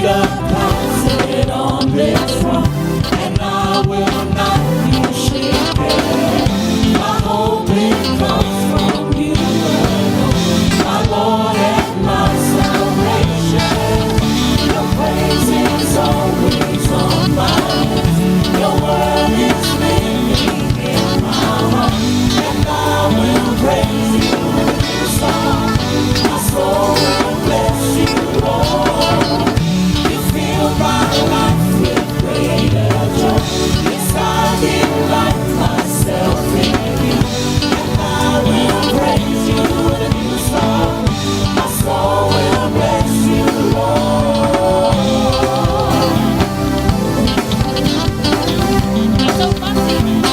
feet are planted on this rock, and I will not be shaken. My hope, it comes from you alone, my Lord and my salvation. Your praise is always on my lips. Your word is living in my heart, and I will praise you with new song. My soul will bless you, Lord. You fill my life with greater joy. Yes, I delight myself in you, and I will praise you with a new song. My soul will bless you, Lord. So possible.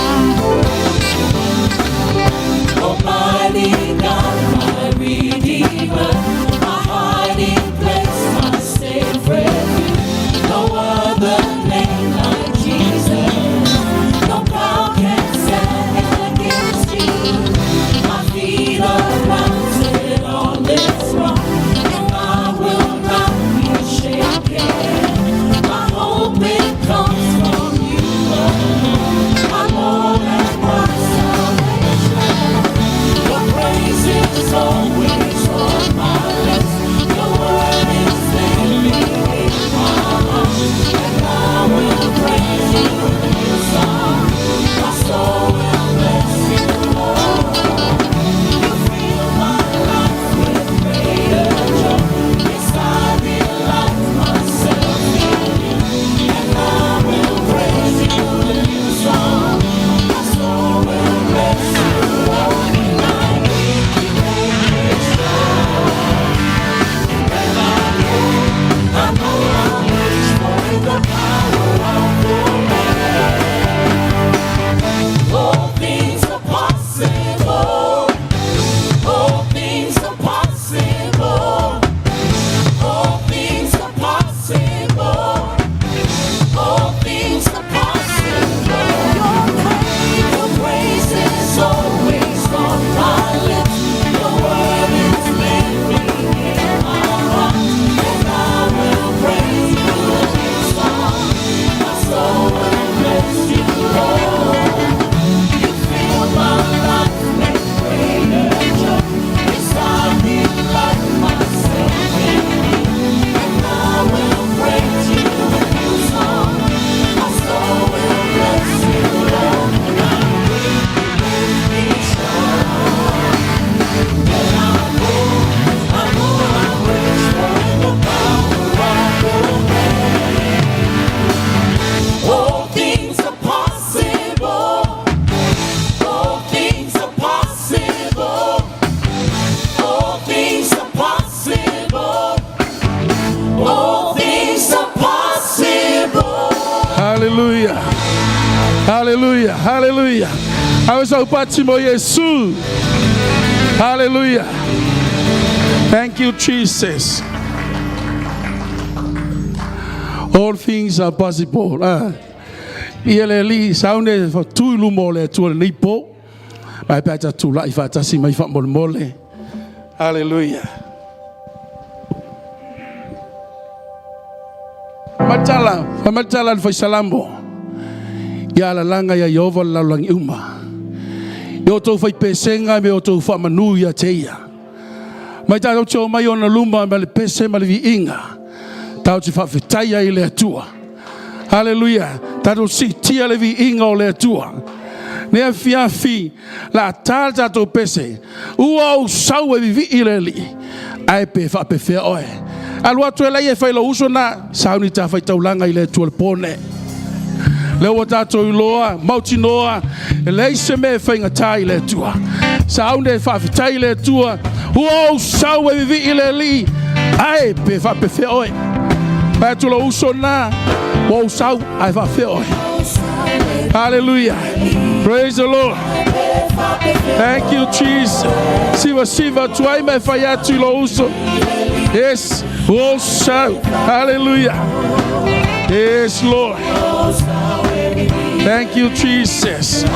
Almighty God, my Redeemer, my hiding place, my safe refuge. No other name like Jesus. No power can stand against you. My feet are planted on this rock, and I will not be shaken. My hope, it comes from you alone, my Lord and my salvation. Your praise is always on my lips. Your word is living in my heart, and I will praise you with a new song. My soul will bless you, Lord. You fill my life with greater joy. Yes, I delight myself in you, and I will praise you with a new song. My soul will bless you, Lord. And I give you strong. And I know I'm rich for in the power of your name. All things are possible. All things are possible. All things are possible. All things are possible. Your praise is always on my lips. Your word is living in my heart, and I will praise you with a new song. My soul will bless you, Lord. You fill my life with greater joy. Yes, I delight myself in you, and I will praise you with a new song. My soul will bless you, Lord. And I will be strong. And I know I'm rich for in the power of your name. All things are possible. All things are possible. All things are possible. All things are possible. Hallelujah. Hallelujah. Hallelujah. Ave sau pati mo Yesu. Hallelujah. Thank you, Jesus. All things are possible. Ah. Ia le li saune fa tu i luma o le Atua lenei po. Mai pe ata tula'i faatasi mai faamolemole. Hallelujah. Matala, famatala le faisalamo. Ia alalaga ia Ieova le lalolagi uma. I outou faipesegai me outou faamanū ia te ia. Mai tatou te omai ona luma ma le pese ma le viiga. Tatou te faafetai ai i le Atua. Haleluia. Tatou siitia le viiga o le Atua. Nei afiafi la tā le tatou pese. Ua ou sau e vivii le Alii. Ae pe faapefea oe. Alu atu e laia e fai lou uso na sauni ta faitaulaga i le Atua le po nei. Lea ua tatou iloa, mautinoa, e leai se mea e faigata i le Atua. Sauni e faafetai i le Atua, ua ou sau e vivii le Alii, ae pe faapefea oe. Fai atu lou uso na, ua ou sau, ae faafefea oe. Hallelujah. Praise the Lord. Thank you, Jesus. Siva siva atu ai ma e fai atu i lou uso. Yes, ua ou sau. Hallelujah. Yes, Lord. Thank you, Jesus. Ua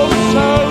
ou sau.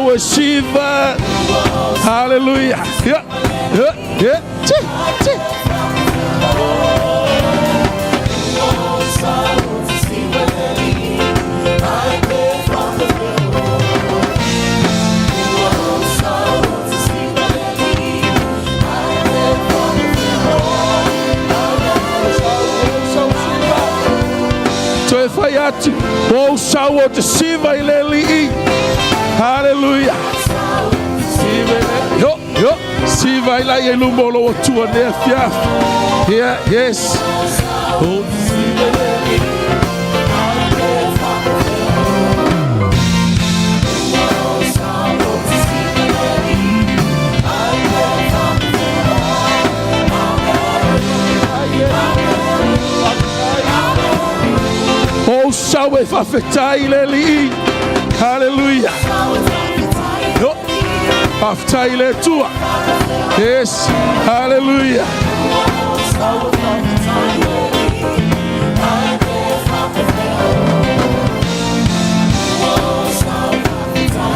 sau e siva. Hallelujah. Yeah. Yeah. Yeah. Ti. Ti. Toe fai atu, o ou sau o te siva i le alii. Hallelujah. Siva i le, yo, yo, siva i la i luma o lou Atua nei afiafi. Yeah, yes. O siva i le alii. Ou sau e faafetai i le Alii. Haleluia. Yo. Faafetai i le Atua. Yes. Haleluia.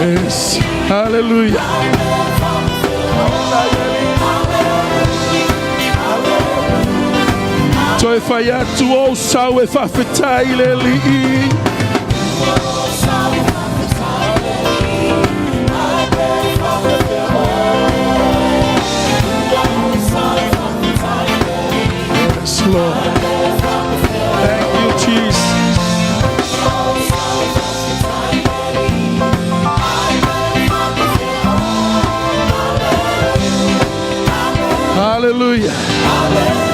Yes. Haleluia. Toe fai atu ou sau e faafetai i le Alii. Yes, Lord. Thank you, Jesus. Hallelujah.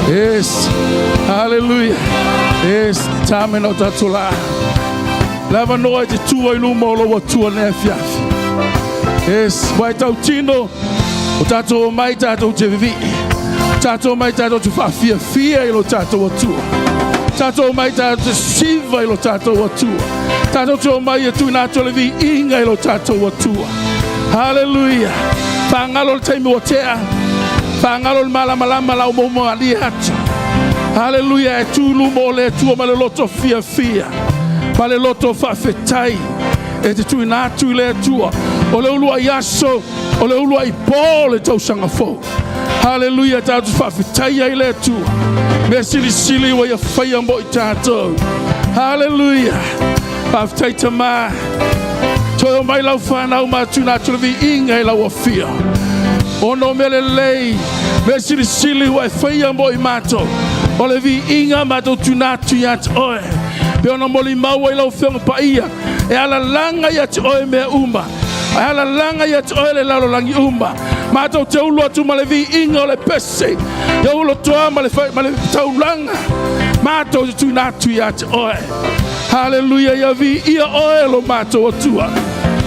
Yes. Hallelujah. Yes. Tamena o tatou laa. Le avanoa e te tua i luma o lou Atua nei afiafi. Yes. Ua e tautino o tatou omai tatou te vivii. Tatou omai tatou te faafiafia i lo tatou Atua. Tatou omai tatou te siva i lo tatou Atua. Tatou te omai e tuuina atu le viiga i lo tatou Atua. Hallelujah. Faagalo le taimi ua tea. Faagalo le malamalama lau moumalie atu. Hallelujah. E tu i luma o le Atua ma le loto fiafia. Ma le loto faafetai. E te tuuina atu i le Atua. O le uluai aso, o le uluai po o le tausaga fou. Hallelujah. Tatou te faafetai ai i le Atua. Mea silisili ua ia faia mo i tatou. Hallelujah. Faafetai Tama. Toe omai lau fanau ma tuuina atu le viiga i lau afio. Ona o mea lelei, mea silisili ua e faia mo i matou. O le viiga matou tuuina atu ia te oe. Pe ona molimau ai lau Afioga Paia, e alalaga ia te oe mea uma. E alalaga ia te oe le lalolagi uma. Matou te ulu atu ma le viiga o le pese, ia ulotoa ma le, ma le taulaga. Matou te tuuina atu ia te oe. Haleluia, ia viia oe lo matou Atua.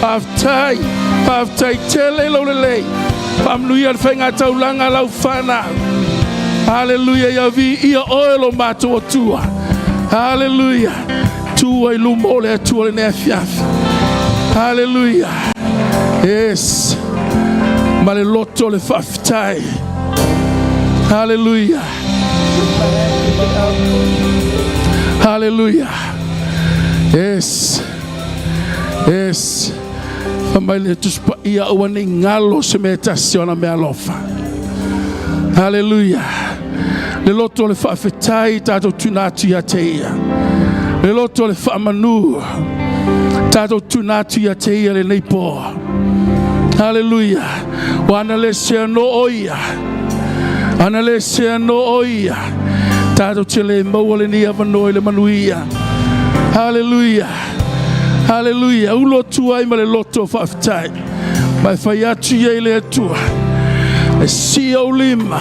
Faafetai, faafetai tele i lou lelei. Faamanuia le faiga taulaga a lau fanau. Haleluia, ia viia oe lo matou Atua. Haleluia. Tu ai luma o le Atua lenei afiafi. Haleluia. Yes. Ma le loto o le faafetai. Haleluia. Haleluia. Yes. Yes. Fai mai le Tusi Paia aua ne i galo se mea e tasi o ana meaalofa. Haleluia. Le loto o le faafetai tatou tuuina atu ia te ia. Le loto o le faamanu tatou tuuina atu ia te ia lenei po. Haleluia. Ua ana le sea no o ia. Ana le sea no o ia. Tatou te le maua lenei avanoa i le manuia. Haleluia. Haleluia. Ulo atu ai ma le loto faafetai. Ma e fai atu ia i le Atua. E sii ou lima.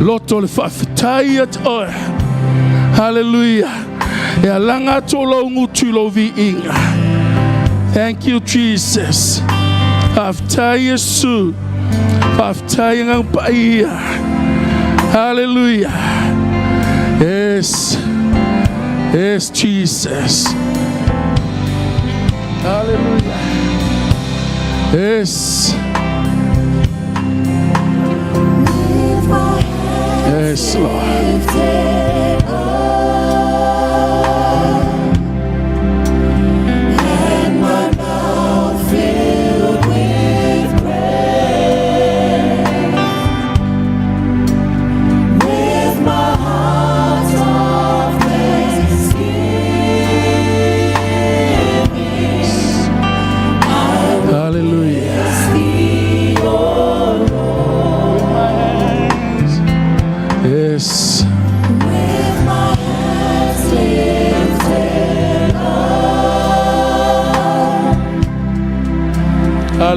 Loto o le faafetai ia te oe. Haleluia. E alaga atu o lou gutu i lou viiga. Thank you, Jesus. Faafetai Iesu. Faafetai Agaga Paia. Hallelujah. Yes. Yes, Jesus. Hallelujah. Yes. Yes, Lord.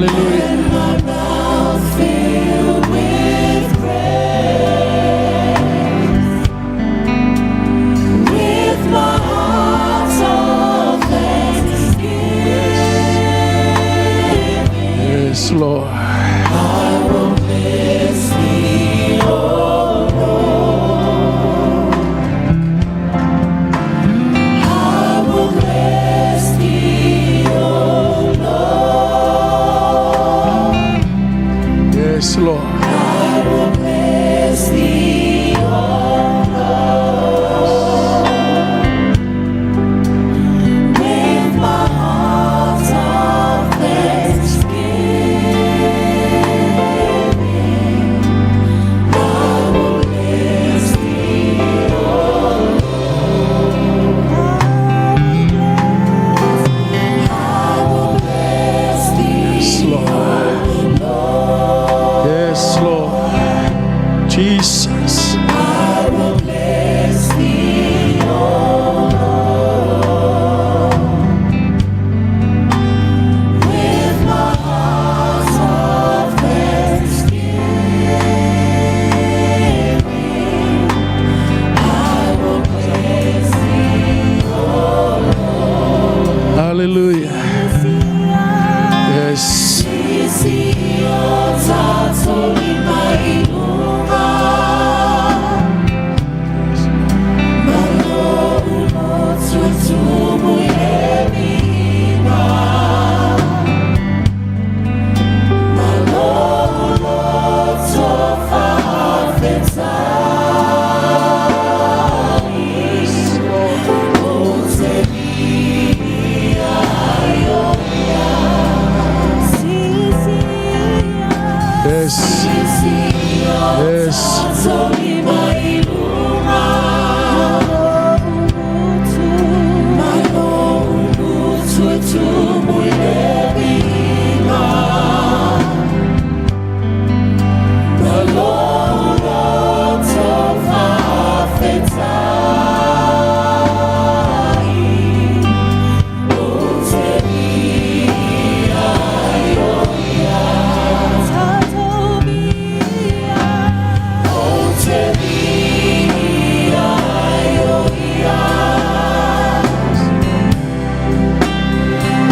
Hallelujah. My mouth filled with praise, with my heart of thanksgiving, Yes, Lord. I will bless Thee, O Lord. I will bless Thee, O Lord. Yes, Lord. I will bless Thee, O Lord, with my heart of thanksgiving. I will bless Thee, O Lord. I will bless Thee, Yes, Lord. Yes, Lord. Jesus. I will bless Thee, O Lord, with my heart of thanksgiving. I will bless Thee, O Lord. Hallelujah. Yes. Sisi o tatou lima i luga. Malo ulotu e tumu i le viiga. Ma lou loto faafetai. Ou te viia ai o Ia. Yes. Yes. Tatou lima i luga. Ma lou loto e tumu i le viiga. Ma lou loto faafetai. Ou te viia ai o Ia. Ou te viia ai o Ia.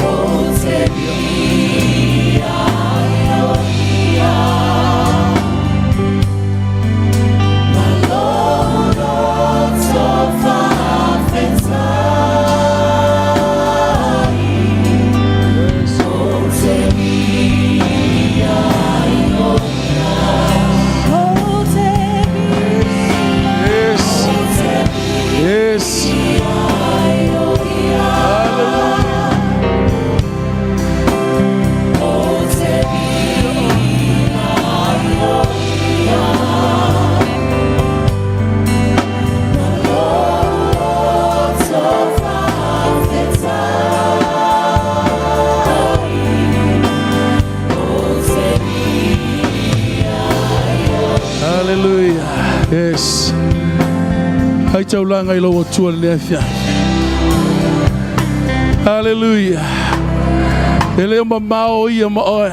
Ou te viia ai o Ia. Ma lou loto faafetai. Ou te viia ai o Ia. Yes. Yes. Hallelujah. Ou te viia ai o Ia. Ma lou loto faafetai. Ou te viia ai o Hallelujah. Yes. Hai taulaga i lou Atua le afiafi. Hallelujah. E le o mamao ia ma oe.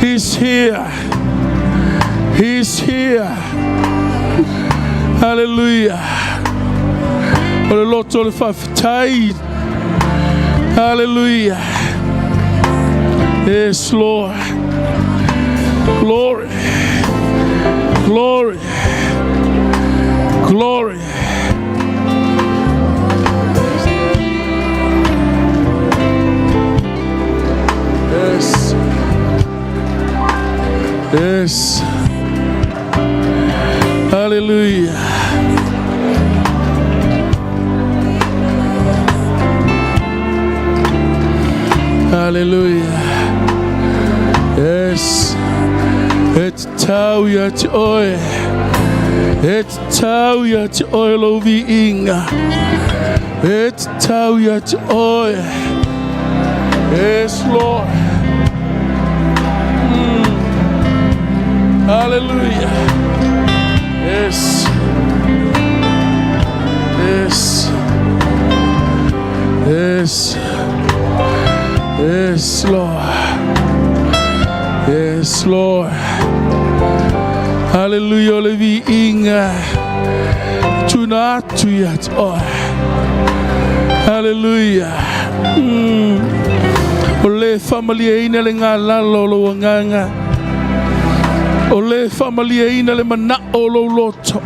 He's here. He's here. Hallelujah. O le loto o le faafetai. Hallelujah. Yes, Lord. Glory. Glory. Glory. Yes. Yes. Hallelujah. Hallelujah. Yes. E tatau ia te oe. E tatau ia te oe lou viiga. E tatau ia te oe. Yes, Lord. Hallelujah. Yes. Yes. Yes. Yes, Lord. Yes, Lord. Hallelujah, o le viiga. Tuna atu ia te oe. Hallelujah. Mm. O le faamalieina le galala o lou agaga. O le faamalieina le manao o lou loto.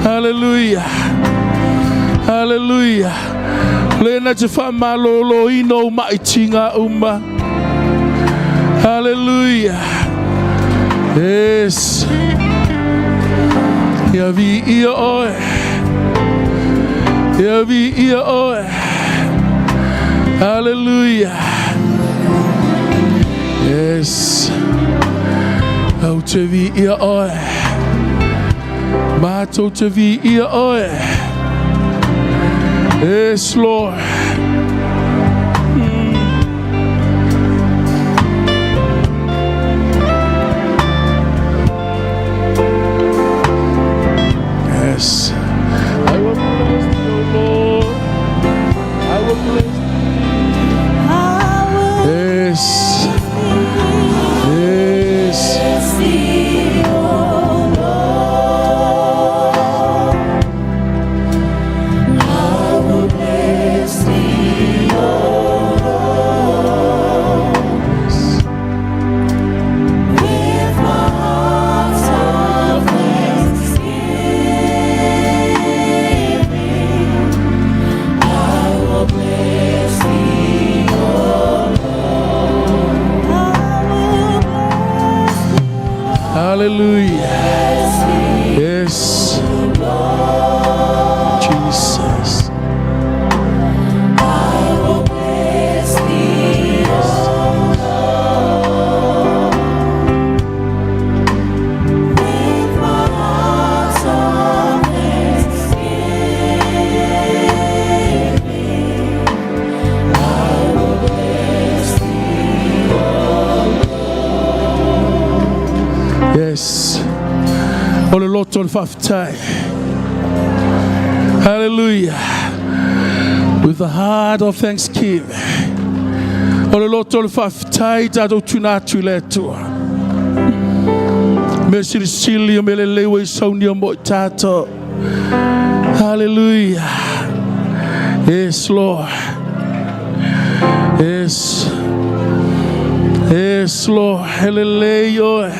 Hallelujah. Hallelujah. Le na te faamaloloina ou maitiga uma. Hallelujah. Yes. Ia viia oe. Ia viia oe. Hallelujah. Yes. Ou te viia oe. Matou te viia oe. Yes, Lord. Yes. I will bless thee, O Lord. I will bless thee. Yes. Yes. Bless thee, O Lord. I will bless thee, O Lord. With my heart of thanksgiving, I will bless thee, O Lord. I will bless thee, Hallelujah. bless thee, Yes. Jesus. I will bless thee, O Lord. With my heart of thanksgiving, I will bless thee, O Yes. O le loto o le faafetai. Hallelujah. With the heart of thanksgiving. O le loto o le faafetai tatou tuna atu i le Atua. Mea silisili o mea lelei ua e saunia mo i tatou. Hallelujah. Yes, Lord. Yes. Yes, Lord. E lelei oe.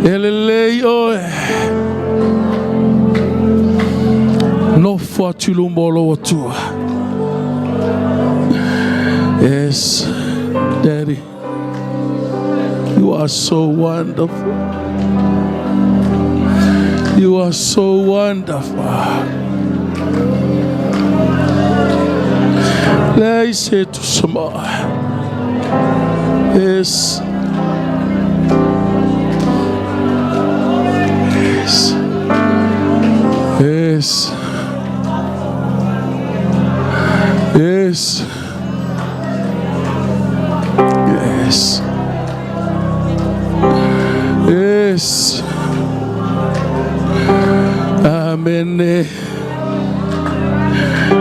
E lelei oe. Nofo atu i luma o lou Atua. Yes, Daddy. You are so wonderful. You are so wonderful. Leai se tusa ma oe. Yes. Yes. Yes. Yes. Yes. Yes. Amen.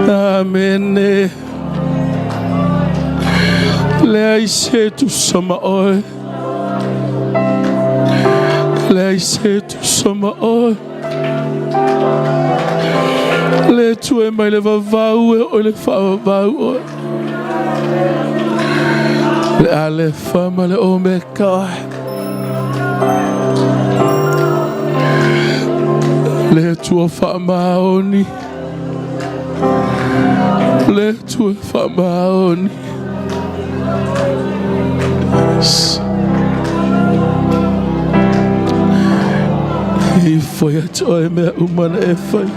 Amen. Leai se tusa ma oe. Leai se tusa ma oe. Le Atua e mai le vavau e oo i le faavavau oe. Le Alefa ma le Omeka oe. Le Atua faamaoni. Le Atua faamaoni. Yes. Ifo ia te oe mea uma na e fai.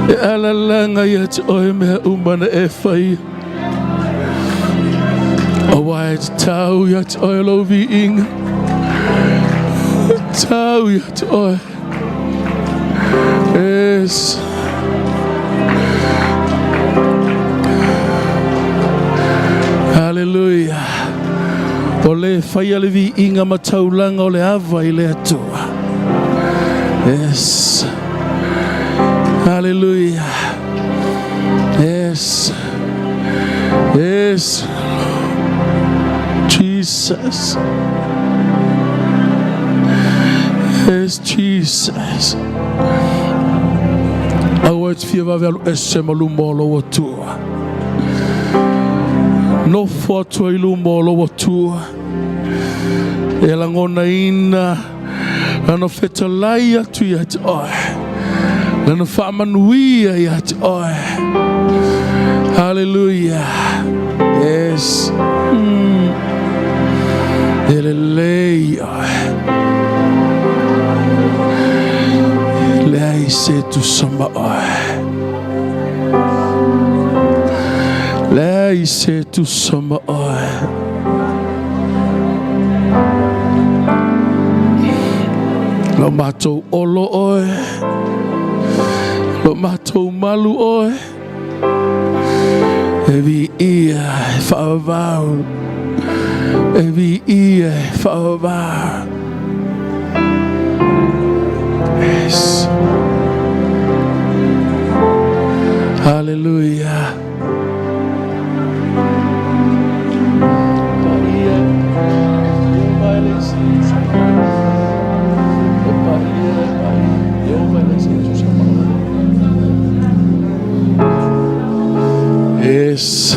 E alalaga ia te oe mea uma na e fai. Auā e tatau ia te oe lou viiga. Tatau ia te oe. Yes. Hallelujah. O le faia le viiga ma taulaga o le ava i le Atua. Yes. Hallelujah. Yes. Yes. Yes. Jesus. Yes, Jesus. Aua e te fia vave alu ese ma luma o lou Atua. Nofo atu ai luma o lou Atua. E lagonaina Lana fetalai atu ia te oe. Lana faamanuia ia te oe. Hallelujah. Yes. E lelei oe. Leai se tusa ma oe. Leai se tusa ma oe. Lo matou olo oe. Lo matou malu oe. E viia e faavavau. E viia e faavavau. Yes. Hallelujah. Yes.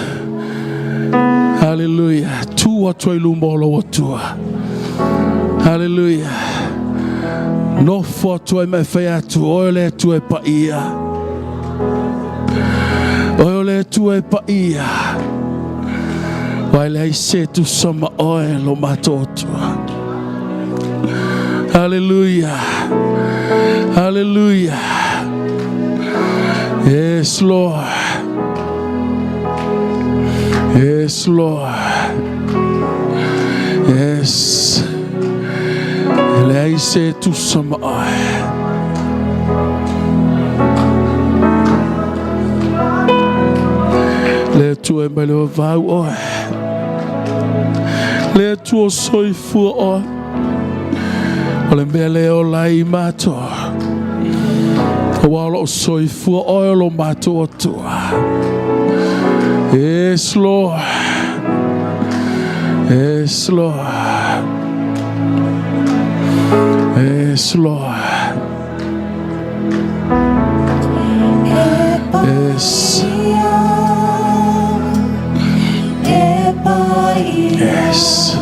Hallelujah. Tu atu ai luma o lou Atua. Hallelujah. Nofo atu ai ma e fai atu, oe o le Atua e paia. Oe o le Atua e paia. Aua e leai se tusa ma oe lo matou Atua. Hallelujah. Hallelujah. Yes, Lord. Yes, Lord. Yes. E leai se tusa ma oe. Le Atua e mai le vavau oe. Le Atua o soifua oe. O le mea lea e ola ai matou. Aua o lo o soifua oe o lo matou Atua. Yes, Lord. Yes, Lord. Yes, Lord. Yes. Yes.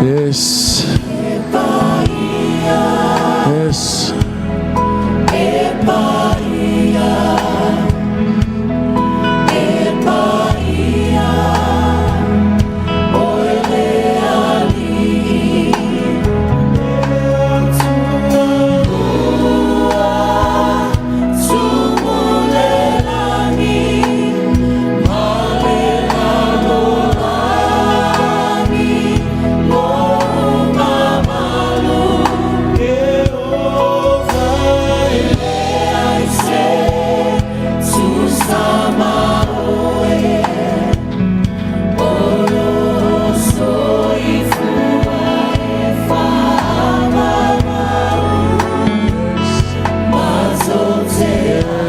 Yes. Yes.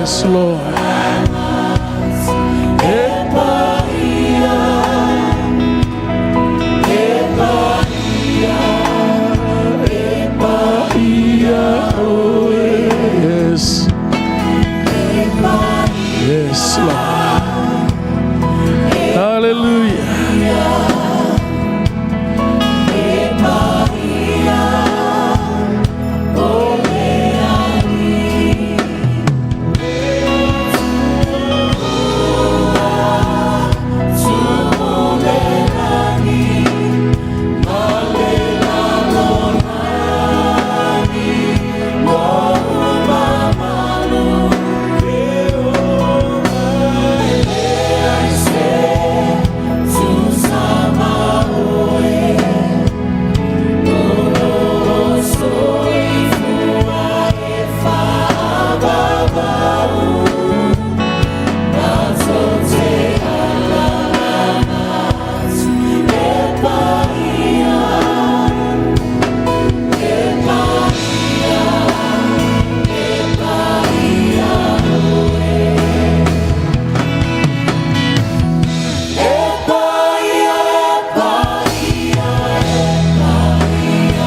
Yes, Lord. Yes. Yes, Lord. Hallelujah.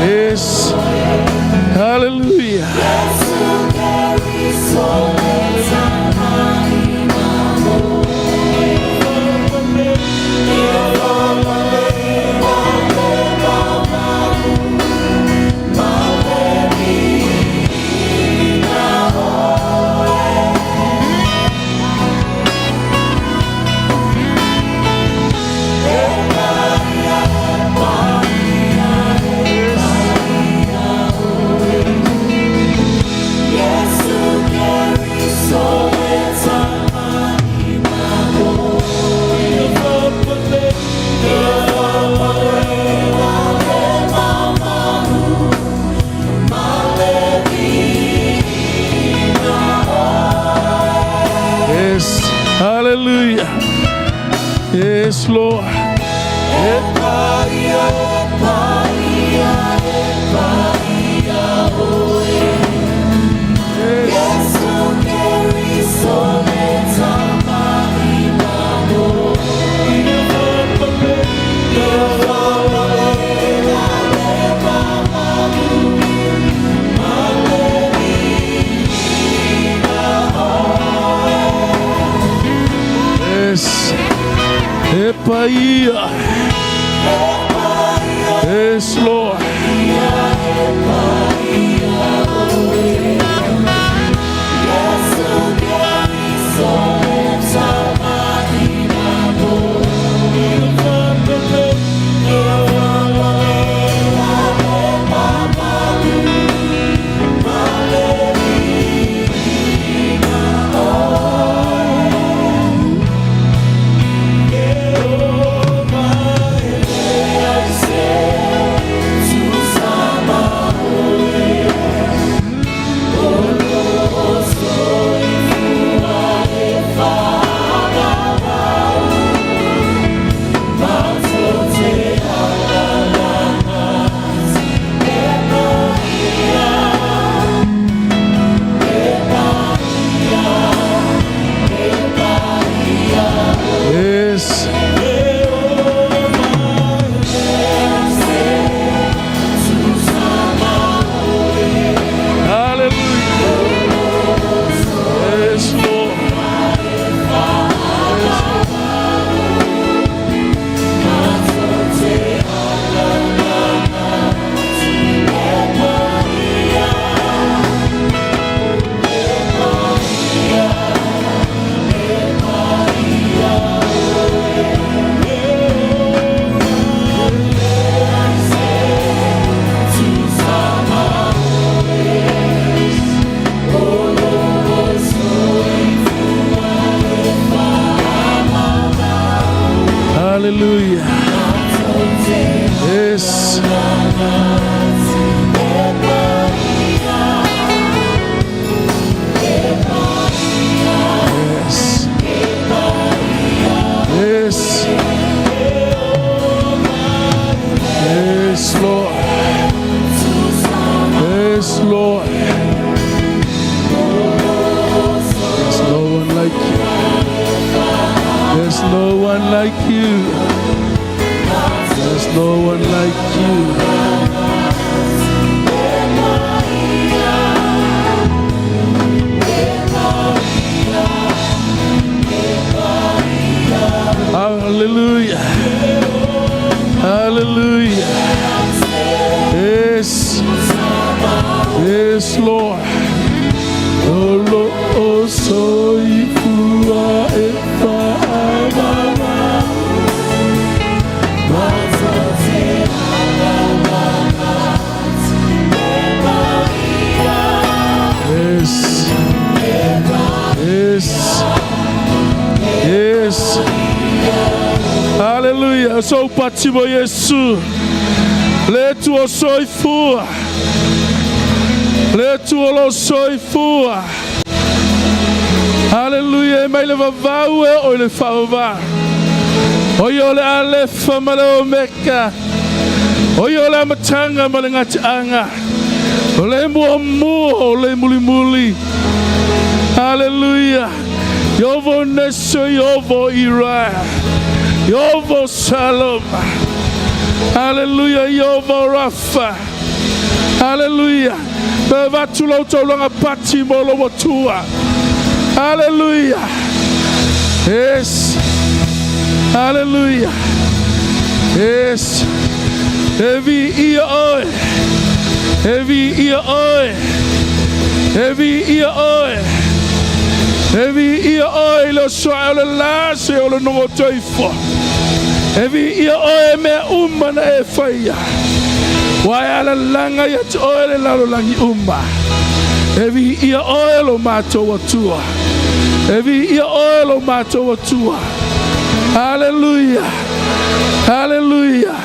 Yes. Hallelujah. Yes. Hallelujah. Yes, Lord. Yes. Yes. Epaia. Yes, Lord. Yes. Hallelujah. Yes, Lord. Hallelujah. Yes. Yes. Yes. Yes, Lord. Yes, Lord. There's no one like you. There's no one like you. There's no one like you. Hallelujah. Hallelujah. Yes. Yes, Lord. O lo o soifua e whaamama. Yes. Yes. Yes. Hallelujah. So pati mo Yesu. Le tu o soifua. Le tu o lo soifua. Hallelujah. E mai le vavau e o i le whaavava. O i o le alefa ma le omeka. O i o le amatanga ma le ngatianga. O le muamua o le mulimuli. Hallelujah. Iovo neso, Iovo ira. Iovo salom. Hallelujah. Iovo rafa. Hallelujah. Pe vatu lau taulanga pati mo lo watua. Hallelujah. Yes. Hallelujah. Yes. E vi ia oe. E vi ia oe. E vi ia oe. E vi ia oe le soa o le lase o le nongo toifo. E vi ia oe mea uma na e whaia. Wa e ala langa ia te oe le lalo langi uma. E vi ia oe lo mātou atua. E vi ia oe lo mātou atua. Hallelujah. Hallelujah.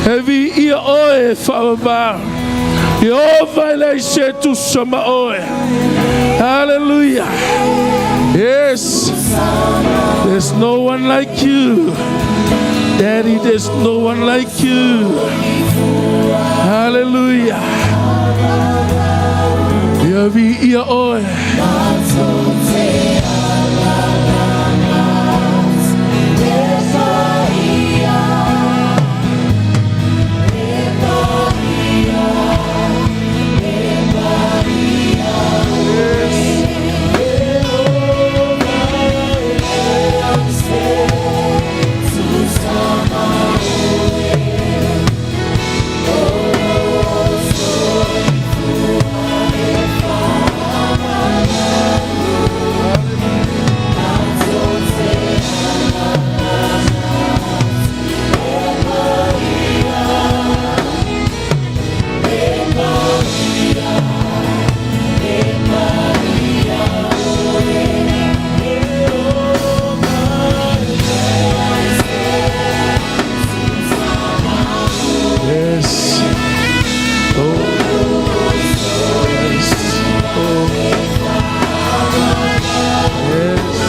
E vi ia oe e whaavavao. Iova e lei se tusa ma oe. Hallelujah. Yes. There's no one like you. Daddy, there's no one like you. Hallelujah. Ia vi ia oe. Yes. Oh. Yes. Oh. Yes.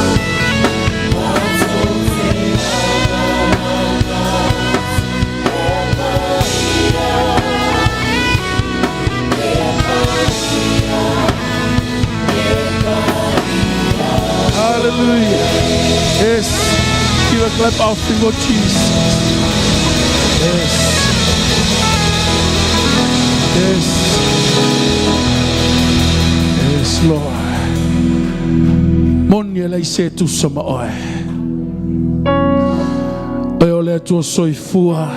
Hallelujah. Yes. Give a clap offering, Lord Jesus. Yes. Yes. Yes, Lord. Moni e lei se tusa ma oe. Oe o le atua soifua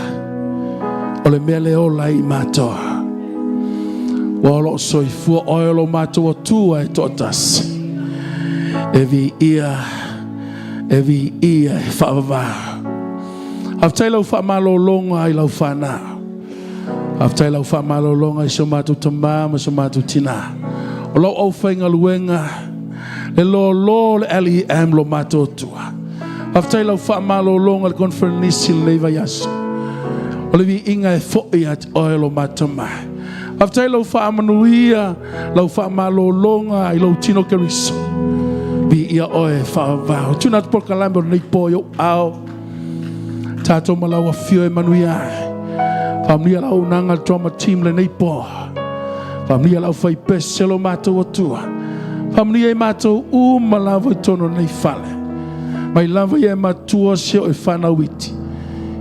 o le mea le ola i mātou. Ua o loo soifua oe o lo mātou atua e toatasi. E vi ia, e vi ia e whaavavā. Aftai lau whaamalologa i lau whanau. Aftai lau whaamalologa i so mātou tamā ma so mātou tina. O lau au whaingaluenga, le lōlō le LEM lo mātou atua. Aftai lau whaamalologa le konferenisi le nei vaiaso. O le viiga e foʻi ia te oe lo matou mai. Faafetai lau faamanuia, lau faamalologa i lou tino Keriso. Viia oe e faavavao. Tuna atu polokalame o lenei po i ou ao. Tātou ma lau afio e manuia ai. Faamanuia lau auaunaga le drama team lenei po. Faamanuia lau faipese lo matou Atua. Faamanuia i matou uma lava i totonu o lenei fale. Mai lava ia e matua si o e whanau iti.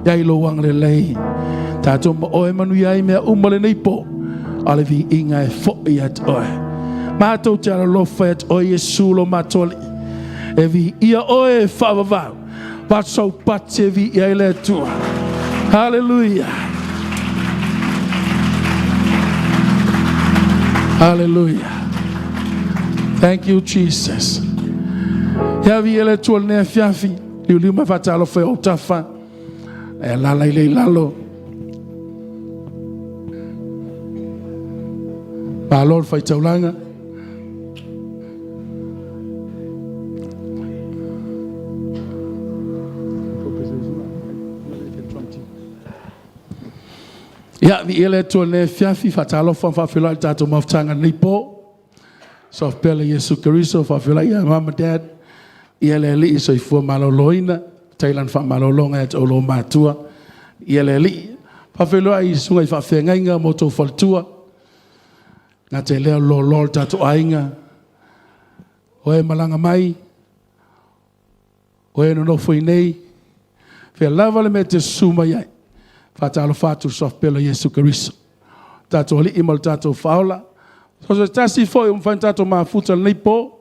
Ia i lou agalelei. Tātou ma oe manuia ai mea uma lenei po. A le viiga e foʻi ia te oe. Mātou te alolofa ia te oe Iesu lo mātou Alii. E viia oe e faavavau. Vasaupati e viia ai le Atua. Haleluia. Haleluia. Thank you, Jesus. Ia viia le Atua i lenei afiafi. Liuliu mai faatalofa i ou tafa. E alala i le i lalo. Malo le faitaulaga. Ia, viia le Atua i lenei afiafi, faatalofa ma faafeiloai i le tatou mafutaga i lenei po. Soa pea le Iesu Keriso, faafeiloai ia mama, dad, ia le Alii soifua maloloina, faafetai i lana faamalologa ia te outou matua, ia le Alii. Faafeiloai i susuga i faafeagaiga ma outou faletua, gata i lea o le loaloa o le tatou aiga, o e malaga mai, o e nonofo i inei, fea lava le mea e te susu mai ai, faatalofa atu i le suafa pele o Iesu Keriso, lo tatou Alii ma lo tatou Faaola. So se tasi foi ua mafai ona tatou mafuta i lenei po,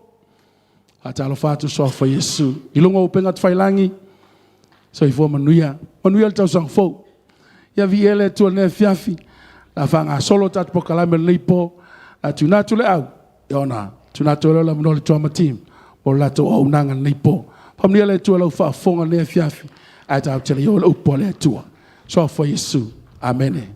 faatalofa atu i le suafa o Iesu. I luga o upega tafailagi, soifua manuia, manuia le tausaga fou. Ia viia le Atua i lenei afiafi, o le a faagasolo le tatou polokalame i lenei po, o le a tuuina atu le au, ia ona tuuina atu ai lea o le avanoa i le drama team mo le latou auaunaga i lenei po. Faamanuia le Atua i lau faafofoga i lenei afiafi, ae tatou te le i oo i le upu a le Atua. Suafa Iesu. Amene.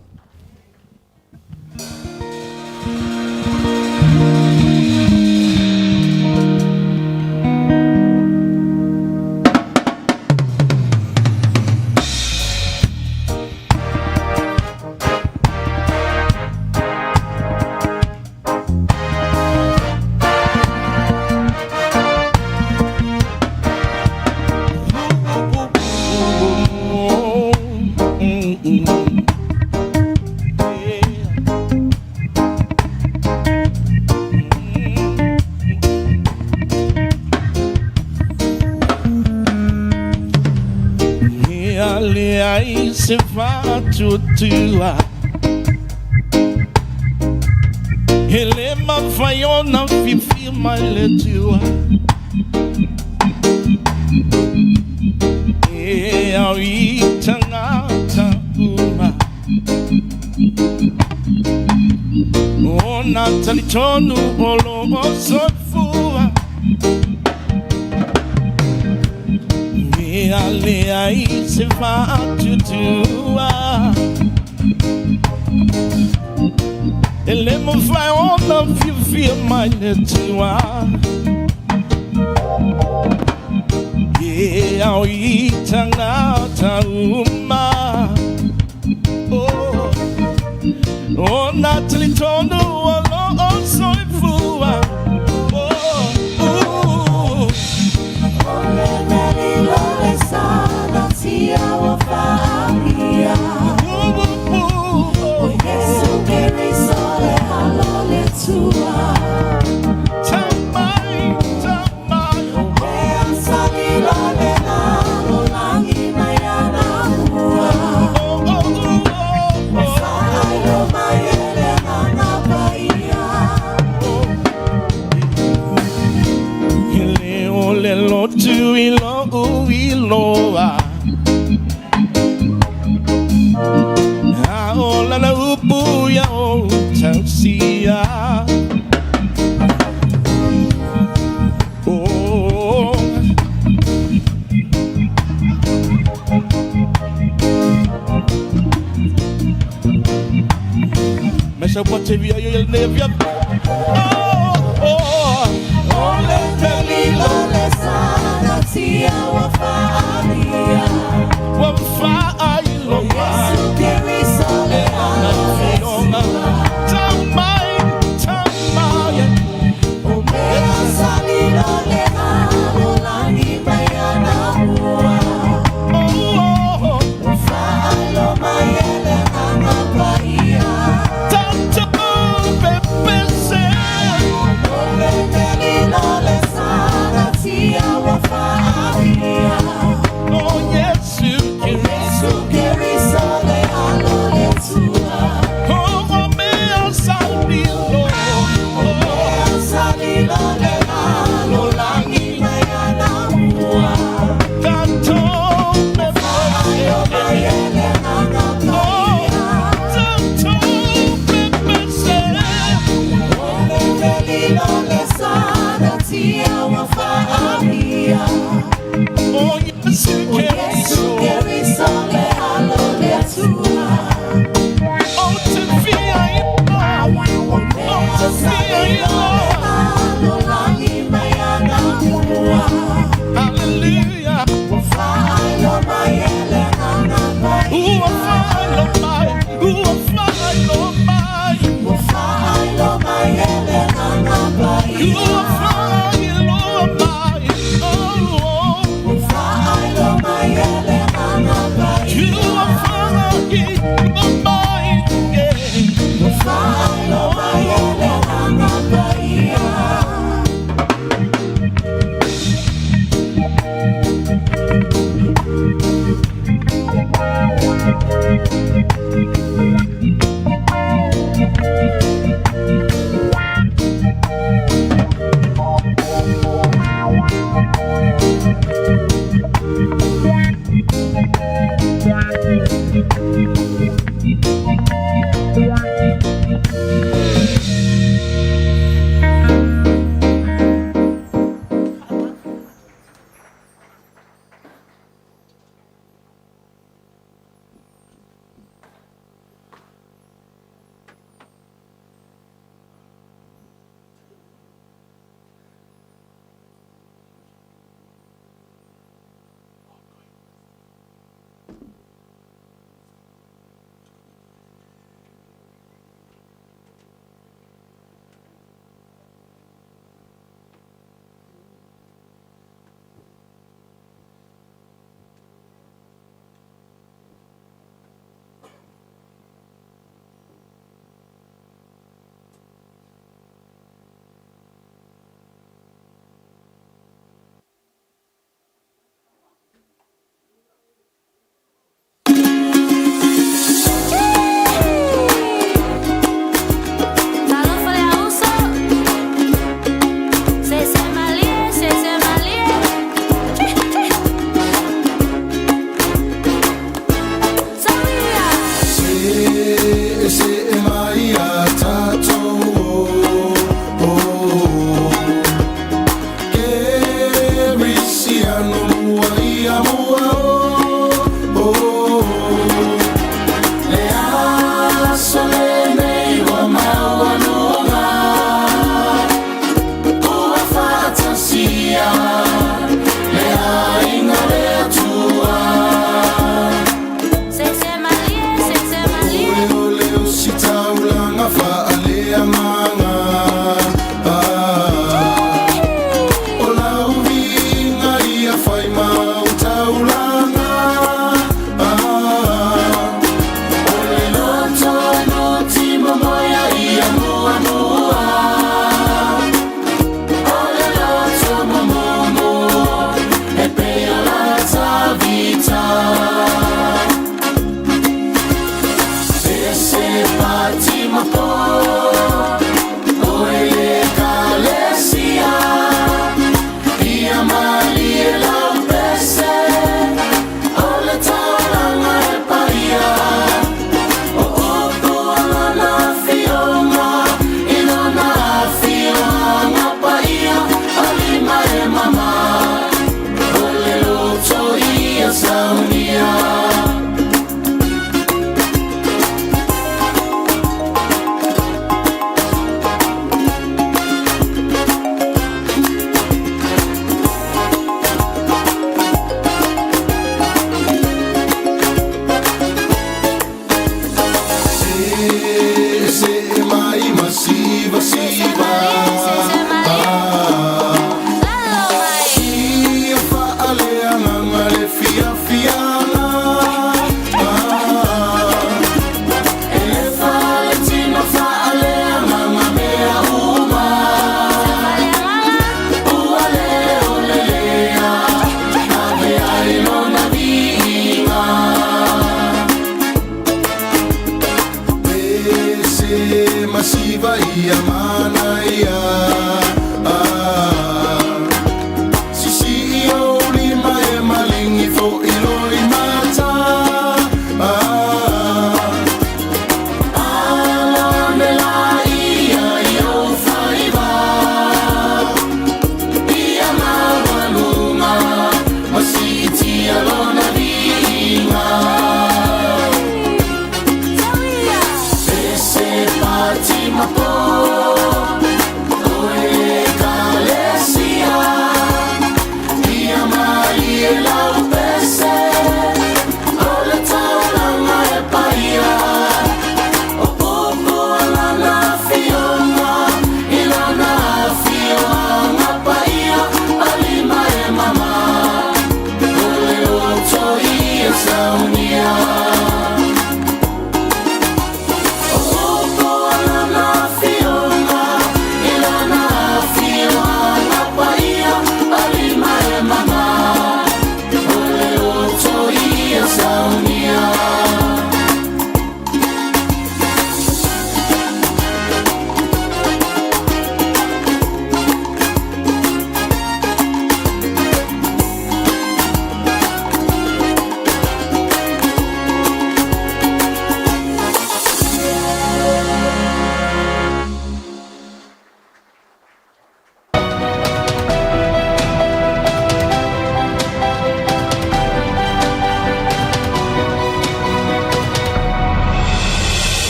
Leai se faatuatua E le mafai ona fiafia mai le Atua E ao i tagata uma Ona talitonu o lo o soifua Mea leai se faatuatua E le mafai ona fiafia mai le Atua E ao i tagata uma Oh, ona talitonu o lo o soifua Oh, uh. Tamai, tamai, oh, oh, oh, oh. E le o le lotu i lo'u iloa A o lana upu ia ou tausia Oh. Me sa pa te via i le via. Oh, oh. O le melilo ua faailoa. Tamai, tamai. Oh, oh. Tanto pepese. mua. Hallelujah. Ua faailoa mai e le Agaga Paia. Ua faailoa mai, ua faailoa mai. Ua faailoa mai e le Agaga Paia. Ua faailoa mai. Oh, oh. Ua faailoa mai e le Agaga Paia. Ua faailoa mai, yeah. Ua faailoa mai e le Agaga Paia. Talofa le auso. Se se malie, se se malie. Sabia. Se se mai a tatou oh, Kerisiano mua ia mua oh, oh. Le aso lenei ua maualuga ua faatasia le aiga o le Atua. Se se malie, se se malie. Ole ole o sitaulaga faaleagaga Ah, O lau viiga ia fai mau taulaga Ah, O le loto e nutimomoia ia muamua O le loto momomo e pei o la tavita. Ese pati mapo o ele kalesia ia malie lau pese o le taulaga e paia o upu o lona afioga i lona afioaga paia o lima e mama o le loto ia saunia.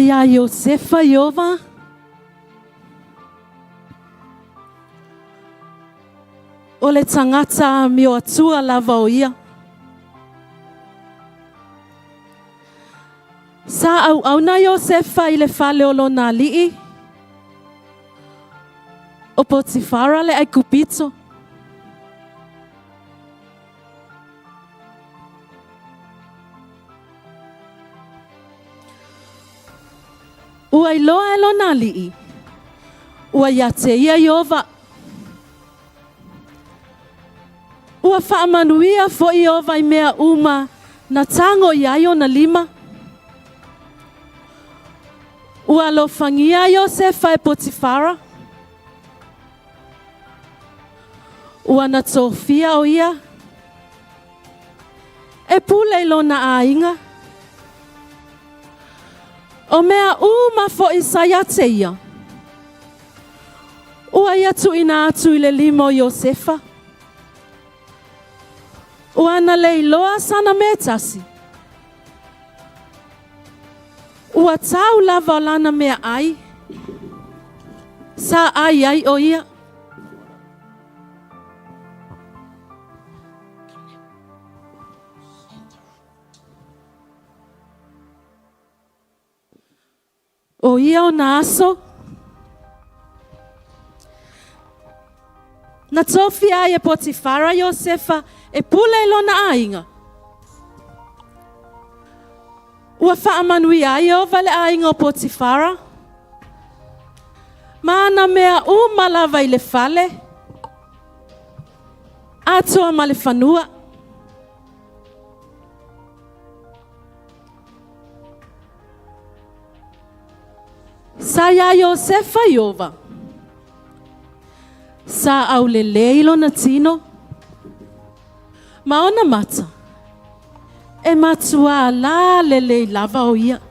iā Iosefa Ieova? O le tagata amioatua lava o ia. Sa auauna Iosefa i le fale o lona alii, o Potifara le Aikupito. Ua iloa e lona alii, ua ia te ia Ieova. Ua faamanuia foi Ieova i mea uma na tago i ai ona lima. Ua alofagia Iosefa e Potifara. Ua na tofia o ia e pule i lona aiga. O mea uma foi sa ia te ia, ua ia tuuina atu i le lima o Iosefa. Ua na le iloa sana mea e tasi. Ua tau lava o lana meaai, sa ai ai o ia. O ia ona aso na tofia ai e Potifara Iosefa e pule i lona aiga. Ua faamanuia ai Ieova le aiga o Potifara ma ana mea uma lava i le fale, atoa ma le fanua. Sa iā Iosefa Ieova. Sa aulelei lona tino ma ona mata, e matuā lalelei lava o ia.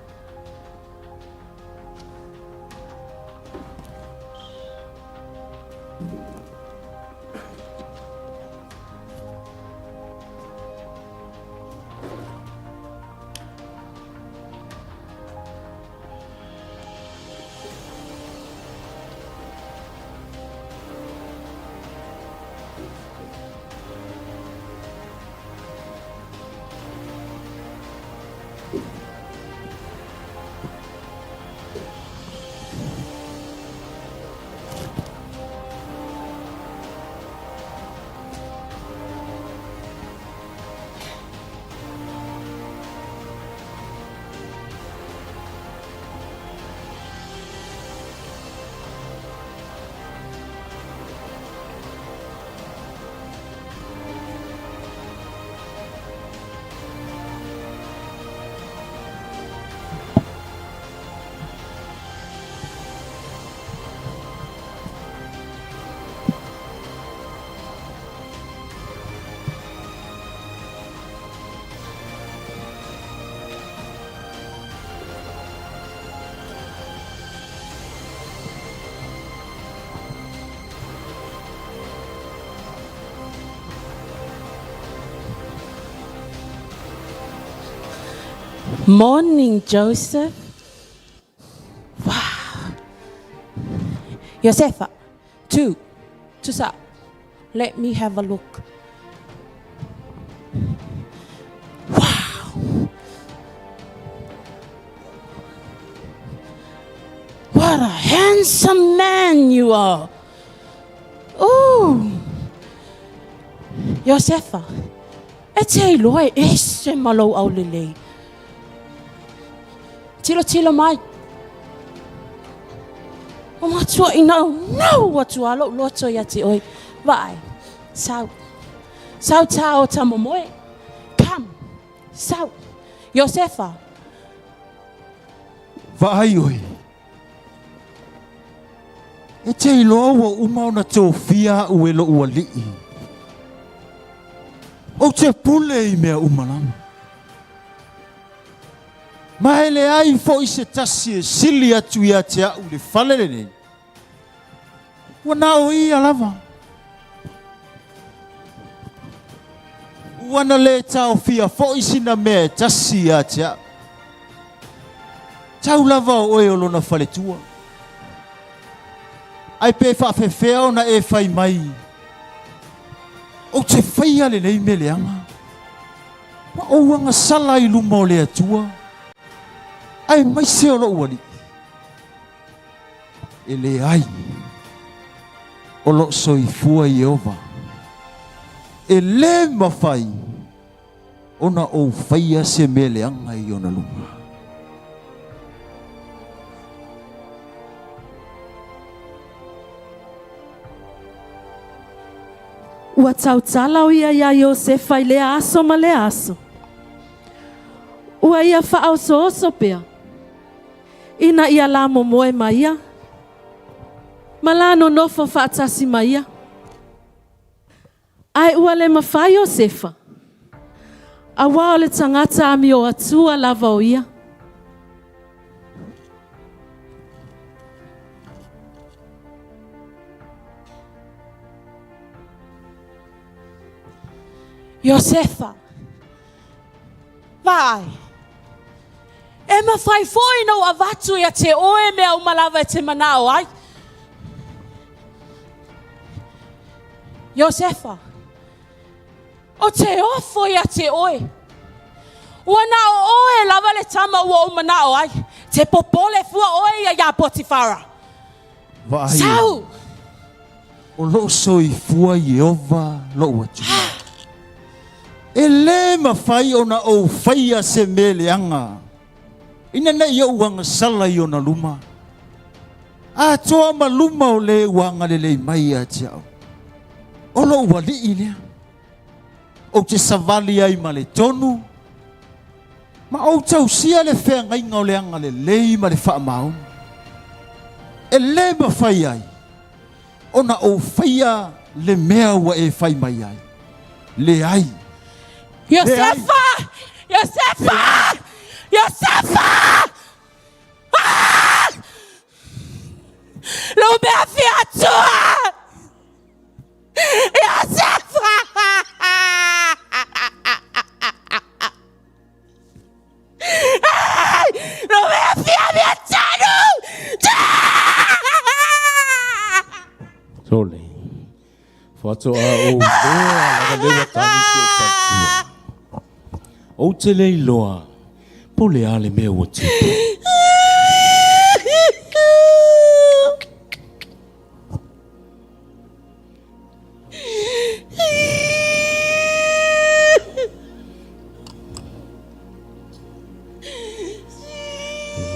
Morning, Joseph. Wow. Josefa, tu, tusa. Let me have a look. Wow. What a handsome man you are. Oh. Josefa, e te iloa e ese ma lou aulelei. Tilotilo mai. Ua matua naunau atu lava lou loto ia te oe. Vaai, sau. Sau tā o ta momoe. Come, sau. Iosefa. Vaai oe. E te iloa ua uma ona tofia a'u e lo'u alii. Ou te pule i mea uma lava. Ma e leai foi se tasi e sili atu ia te a'u i le fale lenei, ua na o ia lava. Ua na lē taofia foi sina mea e tasi ia te a'u. Tau lava o oe o lona faletua. Ae pe faafefea ona e fai mai, Ou te faia lenei mea leaga, ma ou agasala i luma o le Atua, aemaise o lou Alii? E leai, o loo soifua Ieova, e lē mafai ona ou faia se mea leaga i ona luma. Ua tautala o ia iā Iosefa i lea aso ma lea aso. Ua ia faaosooso pea ina ia la momoe ma ia, ma la nonofo faatasi ma ia. Ae ua le mafai Iosefa, auā o le tagata amioatua lava o ia. Iosefa, vaai, e mafai foi ona ou avatu ia te oe mea uma lava e te manao ai. Iosefa, o te ofo ia te oe. Ua na o oe lava le tama ua ou manao ai. Te popole fua oe ia iā Potifara. Vaai, Sau! o loo soifua Ieova lou Atua. E lē mafai ona ou faia se mea leaga ina nei ou agasala i ona luma, atoa ma luma o lē ua agalelei mai ia te au. O lou Alii lea, ou te savali ai ma le tonu, ma ou tausia le feagaiga o le agalelei ma le faamaoni. E lē mafai ai ona ou faia le mea ua e fai mai ai. Leai. Iosefa! Iosefa! Iosefa! Ah! Lou mea fia atua! Iosefa! Sole, faatoa ou iloa lava lea ua tagi si ou faletua. Ou te le iloa po o le a le mea ua tupu.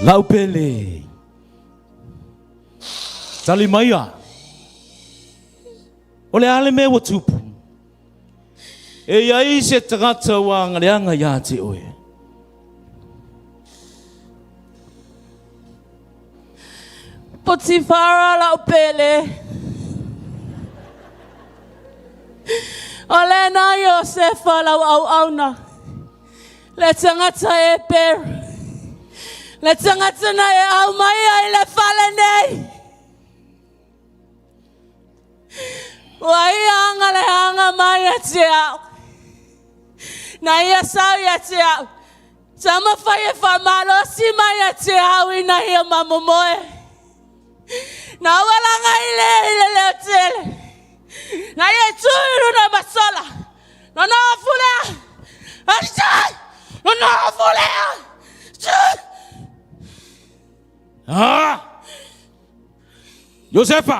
Lau pele. Tali maia. O le a le mea ua tupu? E i ai se tagata ua agaleaga iā te oe. Potifara lau pele. O lena Iosefa lau auauna. Le tagata Eperu. Le tagata na e aumai ai le fale nei. Ua ia aga le aga mai ia te au. Na ia sau ia te au. Taumafai e faamalosi mai ia te au ina ia mamomoe. Na ua laga i le i le leo tele. Na ia tu i luna masola. Nona ofu lea. Arisai! Nona ofu lea! Ah! Josefa!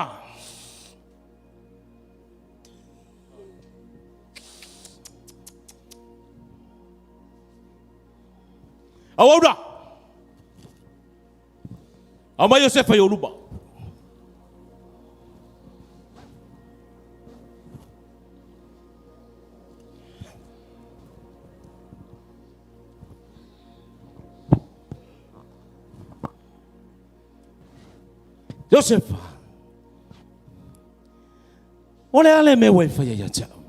Auauna! Aumai Iosefa i ou luma. Iosefa, o le a le mea ua e faia ia te au?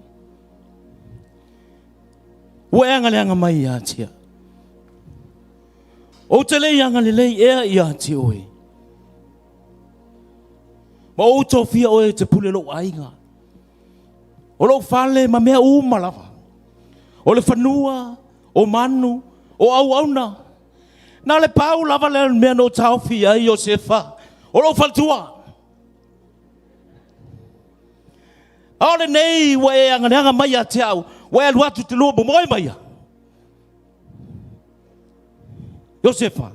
Ua e agaleaga mai ia te au. Ou te le i agalelei ea ia te oe. Ma ou tofia oe e te pule lou aiga. O lou fale ma mea uma lava. O le fanua, o manu, o auauna. Na o le pau lava lea o le mea na ou taofi ai Iosefa, o lou faletua. A o lenei ua e agaleaga mai ia te au, ua e alu atu te lua momoe mai ia. Iosefa,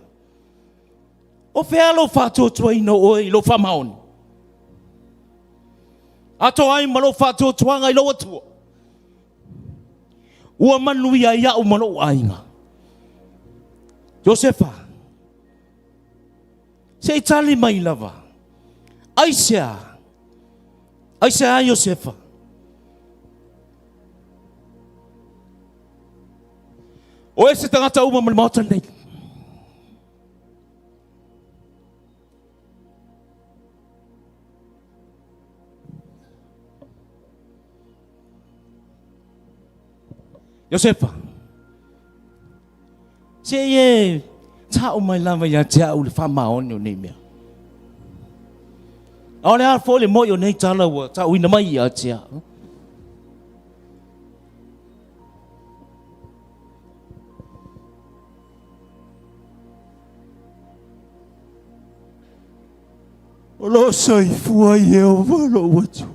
o fea lou faatuatuaina o oe i lou faamaoni? Atoa ai ma lou faatuatuaga i lou Atua. Ua manuia ai au ma lou aiga. Iosefa, se i tali mai lava. Aisea? Aisea Iosefa? O ese tagata uma ma le maota lenei. Iosefa, se i e tau mai lava ia te au le faamaoni o nei mea. A o le a foi le moi o nei tala ua tauina mai ia te au. O lo o soifua Ieova lou Atua.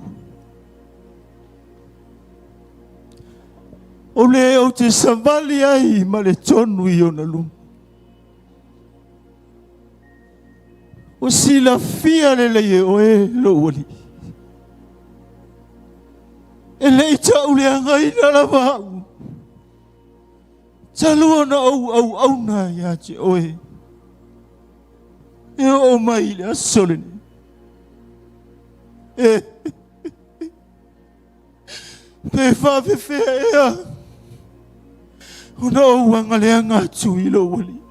O le ou te savali ai ma le tonu i ona luma. Ua silafia lelei e oe lou alii. E le i tauleagaina lava au. Talu ona ou auauna ia te oe, e oo mai i le aso lenei. E, pe faafefea ea ona ou agaleaga atu i lou alii,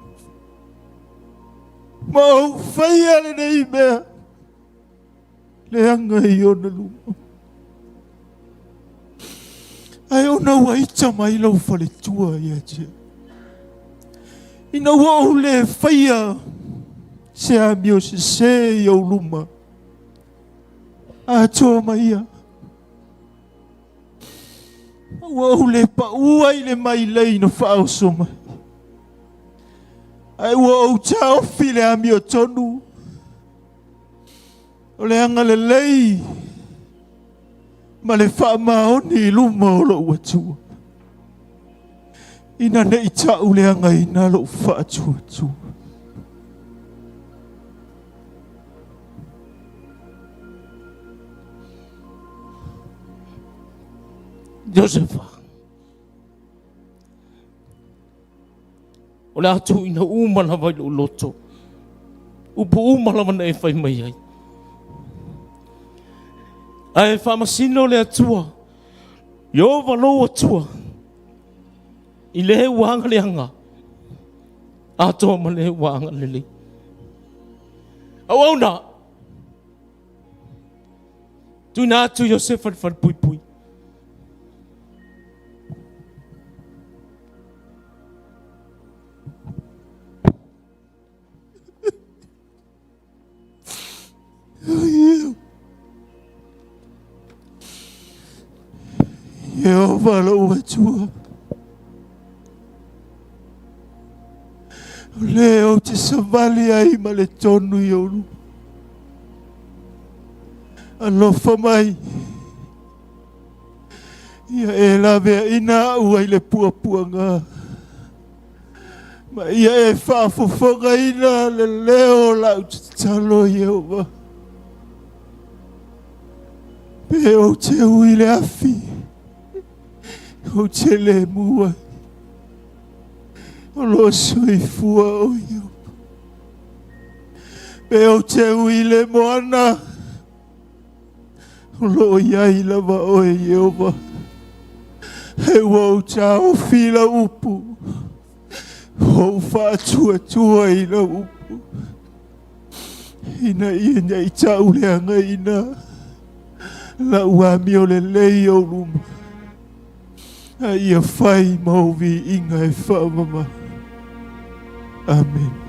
ma ou faia lenei mea leaga i ona luma. Ae ona ua ita mai lou faletua ia te ina ua ou le faia se amio sese i ou luma, atoa mai ia. Ua ou le paua i le mailei na faaoso mai, ae ua ou taofi le amiotonu. O le agalelei ma le faamaoni i luma o lou Atua, ina ne i tauleagaina lou faatuatua. Josefa, O le a tuuina uma lava i lou loto, upu uma lava na e fai mai ai. Ae faamasino le Atua, Ieova lou Atua, i le ua agaleaga, atoa ma le ua agalelei. Auauna, tuina atu Iosefa i le falepuipui. Ieova lou Atua. O le ou te savali ai ma le tonu i ou luma. Alofa mai. Ia e laveaina au ai le puapuaga, ma ia e faafofogaina le leo o lau tatalo, Ieova. Pe ou te ui i le afi, ou te le mu ai. O lo o soifua o Ieova. Pe ou te ui i le moana, O lo o i ai lava oe, Ieova, e ua ou taofi i lau upu, ua ou faatuatua i lau upu, ina ia ne i tauleagaina lau amio lelei i ou luma, a ia fai ma ou viiga e faamama. Amene.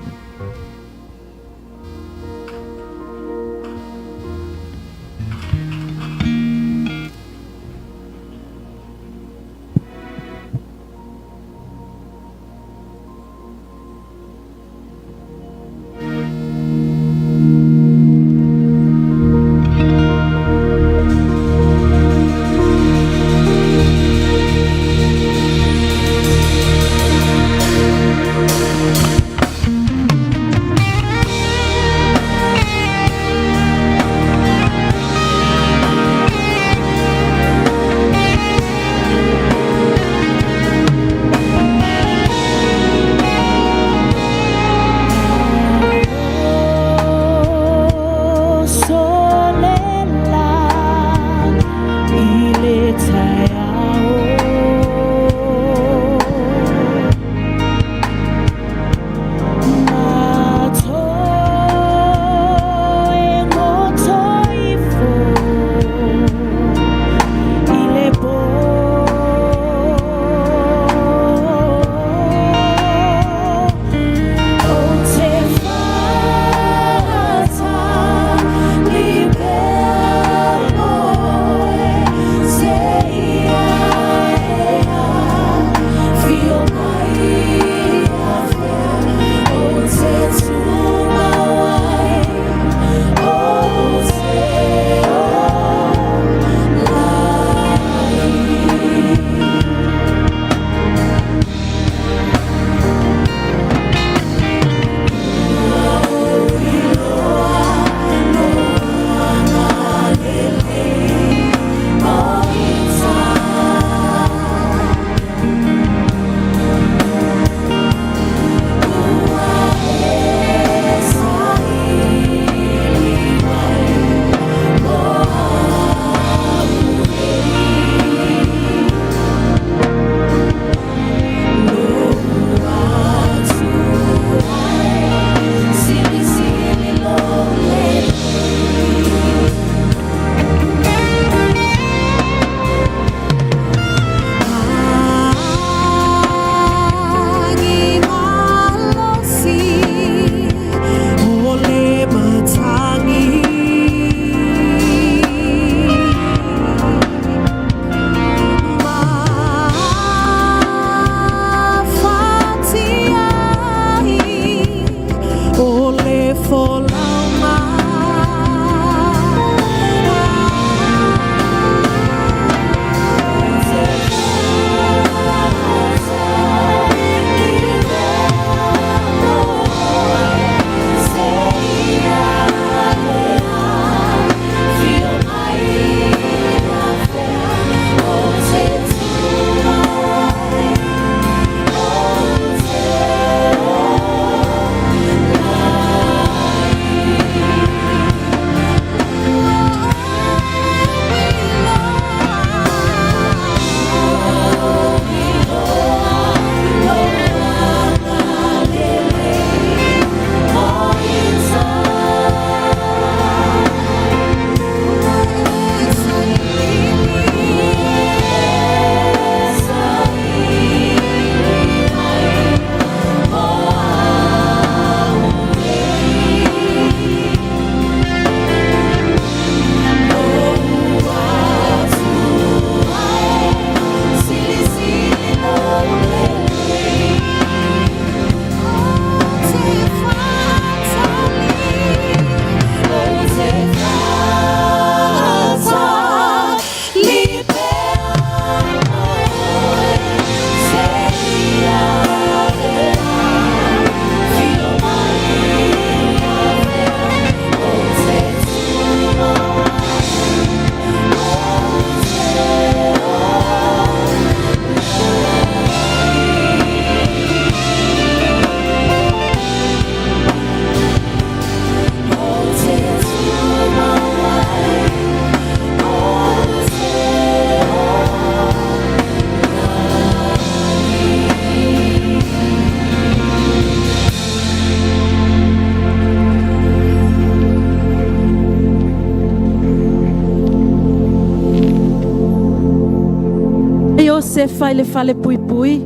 Iosefa i le falepuipui,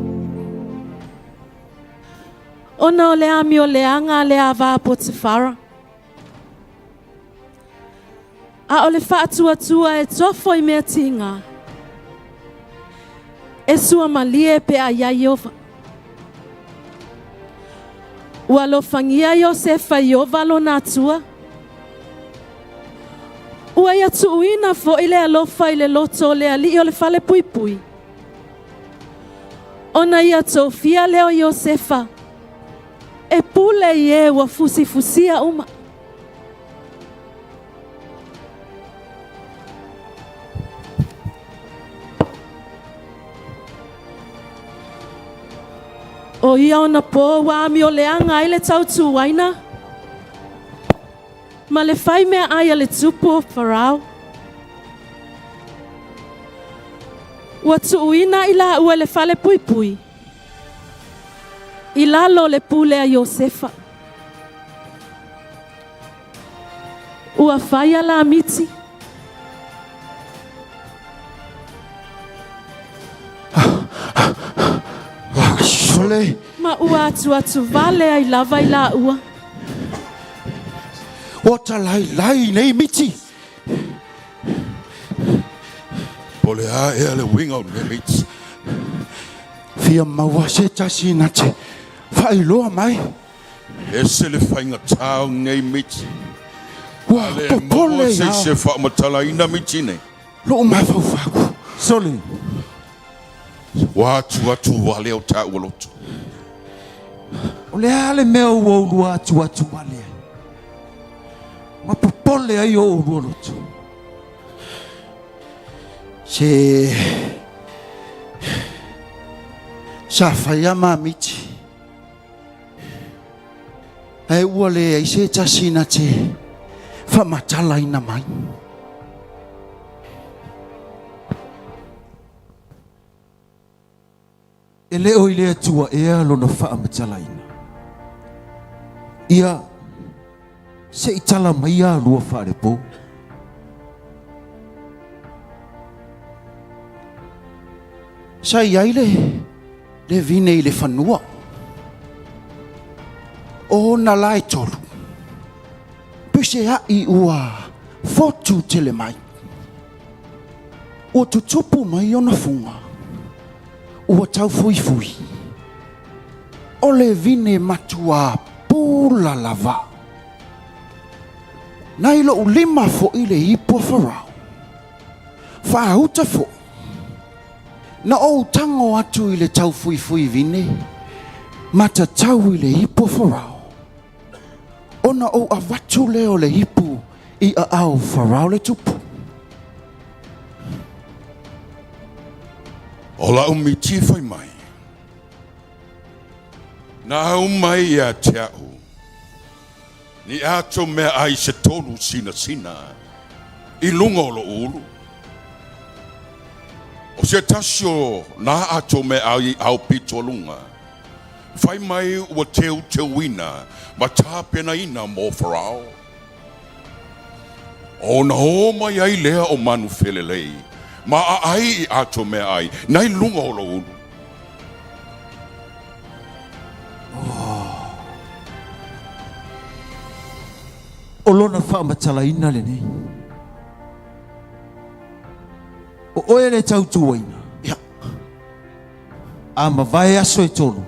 ona o le amio leaga a le ava a Potifara. A o le faatuatua e tofo i mea tiga, e suamalie pe a iā Ieova. Ua alofagia Iosefa e Ieova lona Atua. Ua ia tuuina foi le alofa i le loto o le alii o le falepuipui, ona ia tofia lea o Iosefa e pule i e ua fusifusia uma. O ia ona pō ua amioleaga ai le tautuaina ma le fai meaai a le tupu o Farao. Ua tuuina i laua i le falepuipui i lalo o le pule a Iosefa. Ua fai alamiti. Sole. Ma ua atuatu vale ai lava i laua. Ua talailai nei miti. Po le a ea le uiga o nei miti. Fia maua se tasi na te faailoa mai. Ese le faigatā o nei miti. Ua A le popole maua se ia. isi e faamatalaina miti nei. Lou mafaufau. Sole. Ua atuatu vale o taua loto. O le a le mea ua oulua atuatu vale ai? Ma popole ai o oulua loto. Se sa faia ma miti. Ae ua leai se tasi na te faamatalaina mai. E le o i le Atua ea lona faamatalaina. Ia, se i tala mai a lua faalepo. Sa i ai le le vine i le fanua. O ona la e tolu, peseaʻi ua fotu tele mai. Ua tutupu mai ona fuga, ua taufuifui. O le vine matuā pula lava. Nai loʻu lima foʻi le ipu a Farao. Faauta foʻi. Na ou tago atu i le taufuifui vine, ma tatau i le ipu a Farao, ona ou avatu lea o le ipu i aao o Farao le tupu. O la'u miti fai mai, Na au mai ia te a'u, ni ato meaai se tolu sinasina i luga o loʻu ulu. O se tasi o nā ato meaai aopito luga, fai mai ua teuteuina ma tapenaina mo Farao. Ona ō mai ai lea o manu felelei ma aʻai i ato meaai nai luga o lou ulu. O lona faamatalaina lenei. O oe le tautuaina. Ia. A mavae aso e tolu,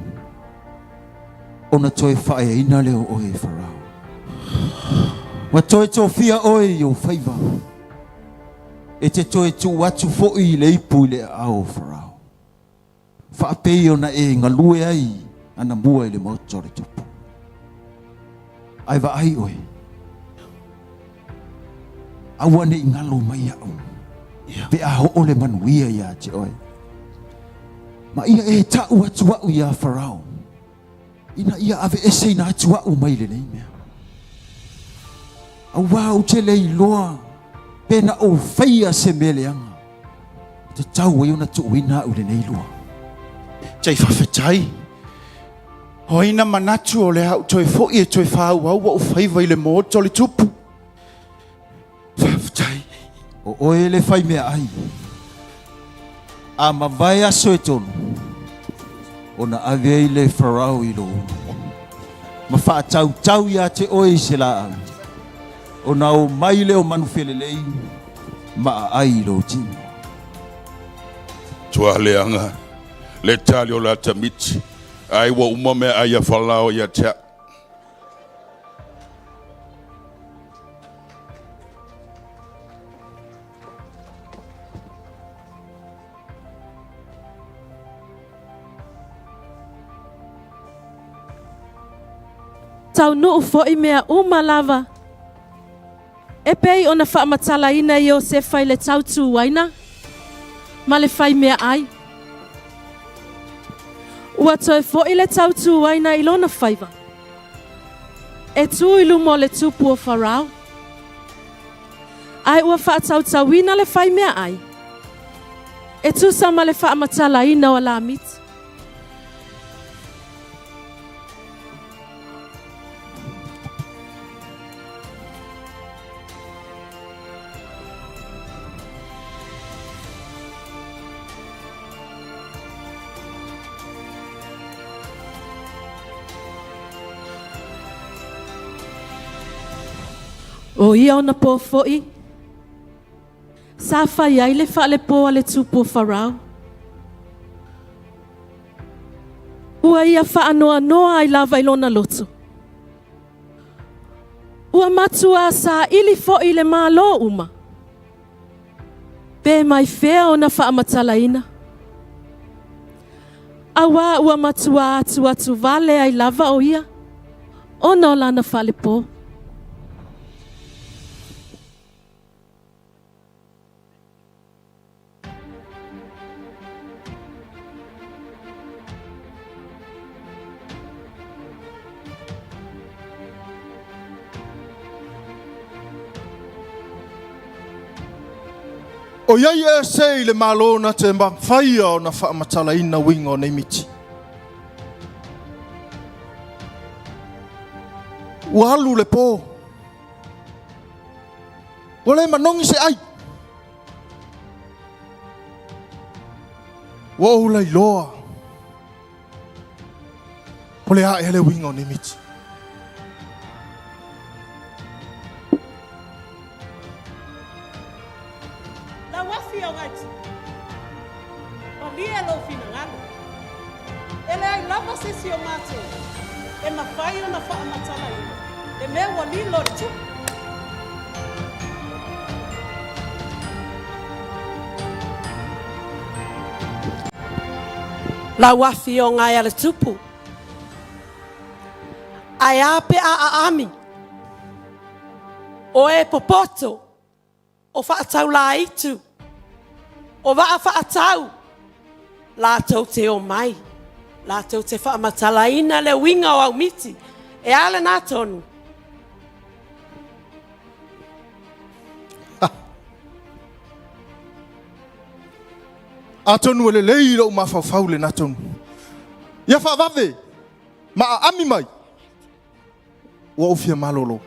ona toe faaeaina lea o oe e Farao. Ma toe tofia oe i ou faiva, e te toe tuu atu foi i le ipu i le aao o Farao. Faapei ona e galue ai anamua i le maota o le tupu. Ae vaai oe, aua ne i galo mai aʻu, pe a oo le manuia iā te oe. Ma ia e taʻu atu aʻu iā Farao, ina ia aveeseina atu aʻu mai lenei mea. Auā ou te le iloa pe na ou faia se mea leaga, e tatau ai ona tuuina aʻu i lenei lua. Tai faafetai. O ai na manatu o le a ou toe foi e toe faaauau ou faiva i le maota o le tupu. Faafetai. O oe le fai meaai. A mavae aso e tolu, ona ave ai lea e Farao i lou ulu, ma faatautau iā te oe i se laau, ona o mai lea o manu felelei ma aai i lou tino. Tua leaga le tali o le atamiti, ai ua uma meaai a Farao ia te a'u. Taunuu foi mea uma lava e pei ona faamatalaina e Iosefa i le tautuaina ma le fai meaai. Ua toe foi le tautuaina i lona faiva, e tu i luma o le tupu o Farao. Ae ua faatautauina le fai meaai e tusa ma le faamatalaina o alamiti. O ia ona pō foi, sa fai ai le faalepō a le tupu o Farao. Ua ia faanoanoa ai lava i lona loto. Ua matuā saili foi i le Malo uma. Pe mai fea ona faamatalaina? Auā ua matuā atuatu vale ai lava o ia ona o lana falepō. ʻOiai e ese i le Malo na te mafai ona faamatalaina uiga o nei miti. Ua alu le po. Ua le manogi se ai. Ua ou lailoa. Po le a ea le uiga o nei miti. Lau Afioga i Tupu, malie lou finagalo. E leai lava se isi o matou e mafai ona faamatalaina le mea ua lilo i le tupu. Lau Afioga e a le Tupu, ae a pe a aami o e popoto, o faataulāitu, o vaa faatau, latou te omai, latou te faamatalaina le uiga o au miti, e a lena tonu? Atonu e lelei lou mafaufau lena tonu. Ia faavave ma aami mai, ua ou fia malolo.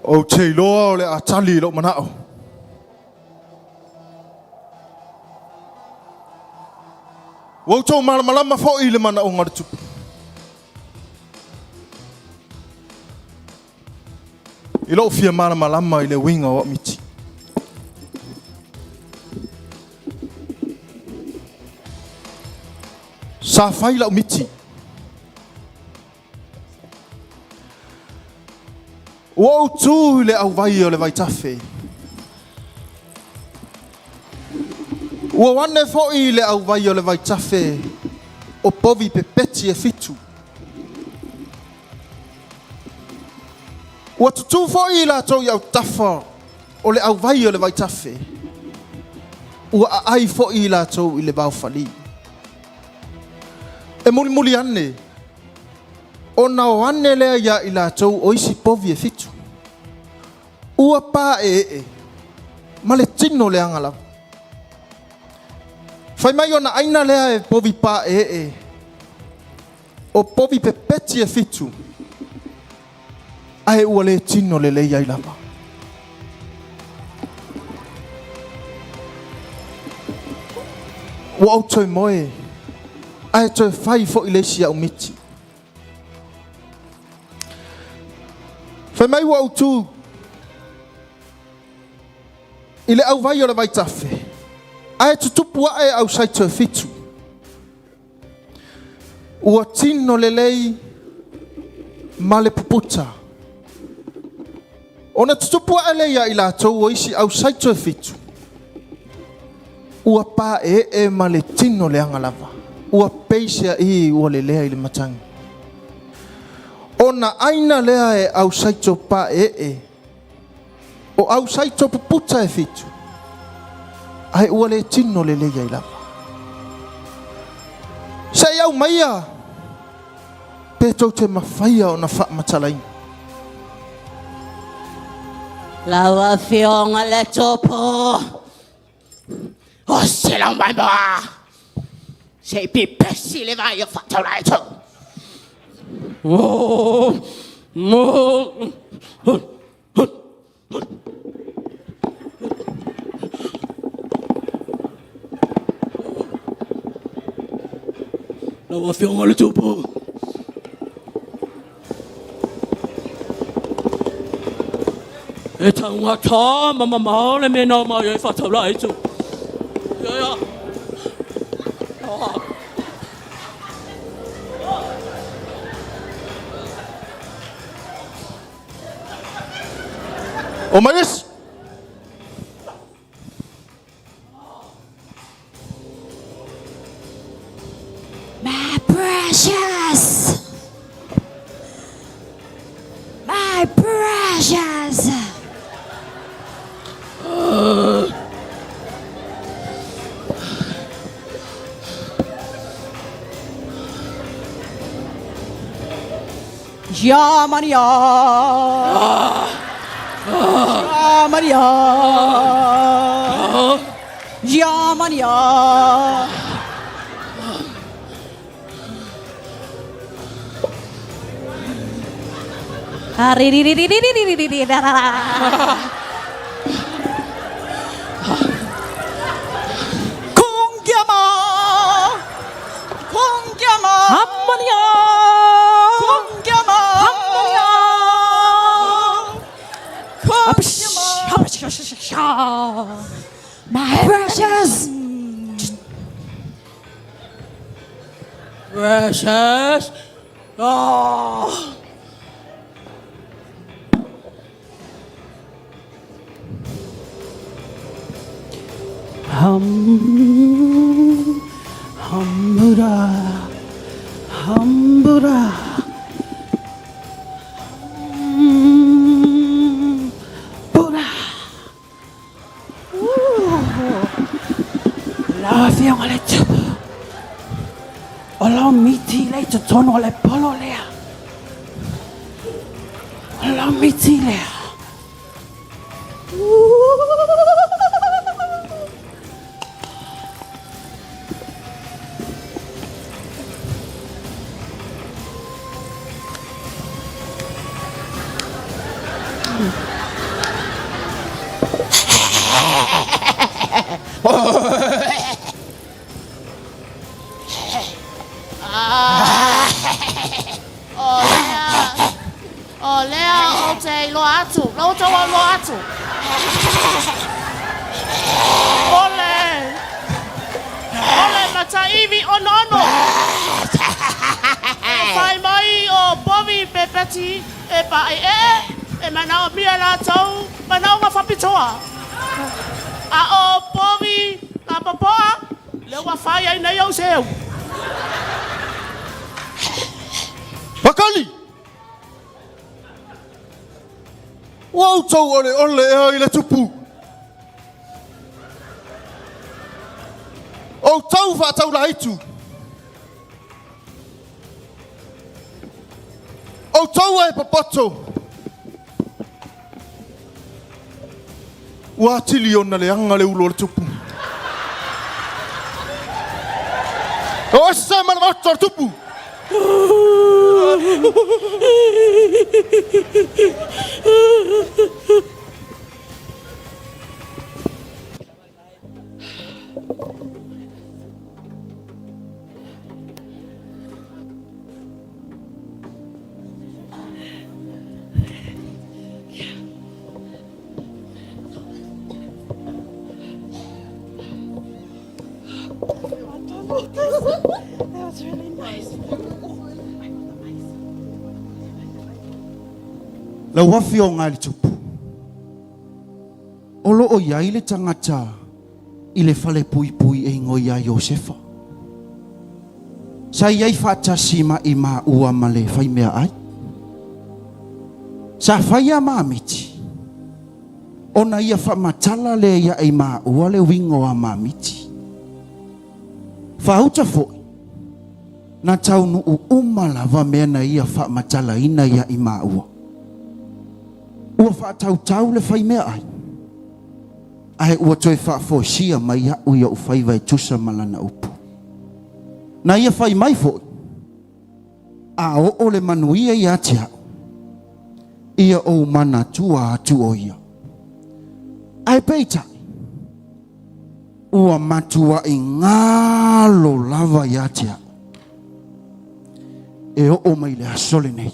Ou te iloa o le a tali i lou manao. Ua outou malamalama foi i le manaoga o le tupu. I lou fia malamalama i le uiga o au miti. Sa fai lau miti. Ua ou tu i le auvai o le vaitafe. Ua o ane foi i le auvai o le vaitafe o povi pepeti e fitu. Ua tutū foi i latou i autafa o le auvai o le vaitafe. Ua aai foi i latou i le vaofalī. E mulimuli ane, ona o ane lea iā i latou o isi povi e fitu. Ua paeee ma le tino leaga lava. Fai mai ona aina lea e povi paeee o povi pepeti e fitu, ae ua le tino lelei ai lava. Ua ou toe moe, ae toe fai foi le isi au miti. Fai mai ua ou tu i le auvai o le vaitafe, ae tutupu ae au saito e fitu. Ua tino lelei ma le puputa. Ona tutupu ae lea ia i latou o isi au saito e fitu, ua paeee ma le tino leaga lava, ua peiseai ua lelea i le matagi. Ona aina lea e au saito paeee O au saito puputa e fitu, ae ua le tino lelei ai lava. Se i aumaia pe tou te mafaia ona faamatalaina. Lau Afioga le Tupu, osi lau maimoa, se i pipesi le vai o Faataulaitu. Oh, oh, oh. Lau Afioga le Tupu. E taugata ma mamao le mea na omai ai Faataulaitu. Ia, ia. Ah. O mai isi. My precious. My precious. Ya Maria. Ya Maria. Ya Maria. Kungiama. Kungiama. Amania. Kungiama. Amania. Kungiama. My precious. Precious. Oh. Hum, hambura, hambura. Hambura. Lau Afioga le Tupu, o lau miti lea i totonu o le polo lea. O lau miti lea. O lea, o lea ou te iloa atu. La ua tau auloa atu. O le O le mataivi onoono. E fai mai o povi pepeti e paʻeʻeʻe e manaomia e latou manaoga faapitoa. A o povi lapopoa, lea ua fai ai nei ou seu. Pakali! Ua outou oleole ea i le tupu. Outou faataulaitu. Outou e popoto. Ua atili ona leaga le ulu o le tupu. O ese ma le maota o le tupu. That was really nice. Lau Afioga i le Tupu, O lo o i ai le tagata i le falepuipui e igoa ia Iosefa. Sa i ai faatasi ma i maua ma le faimeaai. Sa fai a mamiti, ona ia faamatala lea ia i maua le uiga o a mamiti. Faauta foi, na taunuu uma lava mea na ia faamatalaina ia i maua. Ua faatautau le faimeaai, ae ua toe faafoisia mai au i ou faiva e tusa ma lana upu. Na ia fai mai foi, A oo le manuia ia te au, ia ou manatua atu o ia. Ae peitai, ua matuai galo lava ia te au, e oo mai le aso lenei.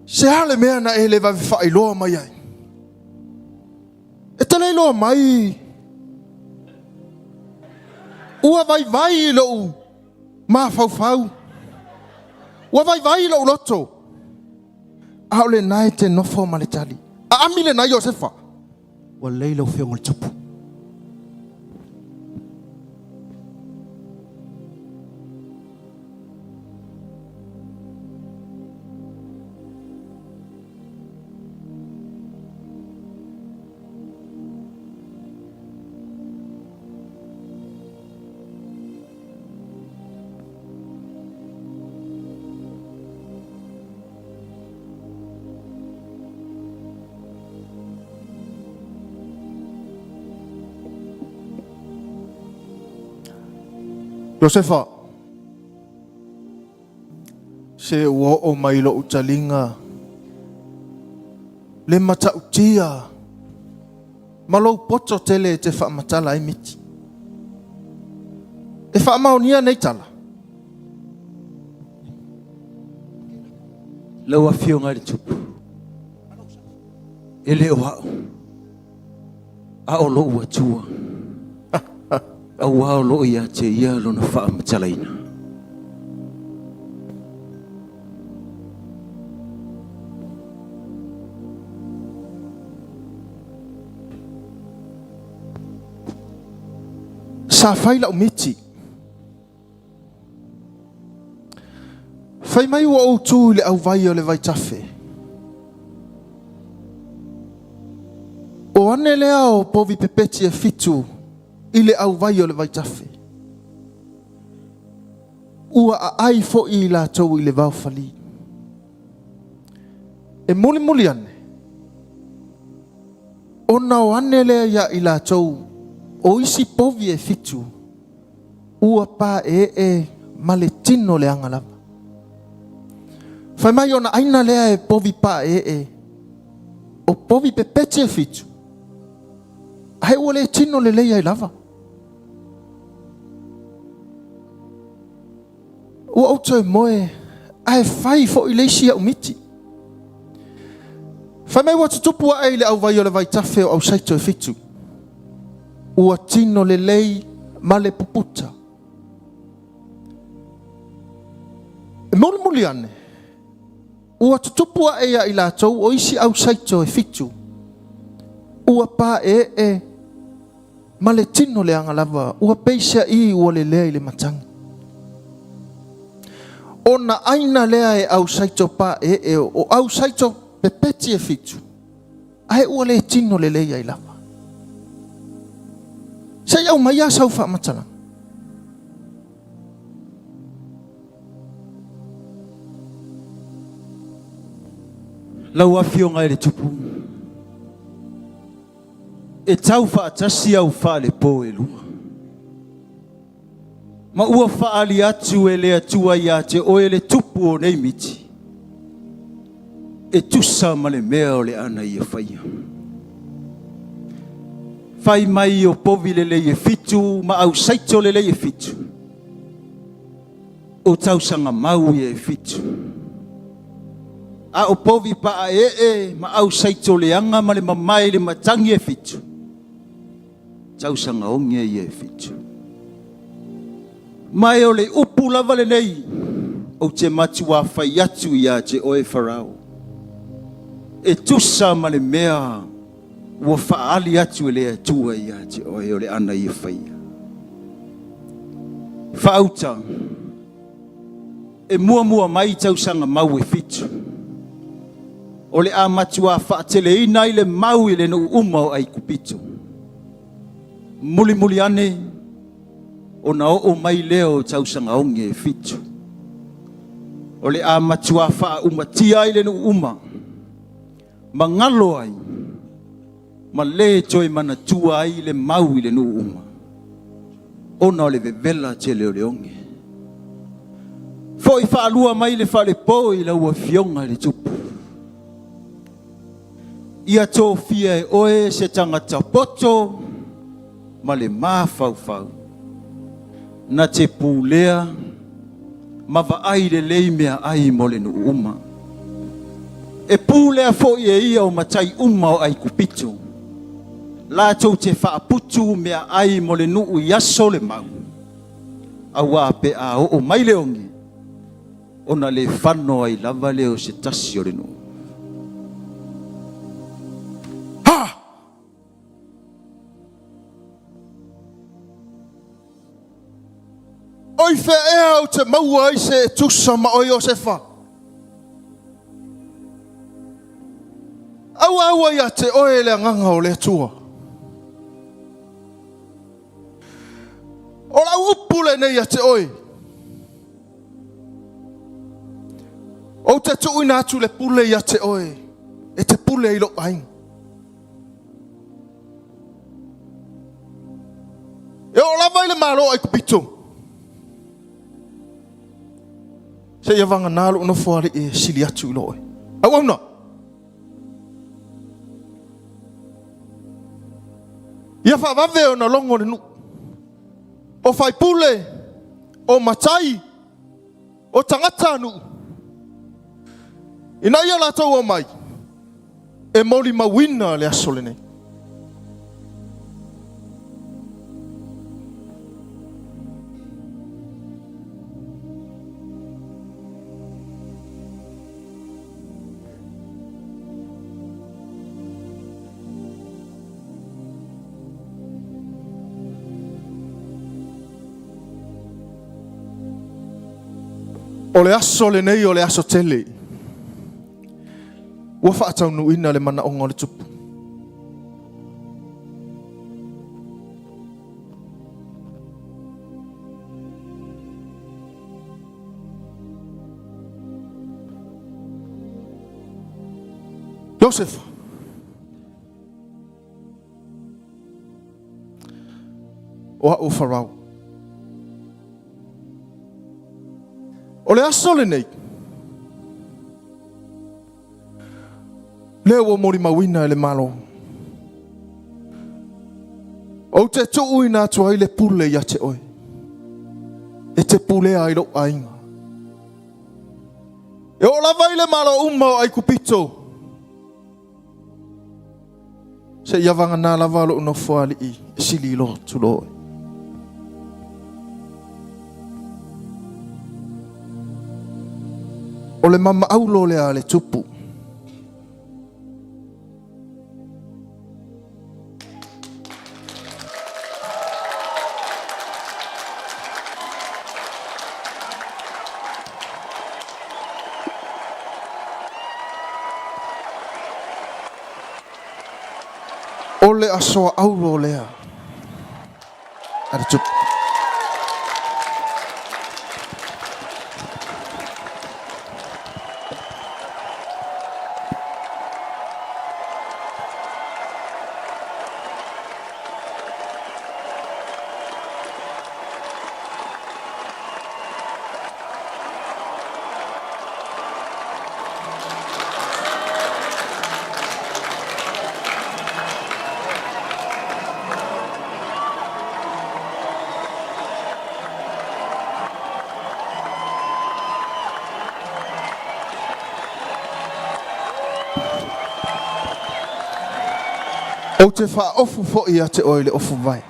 Se a le mea na e le vave faailoa mai ai? E te le iloa mai ua vaivai i lou mafaufau, ua vaivai i lou loto, a o lena e te nofo ma le tali. Aami lena Iosefa. Ua lelei lau Afioga i le Tupu. Iosefa, se ua oo mai lou taliga le matautia ma lou poto tele e te faamatala ai miti. E faamaonia nei tala. Lau Afioga i le Tupu, e le o au, a o lou Atua, auā o lo o ia te Ia lona faamatalaina. Sa fai lau miti. Fai mai ua ou tu i le auvai o le vaitafe. O ane lea o povi pepeti e fitu i le auvai o le vaitafe. Ua aai foi i latou i le vaofali. E mulimuli ane, ona o ane lea ia i latou o isi povi e fitu, ua paeee ma le tino leaga lava. Fai mai ona aina lea e povi paeee, o povi pepeti e fitu, ae ua le tino lelei ai lava. Ua ou toe moe ae fai foi le isi au miti. Fai mai ua tutupu ae i le auvai o le vaitafe o ausaito e fitu. Ua tino lelei ma le puputa. E mulimuli ane, ua tutupu ae ia i latou o isi ausaito e fitu, ua paeee ma le tino leaga lava, ua peiseai ua lelea i le matagi. Ona aina lea e ausaito paeee o ausaito pepeti e fitu, ae ua le tino lelei ai lava. Se i aumaia sau faamatalaga. Lau Afioga i le Tupu, e tau faatasi au faalepo e lua. Ma ua faaali atu e le Atua ia te oe le tupu o nei miti, e tusa ma le mea o le a na ia faia. Fai mai o povi lelei e fitu ma ausaito lelei e fitu, o tausaga mau ia e fitu. A o povi paaee ma ausaito leaga ma le mamae i le matagi e fitu, tausaga oge ia e fitu. Ma e o le upu lava lenei ou te matuā fai atu ia te oe Farao, e tusa ma le mea ua faaali atu e le Atua ia te oe o le a na ia faia. Faauta, e muamua mai tausaga mau e fitu, o le a matuā faateleina ai le mau i le nuu uma o Aikupito. Mulimuli ane, ona oo mai lea o tausaga oge e fitu, o le a matuā faaumatia ai le nuu uma, ma galo ai, ma lē toe manatua ai le mau i le nuu uma, ona o le vevela tele o le oge. Fo'i faalua mai le falepo i lau Afioga i le Tupu, ia tofia e oe se tagata poto ma le mafaufau, na te pulea ma vaai lelei meaai mo le nuu uma. E pulea foi e ia o matai uma o Aikupito, latou te faaputu meaai mo le nuu i aso o le mau, auā pe a oo mai le oge, ona le fano ai lava lea o se tasi o le nuu. Ha! O i fea ea ou te maua ai se e tusa ma oe Iosefa? Aua aua ia te oe le agaga o le Atua. O lau upu lenei ia te oe, ou te tuuina atu le pule ia te oe, e te pule i lou aiga. E oo lava i le Malo o Aikupito, seia vagana lou nofoalii e sili atu i lo oe. Auauna! Ia faavave ona logo le nuu, o faipule, o matai, o tagata nuu, ina ia latou omai e molimauina le aso lenei. O le aso lenei o le aso tele. Ua faataunuuina le manaoga o le tupu. Iosefa. O a'u o Farao. O le aso lenei, lea ua molimauina e le Malo, ou te tuuina atu ai le pule ia te oe, e te pulea ai lou aiga. E oo lava i le Malo uma o Aikupito. Seia vagana lava lo'u nofoalii e sili i lo atu lo oe. O le mamaaulo lea a le tupu. O le aso aulo lea a le tupu. Ou te faaofu foi ia te oe le ofu vae.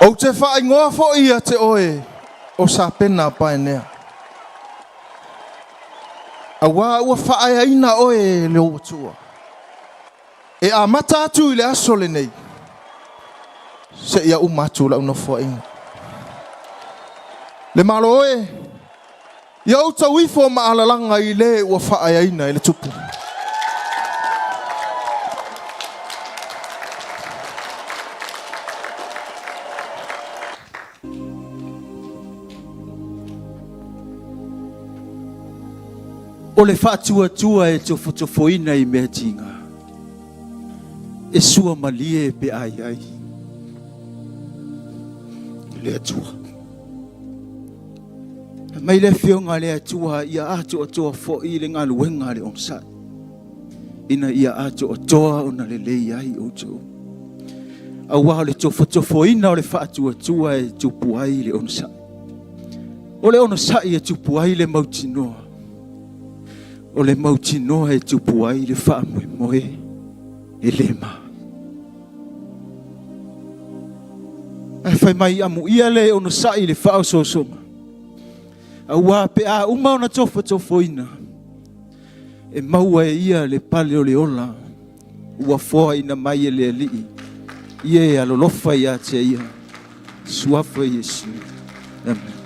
Ou te faaigoa foi ia te oe o Sapena Paenea. Auā ua faaeaina oe e lou Atua. E amata atu i le aso lenei, seia uma atu lau nofoaiga. Le Malo e, ia ou tauifo ma alalaga i le ua faaeaina e le Tupu. O le faatuatua e tofotofoina i mea tiga, e suamalie pe a i ai le Atua. Fai mai le Afioga a le Atua ia atoatoa foi le galuega a le onosai, ina ia atoatoa ona lelei ai outou. Aua o le tofotofoina o le faatuatua e tupu ai le onosai. O le onosai e tupu ai le mautinoa. O le mautinoa e tupu ai le faamoemoe e le ma. Ae fai mai amuia le onosai i le faaosoosoga. Aua pe a uma ona tofotofoina, e maua e ia le pale o le ola ua foaina mai e le Alii, ia e alolofa ia te ia. Suafa Iesu. Amen.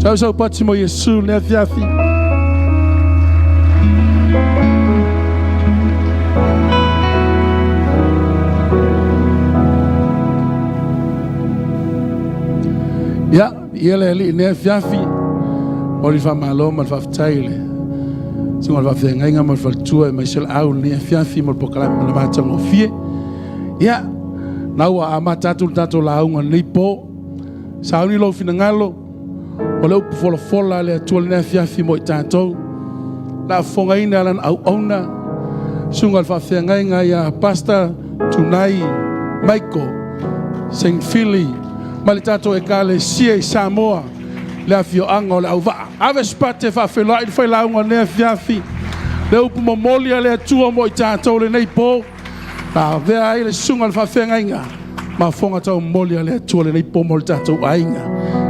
Sau sau pati mo Iesu le afiafi. Ia, ia le alii nei afiafi, o le faamalo ma le faafetai i le susuga i le faafeagaiga ma le faletua aemaise le au i lenei afiafi mo le polokalame ma le matagofie. Ia, na ua amata atu le tatou lauga i lenei po. Sauni lou finagalo, o le upu folafola a le Atua i lenei afiafi mo i tatou. O le a fofogaina e lana auauna, susuga i le faafeagaiga ia Pastor Tunai Michael Sengfili mai le tatou Ekalesia i Samoa, le afioaga o Leauvaa. Ave se pate e faafeiloai le failauga o lenei afiafi, le upu momoli a le Atua mo i tatou i lenei po. Na avea ai le susuga i le faafeagaiga ma fofoga taumolimoli a le Atua i lenei po mo le tatou aiga.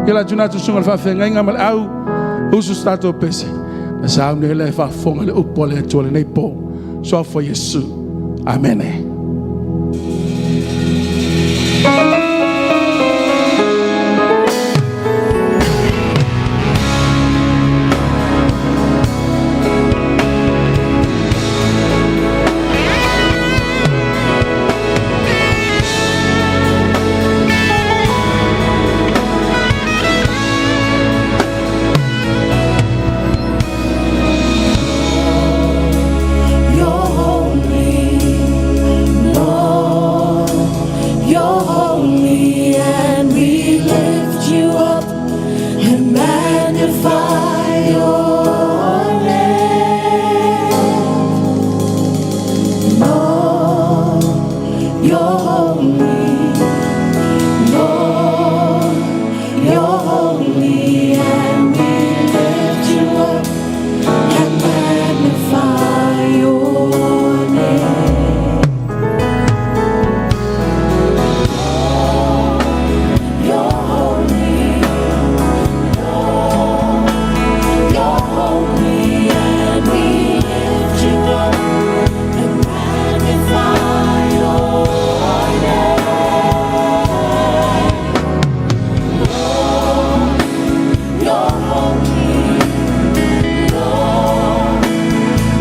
Ia la tuna atu susuga i le faafeagaiga ma le au usu se tatou pese. Na sauni ai le faafofoga i le upu a le Atua i lenei po. Suafa o Iesu. Amene. You're holy, Lord. You're holy, and we lift you up and magnify your name. Lord, you're holy, Lord. You're holy, and we lift you up and magnify your name. You're holy, Lord. You're holy, and we lift you up and magnify your name. Lord, you're holy, Lord.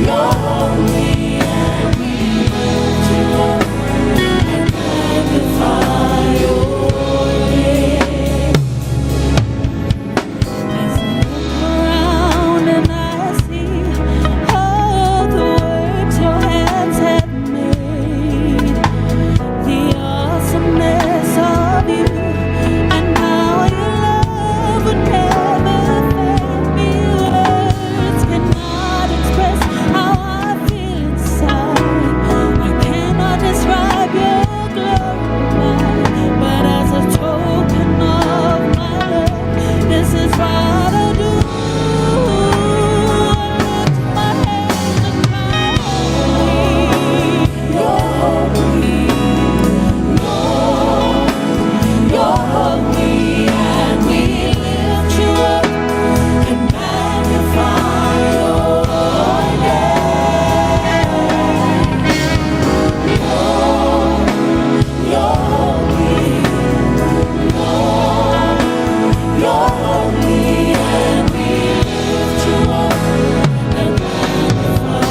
You're holy, and we lift you up and magnify your name. As I look around and I see all the works your hands have made, the awesomeness of you and how your love would never fail me. Words cannot express how I feel inside. I cannot describe your glory, but as a token of my love, this is what I do. I lift my hands and cry, You're holy, Lord. You're holy, and we lift you up and magnify your name. Lord, you're holy, Lord. You're holy, and we lift you up and magnify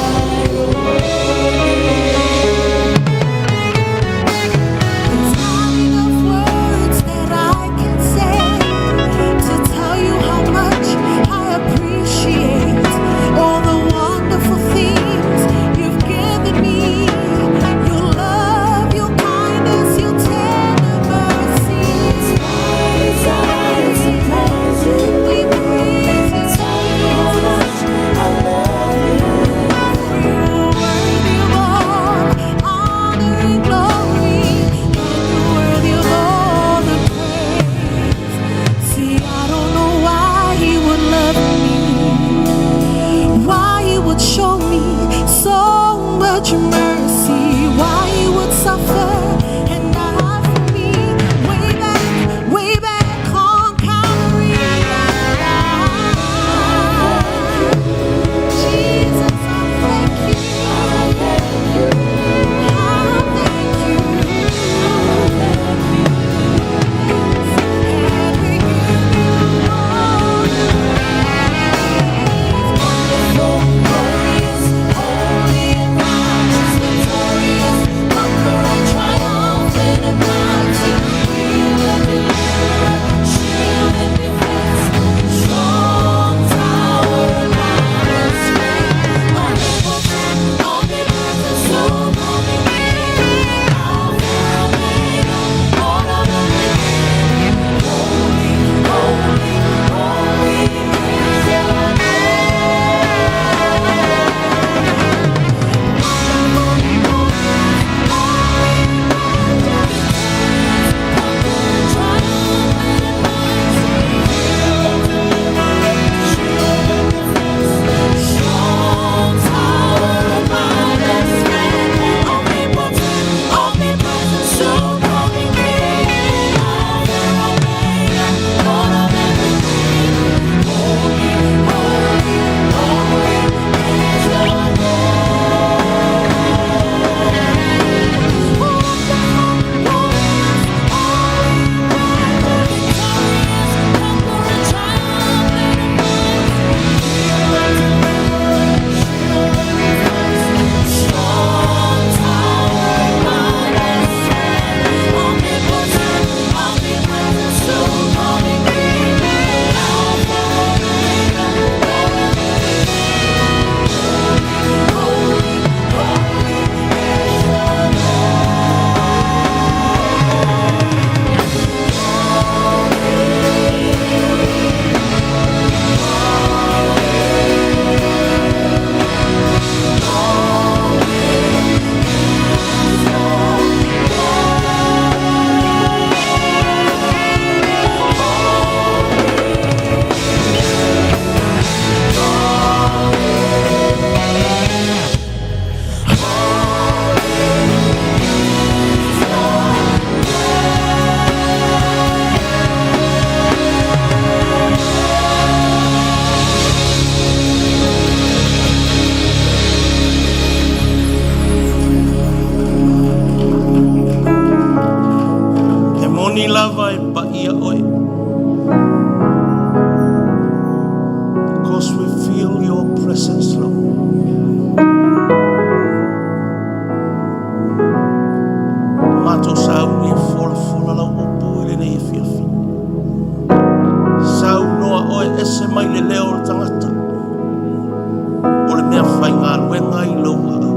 your name. There's not enough words that I can say to tell you how much I appreciate all the wonderful things you've given me. Your love, your kindness, your tender mercies. My desire is to praise you. We praise you, Tell you how much I love you. You're worthy of all honor and glory, and you're worthy of all the praise. See, I don't know why he would love me, why he would show me so much mercy, why he would suffer and die for me. Way back on Calvary. Jesus, I thank you. I thank you. I thank you. And we give you all the i lou aao.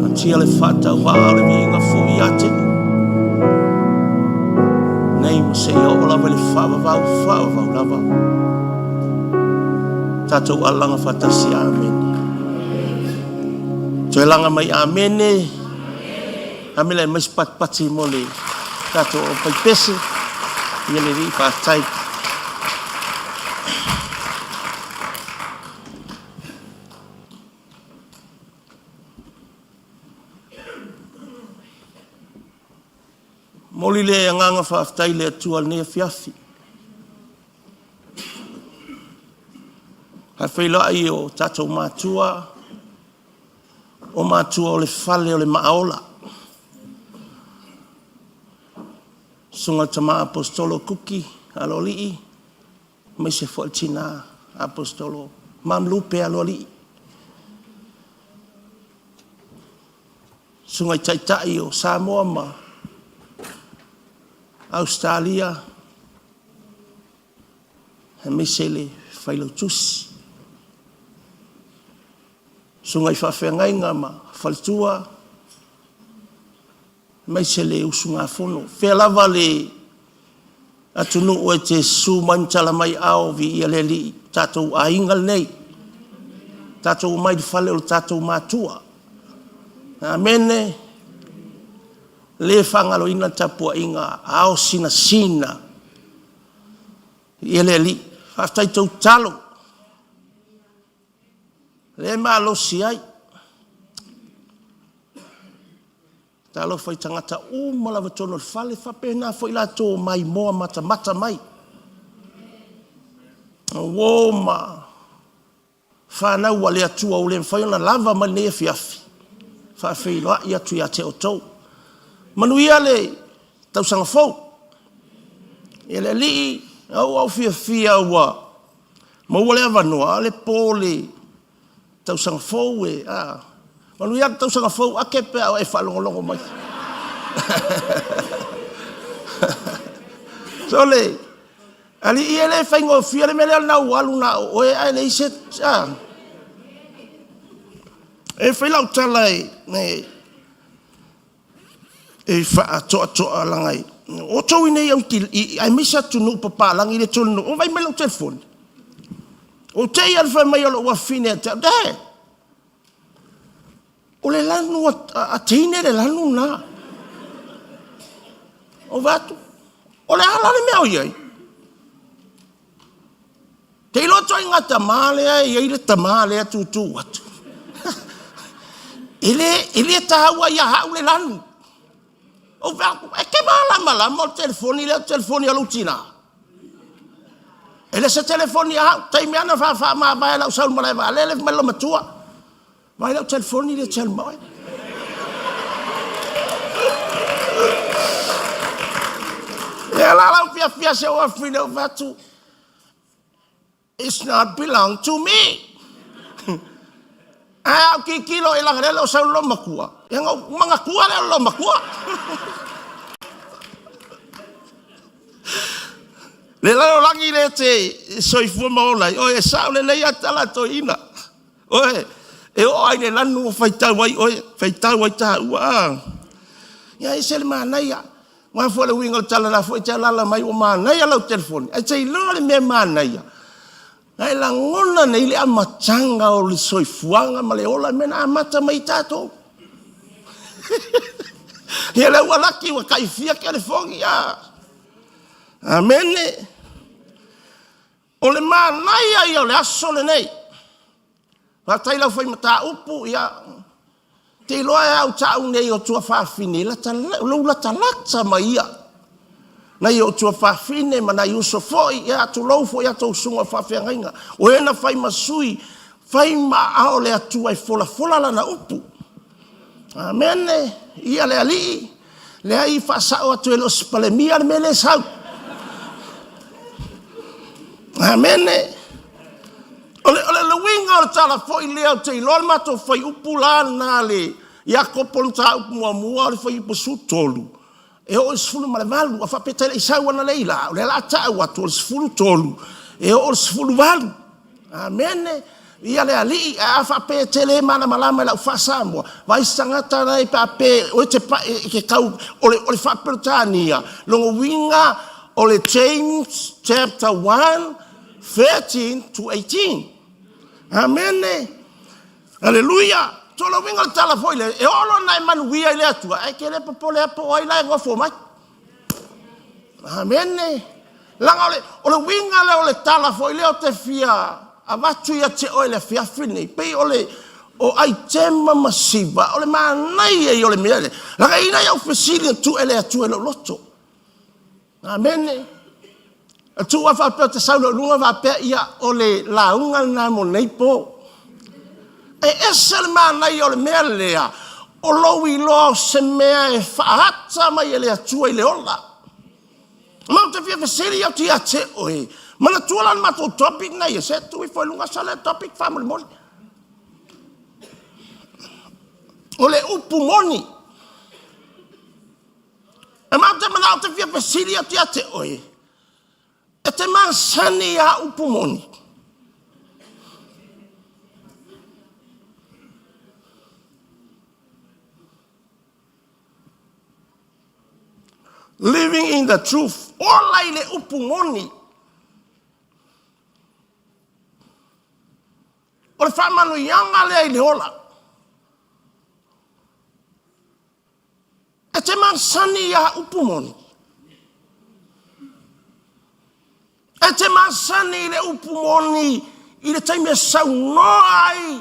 Atia le faatauvaa o le viiga foi ia te oe. Nei ma seia oo lava i le faavavau, faavavau lava. Tatou alalaga faatasi. Amene. Toe laga mai Amene. Amene mai se patipati mo le tatou aufaipese. Ia le Alii faafetai. Momoli le agaga faafetai i le Atua i lenei afiafi. Faafeiloai i o tatou matua, o matua o le fale o le Maaola. Susuga i le Tama Aposetolo Kuki Aloalii, aemaise foi le Tina Aposetolo Mamalupe Aloalii. Susuga i Taitai o Samoa ma Ausetalia, aemaise le Failautusi, Susuga i Faafeagaiga ma Faletua, aemaise le usugafono. Fea lava le atunuu e te susu mai ma tala mai ao, viia le Alii, tatou aiga lenei, tatou omai i le fale o le tatou Matua. Amene. Le faagaloina le tapuaiga a ao sinasina. Viia le Alii. Faafetai i tou tatalo. Lea e malosi ai. Talofa i tagata uma lava i totonu o le fale, faapena foi latou o maimoa matamata mai. O uo ma fanau a le Atua ua le mafai ona lava mai lenei afiafi, faafeiloai atu ia te outou. Manuia le tausaga fou. Ia le Alii, ua ou fiafia ua maua le avanoa, a o le po le tausaga fou e, a, manuia le tausaga fou ake pe a o e faalogologo mai. Sole, alii e le faigofie le mea lea na ua alu na o oe ae leai se, a, e fai lau tala e, e, e faatoatoa laga i outou i nei aemaise atunuu papalagi i le tonu o vai mai lau telefoni. O te i fai mai o lou afafine ia te au, Dad, o le lanu a teine le lanu na. O fai atu, o le a la le mea o i ai? Te iloa ituaiga tama lea e i ai le tama lea tutu atu. E le, e le taua ia au le lanu. Ou fai atu, e te malamalama o le telefoni lea o le telefoni a lou tina. E le se telefoni a au, taimi lava na faafaamavae lau sau i le malae vaalele, fai mai le loomatua, vaai lau telefoni lea e te alu ma oe. Ia la lau fiafia si ou afafine ou fai atu, It's not belong to me. Ae a ou tilotilo i leaga lea o sau le loomatua, ia na ou manatua lea o le loomatua. Le lalolagi lea te soifua ma ola ai, oe e sao lelei lava tala a toeaiina. Oe, e oo lava i le lanu o faitau ai oe, faitau ai taua. A. Ia e ese le manaia. Aua foi le uiga o le tala la foi e te alaala mai ua manaia lau telefoni. Ae te iloa le mea e manaia, na e lagona nei le amataga o le soifuaga ma le ola, mea na amata mai i tatou. Ia lea ua laki ua taifia telefoni. A. Amene. O le manaia ia o le aso lenei. Faafetai i le aufai mataupu, ia, te iloa e au tau nei o tuafafine, lata, lou latalata mai ia. Nai ou tuafafine ma nai uso foi, ia, tulou foi a tou susuga o faafeagaiga. O e na fai ma sui, fai ma aao le Atua e folafola lana upu. Amene, ia le Alii, leai faasao atu e le o se Palemia le mea lea e sau. Amene. O le, o le uiga o le tala foi lea, ou te iloa le matou fuaiupu la lena le Iakopo le mataupu muamua o le fuaiupu 13, e oo i le 18, a faapea e te le i sau analeila, o lea o le a tau atu o le 13 e oo i le 18. Amene. Ia le Alii, ae a faapea e te le malamalama i lau faa-Samoa, vaai se tagata la e pe a pe oe te pai i ke kau o le, o le faa-Peretania, lona uiga o le James chapter 1, 13 to 18. Amene. Aleluia. So o le uiga o le tala foi lea, e oo loa ina e manuia i le Atua, ae e te le popole lava po o ai la e nofo mai. Amene. Leaga o le, o le uiga lea o le tala foi lea ou te fia avatu ia te oe i le afiafi lenei, pei o le o Aitema ma Siva, o le manaia ia o le mea lea. Leaga e i ai nai au fesili na tuu e le Atua i lou loto. Amene. E tuu lava faapea ou te sau loa i luga faapea, ia, o le lauga lena mo nei po. E ese le manaia o le mea lea, o lou iloa o se mea e faaata mai e le Atua i le ola. Ma ou te fia fesili atu ia te oe, manatua la le matou topic na ia, se tuu ifo i luga sa lea topic faamolemole. O le upu moni. E ma ou te manao ou te fia fesili atu ia te oe, E te masani iā upu moni. Living in the truth. Ola i le upu moni. O le faamanuiaga lea i le ola. E te masani iā upu moni. E te masani i le upu moni i le taimi e saunoa ai,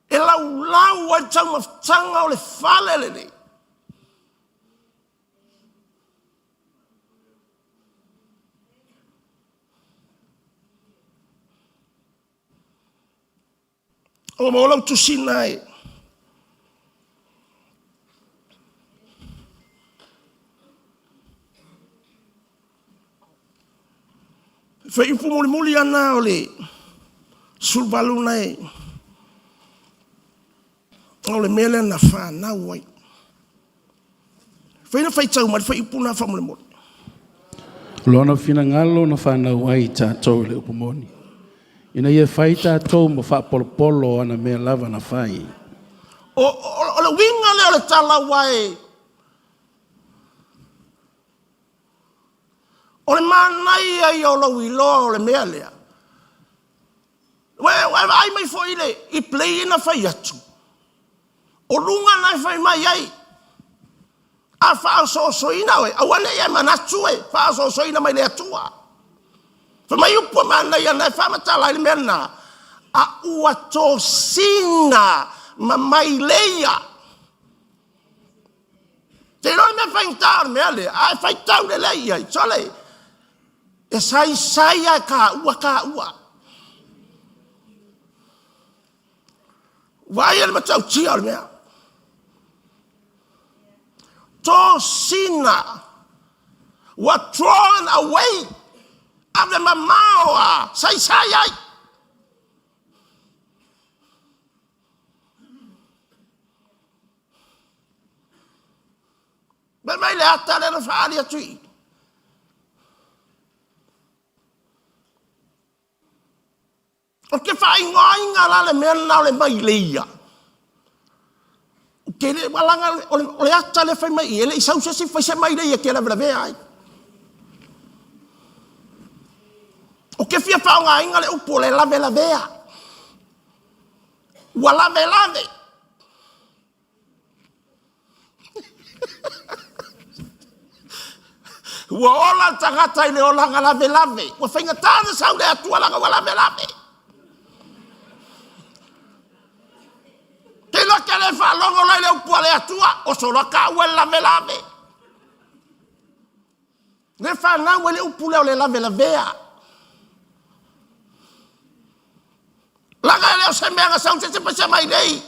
e laulau ai le taumafataga o le fale lenei. Ua maua lau tusina e. Fai upu mulimuli ana o le 18 na e o le mea lea na fanau ai. Fai na faitau mai le fuaiupu na faamolemole. O Lona finagalo na fanau ai i tatou i le upu moni, ina ia fai tatou ma faapolopolo o ana mea lava na fai. O, o, o le uiga lea o le tala aua e O le manaia ia o lou iloa o le mea lea. Ua e vaai mai foi i le i play na fai atu. O luga na e fai mai ai, a faaosoosoina oe, aua ne i e manatu e faaosoosoina mai le Atua. Fai mai upu a manaia na e faamatala ai le mea lena, a ua tosina ma maileia. Te iloa le mea faigata o le mea lea, a e faitau lelei i ai, sole, e saisai a e kaua kaua. Vaai le matautia o le mea. Tosina ua drawn away ave mamao a saisai ai. Mai mai le ata lea na faaali atu i i. Ou te faaigoaina la le mea lena o le maileia. Ou te le, leaga o le ata lea fai mai i, e le i sau se isi fai se maileia e te lavelavea ai. Ou te fia faaaogaina le upu o le lavelavea. Ua lavelave. Ua ola le tagata i le olaga lavelave. Ua faigata ona sau le Atua leaga ua lavelave. Te iloa ke le faalogo loa i le upu a le Atua, oso loa taua e lavelave. Le fanau ai le upu lea o le lavelavea. Leaga e le o se mea na sau se se pasia mai nei.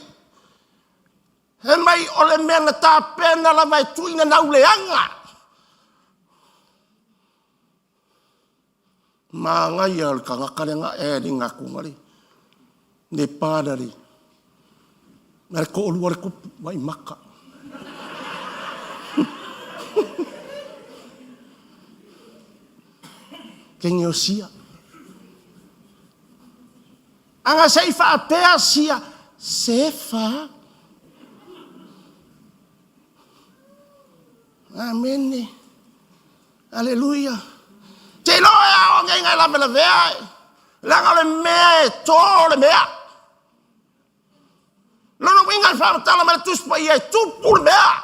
He mai o le mea na tapena lava e tuuina nau leaga. Manaia o le tagata lea na e linga atu na le Nepal le na le toalua le tupu mai maka. Kenge o sia. Aga se i faapea sia Sefa. Amene. Aleluia. Te iloa e ao ageiga e lavelavea e. Leaga o le mea e tō le mea. Lona uiga e faamatala mai le Tusi Paia e tupu le mea.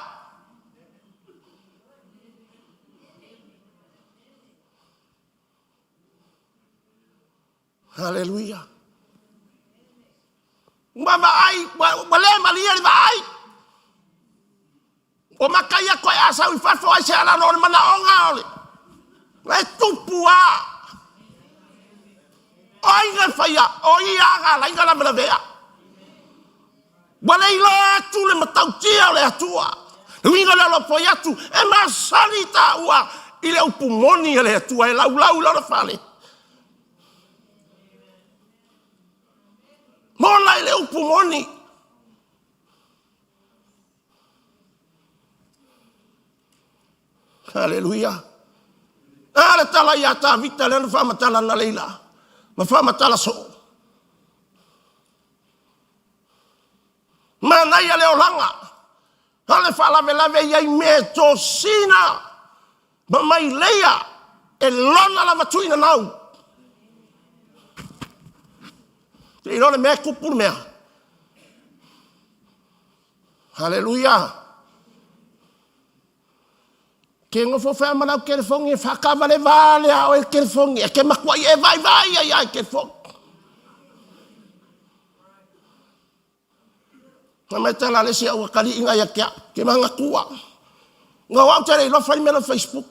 Haleluia. Ua vaai, ua le malie le vaai. Ua maka ia koe a sau i fafo ai se alalo o le manaoga o le. E tupu a. O ai na faia, o ia ga laina lavelavea. Ua le iloa atu le matautia o le Atua. Le uiga lea o lou fai atu, e masani taua i le upu moni a le Atua e laulau i lona fale. Mola i le upu moni. Haleluia. A le tala ia Tavita lea na faamatala na leila ma faamatala soo. Manaia le olaga. A le faalavelave i ai mea tosina ma maileia e lona lava tuuina nau. Te iloa le mea e tupu le mea. Haleluia. Ke nofo fea ma lau telefoni e whaakawale vale a oe telefoni e ke makuai e vai vai ai ai telefoni. Na mai tala le si au kali inga ia kia ke manga kua. Nga wau tele ilo fai mela Facebook.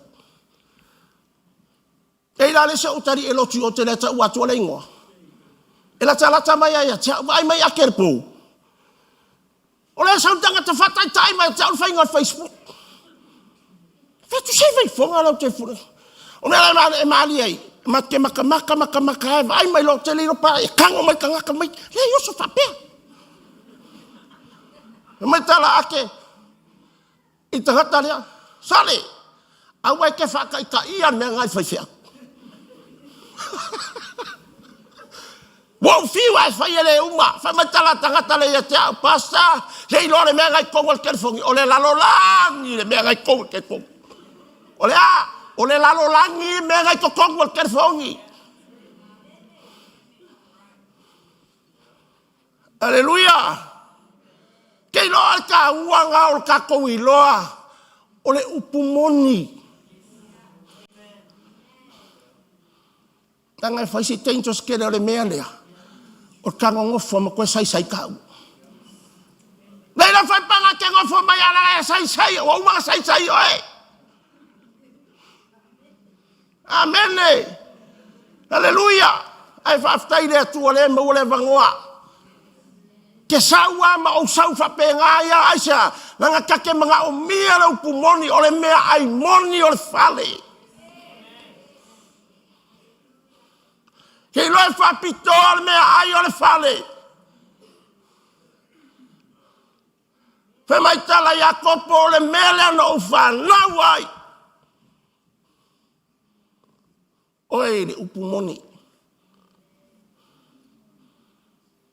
E ila le si au tali e lotu o tele ta ua tua le ingoa. E la talata mai ai tia ai mai ake le pou. O le sau tangata whataitai mai te au whainga Facebook. Whatu se whai fonga lau te fura. O mea la e maali ai, ma te maka maka maka maka e vaai mai lo te liro pa e kango mai tangata mai, le oso whapea. E mai tala ake i tangata lea, sale, aua e ke whakaita ia mea ngai whai whia. Ua ou fiu ae fai e le uma. Fai mai tala tagata le ia te au, Pastor, se iloa le mea ngai kou o le telefoni. O le lalolagi le mea ngai kou o le telefoni. O le a? O le lalolagi le mea ngai totonu o le telefoni. Aleluia! Ke iloa le taua nga o le tatou iloa o le upu moni. Leaga e fai si dangerous tele o le mea lea. O le tagogofa ma koe saisai kau. Nei la fai panga te gofo mai ala e saisai, ua uma na saisai oe. Amene. Aleluia. Ai faafetai le Atua le maua le avanoa. Ke sau a ma ou sau faapena ia aisea, leaga ta te manaomia le upu moni o le mea ai moni o le fale. Ke iloa e faapitoa le mea ai o le fale. Fai mai tala Iakopo o le mea lea na ou fanau ai. Oe i le upu moni.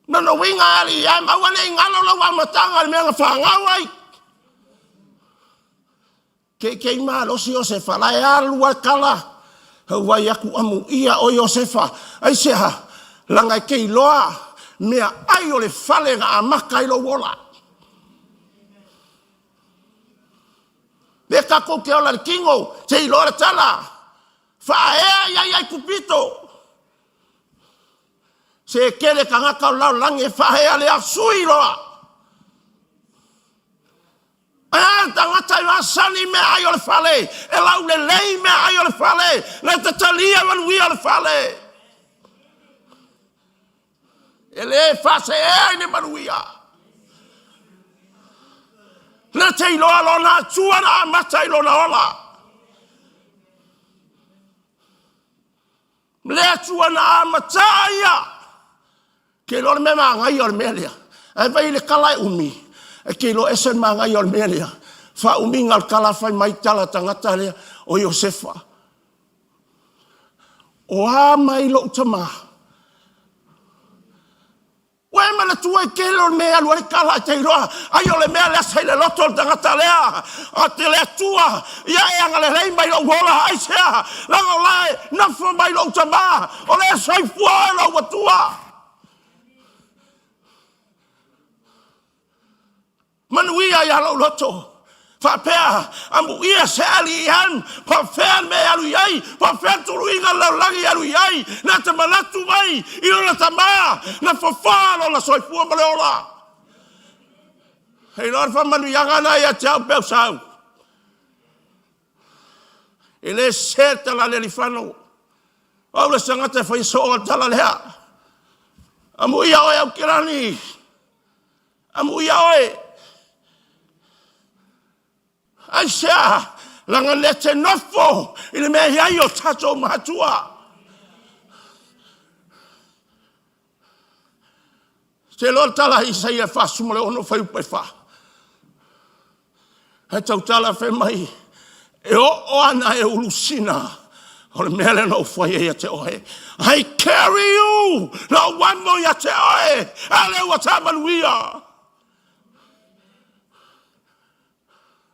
Lona uiga alii ae maua nei galo lau amataga i le mea na fanau ai. Keikei malosi Iosefa, la e alu a kala. Hauai aku amuia o Iosefa. Aisea, laga e ke iloa mea ai o le fale na amata ai lou ola. Le tatou te ola le tino, te iloa le tala. Faaea ia ia i kupito. Se kele tagata o lalolagi e faaea le asui loa. A le tagata i masani meaai o le fale, e laulelei meaai o le fale, le tatalia manuia o le fale. E le faaseea i le manuia. Na te iloa lona Atua na amata i lona ola. Le Atua na amata ia. Ke iloa le mea magaia o le mea lea. Ae vai le kala e umi. E ke iloa ese le magaia o le mea lea. Faaumiga o le kala fai mai tala tagata lea o Iosefa. O a mai lou tamā. manatua e tele o le mea e alu ai le tala e te iloa ai o le mea lea sa i le loto o le tagata lea. A te le Atua, ia e agalelei mai lou ola, aisea? Leaga o la e nofo mai lou tama, o lea e soifua oe lou Atua. Manuia ia lou loto. Faapea, amuia se alii an, po o fea le mea e alu i ai, po o fea le tuluiga o le lalolagi e alu i ai, na te manatu mai i lona tama, na fofoa lona soifua ma le ola. E iloa le faamanuiaga na ia te au peau sau. E le sese le tala a le alifano. O au le tagata e faia soo le tala lea. Amuia oe Aukilani. Amuia oe. Aisea? Leaga le te nofo i le mea e i ai o tatou matua. Te iloa le tala a Isaia 46 fuaiupu e 4. Ae tautala fai mai, e oo ana e ulusina o le mea lea na ou faia ia te oe. I carry you! Na ou amo ia te oe! A lea ua ta manuia!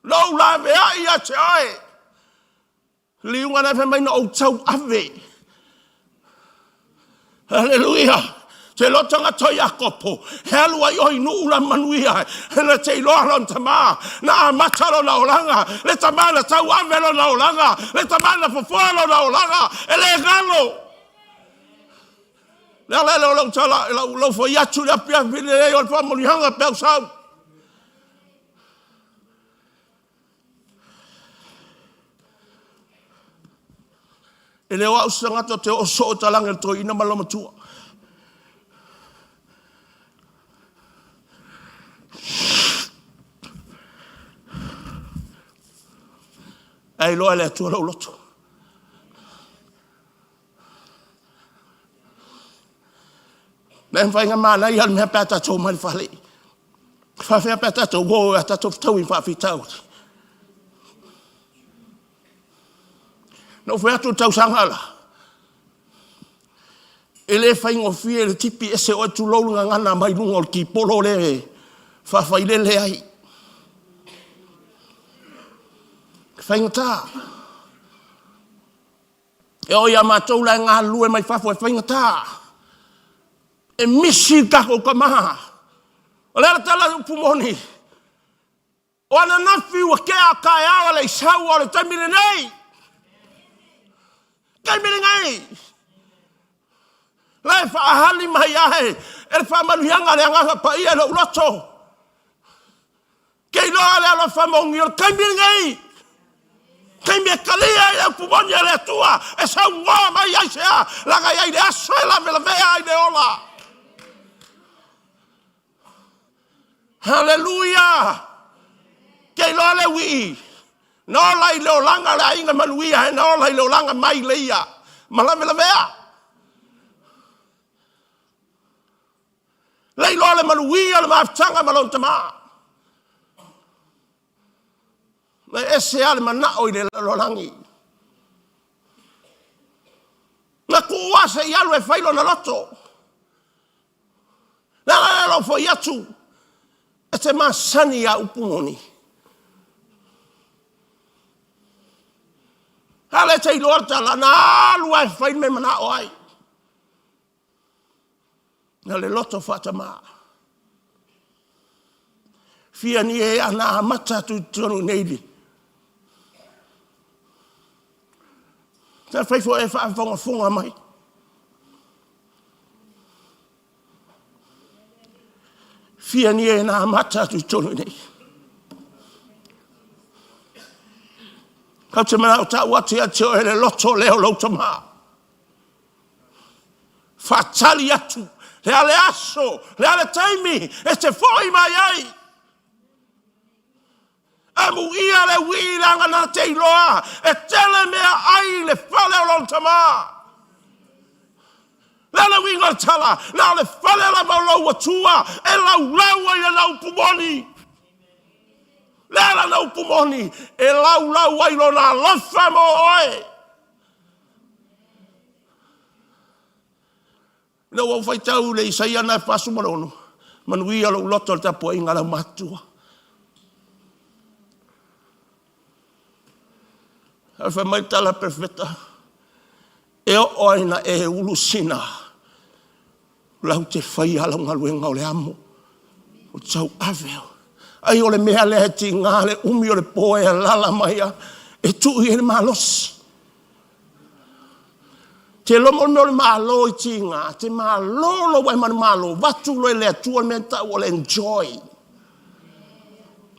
Na ou laveai ia te oe! Liuga na fai mai na ou tauave. Haleluia. Te iloa tagata o Iakopo, e alu ai oi nuu la manuia, e na te iloa lona tama, na amata lona olaga, le tama na tauave lona olaga, le tama na fofoa lona olaga, e le galo. Le ala lea o lau tala, lau, lau fai atu le apiapi lelei o le faamanuiaga peau sau. E le o au se tagata ou te oo soo i talage o le toeaina ma le loomatua. Ae iloa e le Atua lou loto. Le mafai manaia le mea pe a tatou mai le fale. Faafefea pe a tatou o a tatou fetaui ma faafitauli. Na ou fai atu i le tausaga la, e le faigofie le tipi ese oe tulou le gagana mai luga o le kipolo lea e faafailele ai. E faigata. E oo ia matou la e galulue mai fafo e faigata. E misi le tatou tama. O le a le tala upu moni? O ananafi ua tea o taeao a le i sau o le taimi lenei. Taimi lenei. La e faahali mai ae e le faamanuiaga a le Agaga Paia i lou loto. Ke iloa le alofa moni o le taimi lenei. Taimi e talia ai le upu moni a le Atua e saunoa mai ai sea, laga i ai le aso e lavelavea ai le ola. Haleluia! Ke iloa le uii, na ola i le olaga o le aiga manuia, e na ola i le olaga mai le ia ma lavelavea. Le iloa le manuia o le mafutaga ma lona tama. Na ese lava le manao i le lalolagi. Na tuu lava se i alu e fai lona loto. Leaga e lou foi atu e te masani ia upu moni. A le te iloa le tala, na alu lava e fai le mea e manao ai. Na le loto faatama. Fia ni e ana amata atu i totonu nei li. Sa fai foi e faafogafoga mai. Fia ni e na amata atu i totonu nei. Kau te manao tau atu ia te oe le loto leo lou tamā. Faatali atu, le a le aso, le a le taimi e te foi mai ai. Amuia le uii leaga na te iloa e tele mea ai le fale o lona tama. Le a le uiga o le tala, na o le fale lava o lou Atua e laulau ai lana upu moni. Le a lana upu moni e laulau ai lona alofa mo oe. Ina ua ou faitau i le Isaia na e 46, Manuia lou loto i le tapuaiga a lau matua. Ae fai mai le tala a le perofeta, e oo lava ina e ulu sina, lau te faia lau galuega o le amo, o le tauave. Ai o le mea lea e tiga le umi o le po e alala mai a, e tuu i ai le malosi. Te iloa mo le mea o le malo i tiga, te malo lou ai ma le malo, vatu loa e le Atua le mea e tau o le enjoy.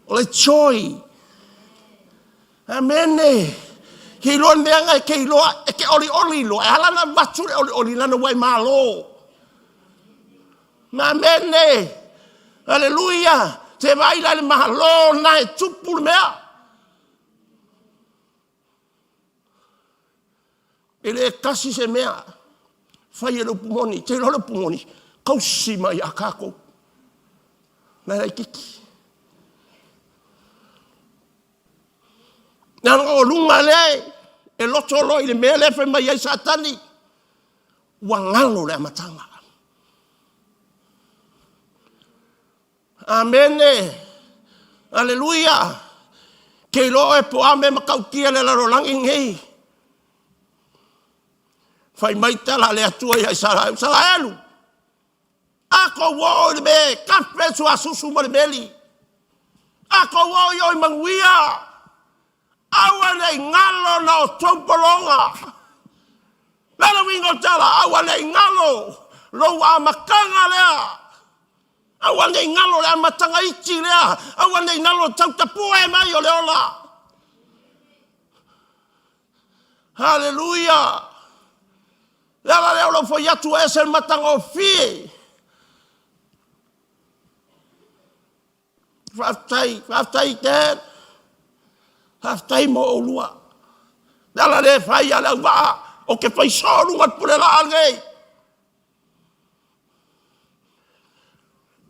O le joy. Amene. Ke iloa le mea na e ke iloa, e ke olioli loa. E ala na vatu le olioli lana ua e malo. Amene. Aleluia. Te vai la le malo na e tupu le mea. E le kasi se mea. Fai e le upu moni. Te iloa le upu moni. Kausi mai a kākou. Nai laititi. Leaga o luga lea e loto loa i le mea lea e fai mai ai Satani, ua galo le amataga. Amene. Aleluia. Ke iloa oe po a mea matautia le lalolagi nei. Fai mai tala a le Atua ia Isaraelu, Isaraelu, A kou oo i le mea e kafe suasusu ma le meli. A kou oo i o i manuia. Aua ne i galo na outou pologa. Le a le uiga o le tala? Aua ne i galo lou amataga lea. Aua ne i galo le amataga iti lea. Aua ne i galo le tautapue mai o le ola. Haleluia! Le ala lea o lou fai atu e ese le matagofie. Faafetai, faafetai Dad. Faafetai mo oulua. Le ala lea e fai a le auvaa o ke fai soo luga le pule laa lenei.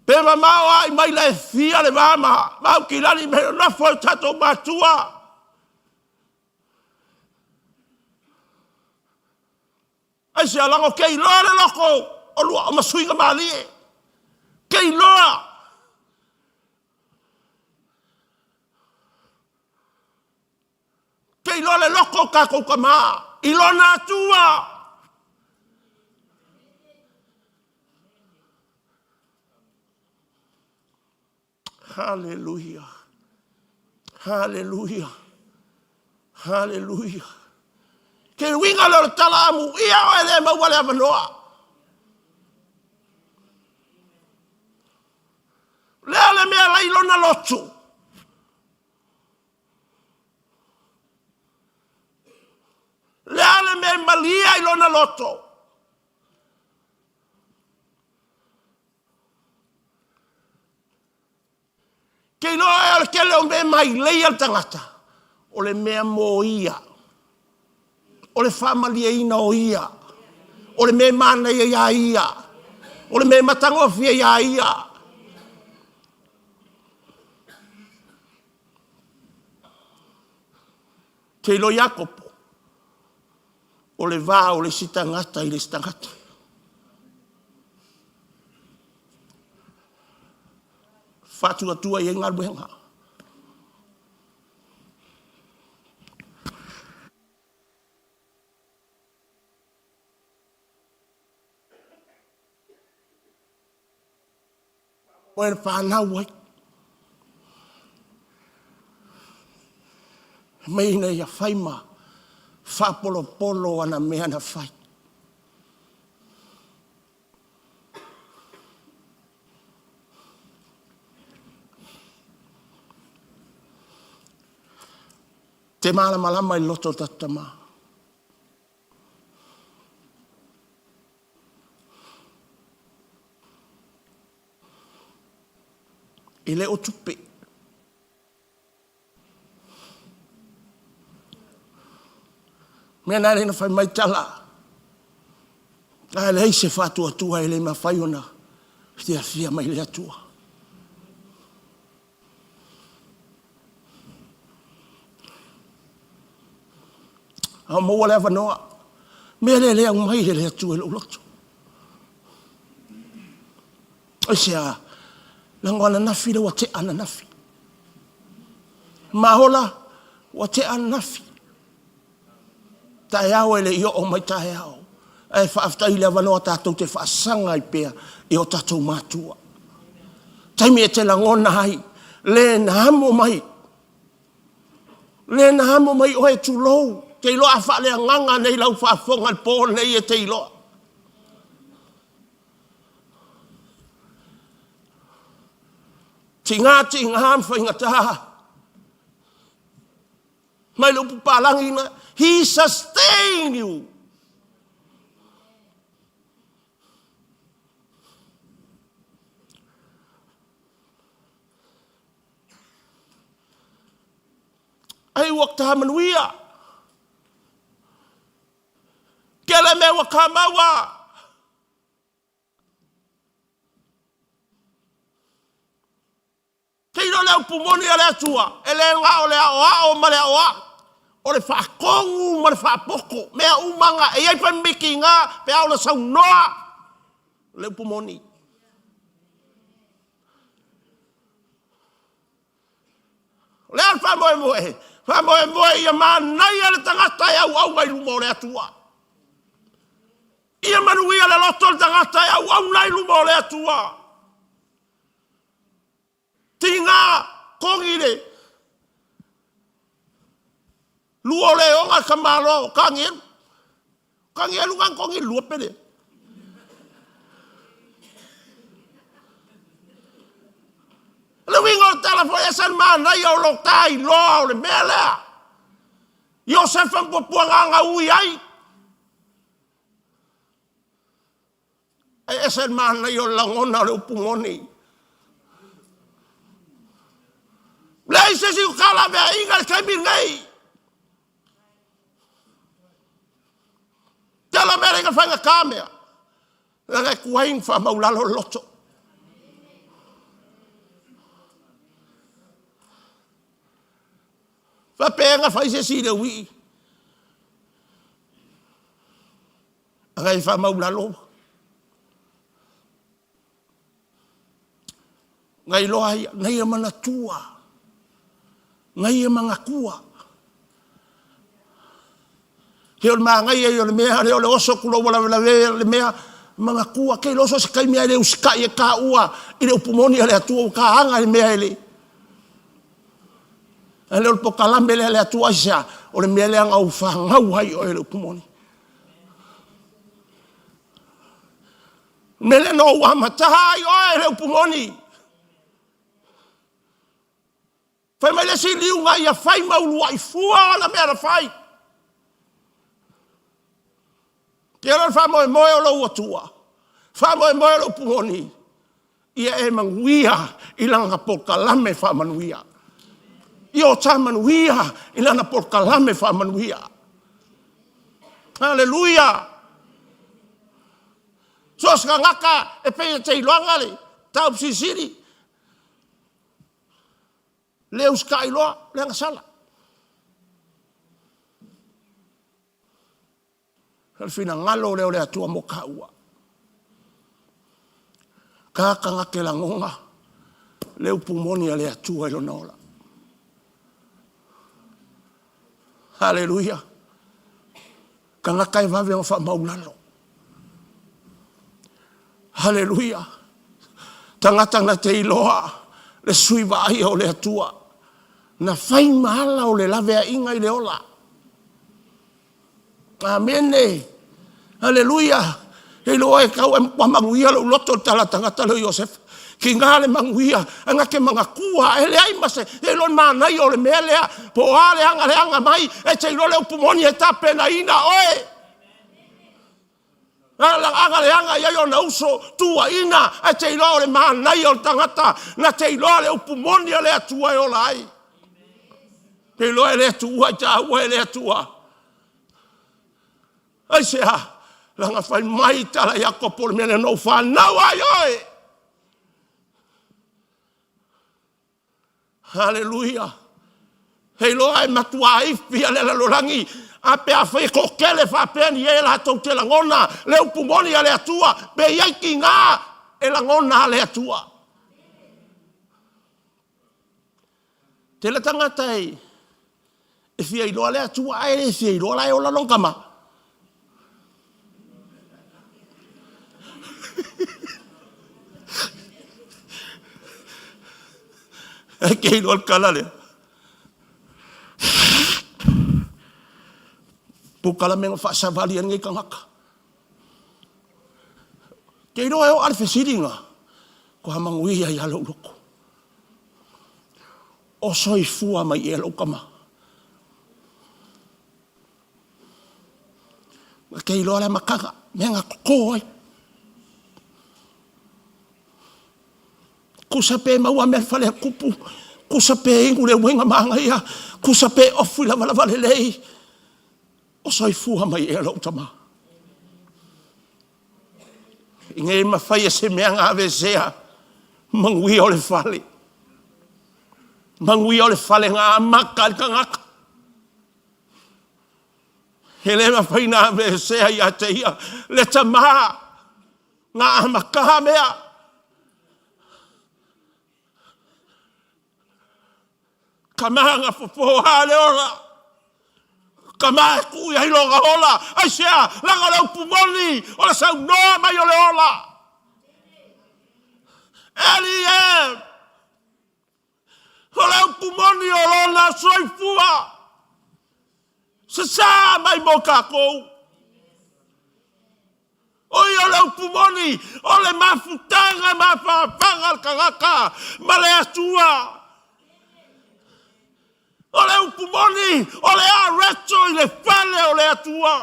Pe mamao ai mai la e fia le va ma Aukilani me nofo e tatou matua. Aisea? Lago ke iloa le loko o lua o masuiga malie. Ke iloa. Ke iloa le loko o kākou kamā i lona Atua. Haleluia. Haleluia. Haleluia. Ke uiga lea o le tala amuia oe le maua le avanoa. Lea le mea lai lona lotu. Lea le mea malia i lona loto. Ke iloa e o le tele o mea mailei a le tagata, o le mea mo ia, o le faamalieina o ia, o le mea e manaia iā ia, o le mea e matagofie iā ia. Ke iloa Iakopo, o le va o le isi tagata i le isi tagata. Faatuatua i ai galuega. Oe na whanau ai. Mai ina ia whai ma whapolopolo ana mea na whai. Te malamalama i loto o tatou tama. E le o tupe. Mea na le na fai mai tala. A leai se faatuatua e le mafai ona fiafia mai le Atua. A maua le avanoa, mea lea le aumai e le Atua i lou loto. Aisea? Lago ananafi lea ua tea ananafi. Maola ua tea ananafi. Taeao e le i oo mai taeao. Ae faafetai i le avanoa tatou te faasaga ai pea i o tatou matua. Taimi e te lagona ai le na amo mai. Le na amo mai oe tulou. Te iloa a faaleagaga nei lau faafofoga i le po lenei e te iloa. Tiga tiga ma faigata. Mai le upu palagi na, He sustain you. Ai ua ta manuia. Kele mea ua ka maua. Tino le upu moni a le Atua, e le na o le aoao ma le aoao, o le faatonu ma le faapoko, mea uma na, e i ai pe miti na, pe a ona saunoa le upu moni. O le a le faamoemoe? Faamoemoe ia manaia le tagata e auauna i luma o le Atua. Ia manuia le loto o le tagata e auauna i luma o le Atua. Tiga kogi le lua o le oga ka malo ka ngelu. Ka ngelu ka kogi lua pele. Le uiga o le tala foi e ese le manaia o lo ta iloa o le mea lea. Iosefa ma puapuaga na ui ai. E ese le manaia o le lagona o le upu moni. Leai se isi o kalaveaiga le taimi lenei. Tele mea leiga faigata mea. Leaga e tuai na faamaulalo le loto. Faapea na fai se isi i le uii. Aga e faamaulalo. Na iloa ai, na ia manatua. Na ia manatua. He o le māngai ai o le mea, le o le oso ku lou lavelave le mea, manatua, ke iloa so se taimi a e le usikai e kāua i le upu moni a le Atua ua kāaga i le mea e le. A le o le pokalame lea a le Atua aisea, o le mea lea na ou fanau ai oe i le upu moni. Mea lea na ou amata ai oe le upu moni. Fai mai le isi liuga ia fai ma uluai fua ona mea na fai. Ke o le faamoemoe o lou Atua, faamoemoe o le upu moni, ia e manuia i lana polokalame faamanuia. Ia o ta manuia i lana polokalame faamanuia. Haleluia! So o se tagata e pei e te iloaga le tau silisili, le usitai loa le agasala. O le finagalo lea o le Atua mo taua. Ka tagata e lagona le upu moni a le Atua i lona ola. Haleluia. Tagata e vave ona faamaulalo. Haleluia. Tagata na te iloa le sui vaaia o le Atua. Na fai ma ala o le laveaiga i le ola. Amene. Aleluia. E iloa e tau e matua manuia lou loto le tala tagata lea o Iosefa. Tiga le manuia, ae na te manatua e leai ma se, e iloa le manaia o le mea lea, po o a le aga leaga mai, e te iloa le upu moni e tapenaina oe. Aga leaga i ai ona uso, tuuaina, ae te iloa o le manaia o le tagata, na te iloa le upu moni a le Atua e ola ai. Te iloa e le tuua i taua e le Atua. Aisea? Leaga fai mai tala Iakopo o le mea lea na ou fanau ai oe. Haleluia. He iloa e matua ifi a le lalolagi a pe afai e toatele faapea ni e latou te lagona le upu moni a le Atua, pe i ai tiga e lagona a le Atua. Tele tagata e e fia iloa le Atua ae le fia iloa la e ola lona tama. Ae ke iloa le tala lea. Polokalame na faasavali ai lenei tagata. Ke iloa e oo le fesiliga, koa manuia ia lou loto. O soifua mai ea lou tama. Na te iloa le amataga, mea na toto ai. Tusa pe maua mea fale a tupu, tusa pe inu le uaina manaia, tusa pe ofu i lavalava lelei, o soifua mai ea lou tama. I nei mafai e se mea na aveesea manuia o le fale. Manuia o le fale na amata i le tagata. E le mafai na aveesea ia te ia le tamā na amata mea. Tama na fofoa le ola. Tama e tuu i ai lona ola. Aisea, leaga o le upu moni, o le saunoa mai o le ola. Eli e, o le upu moni o lona soifua. Sasā mai mo tatou. O ia o le upu moni, o le mafutaga mafafaga a le tagata ma le Atua. O le upu moni, o le areto i le fale o le Atua.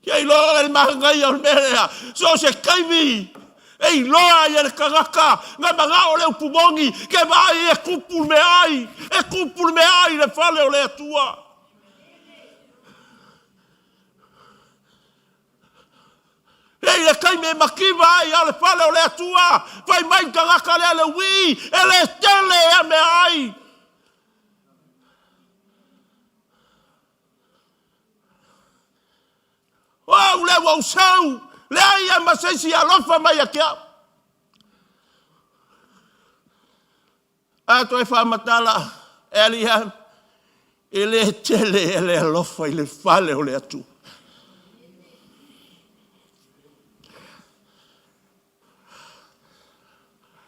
Ia iloa le manaia o le mea lea, so o se taimi e iloa ai e le tagata na manao le upu moni, ke vaai e tupu le meaai, e tupu le meaai i le fale o le Atua. E i le taimi e mativa ai a le fale o le Atua, fai mai le tagata lea le uii, e le tele ea meaai. O au lea ua ou sau, leai lava ma se isi e alofa mai ia te au. A toe faamatala, e alii e, e le tele ea le alofa i le fale o le Atua.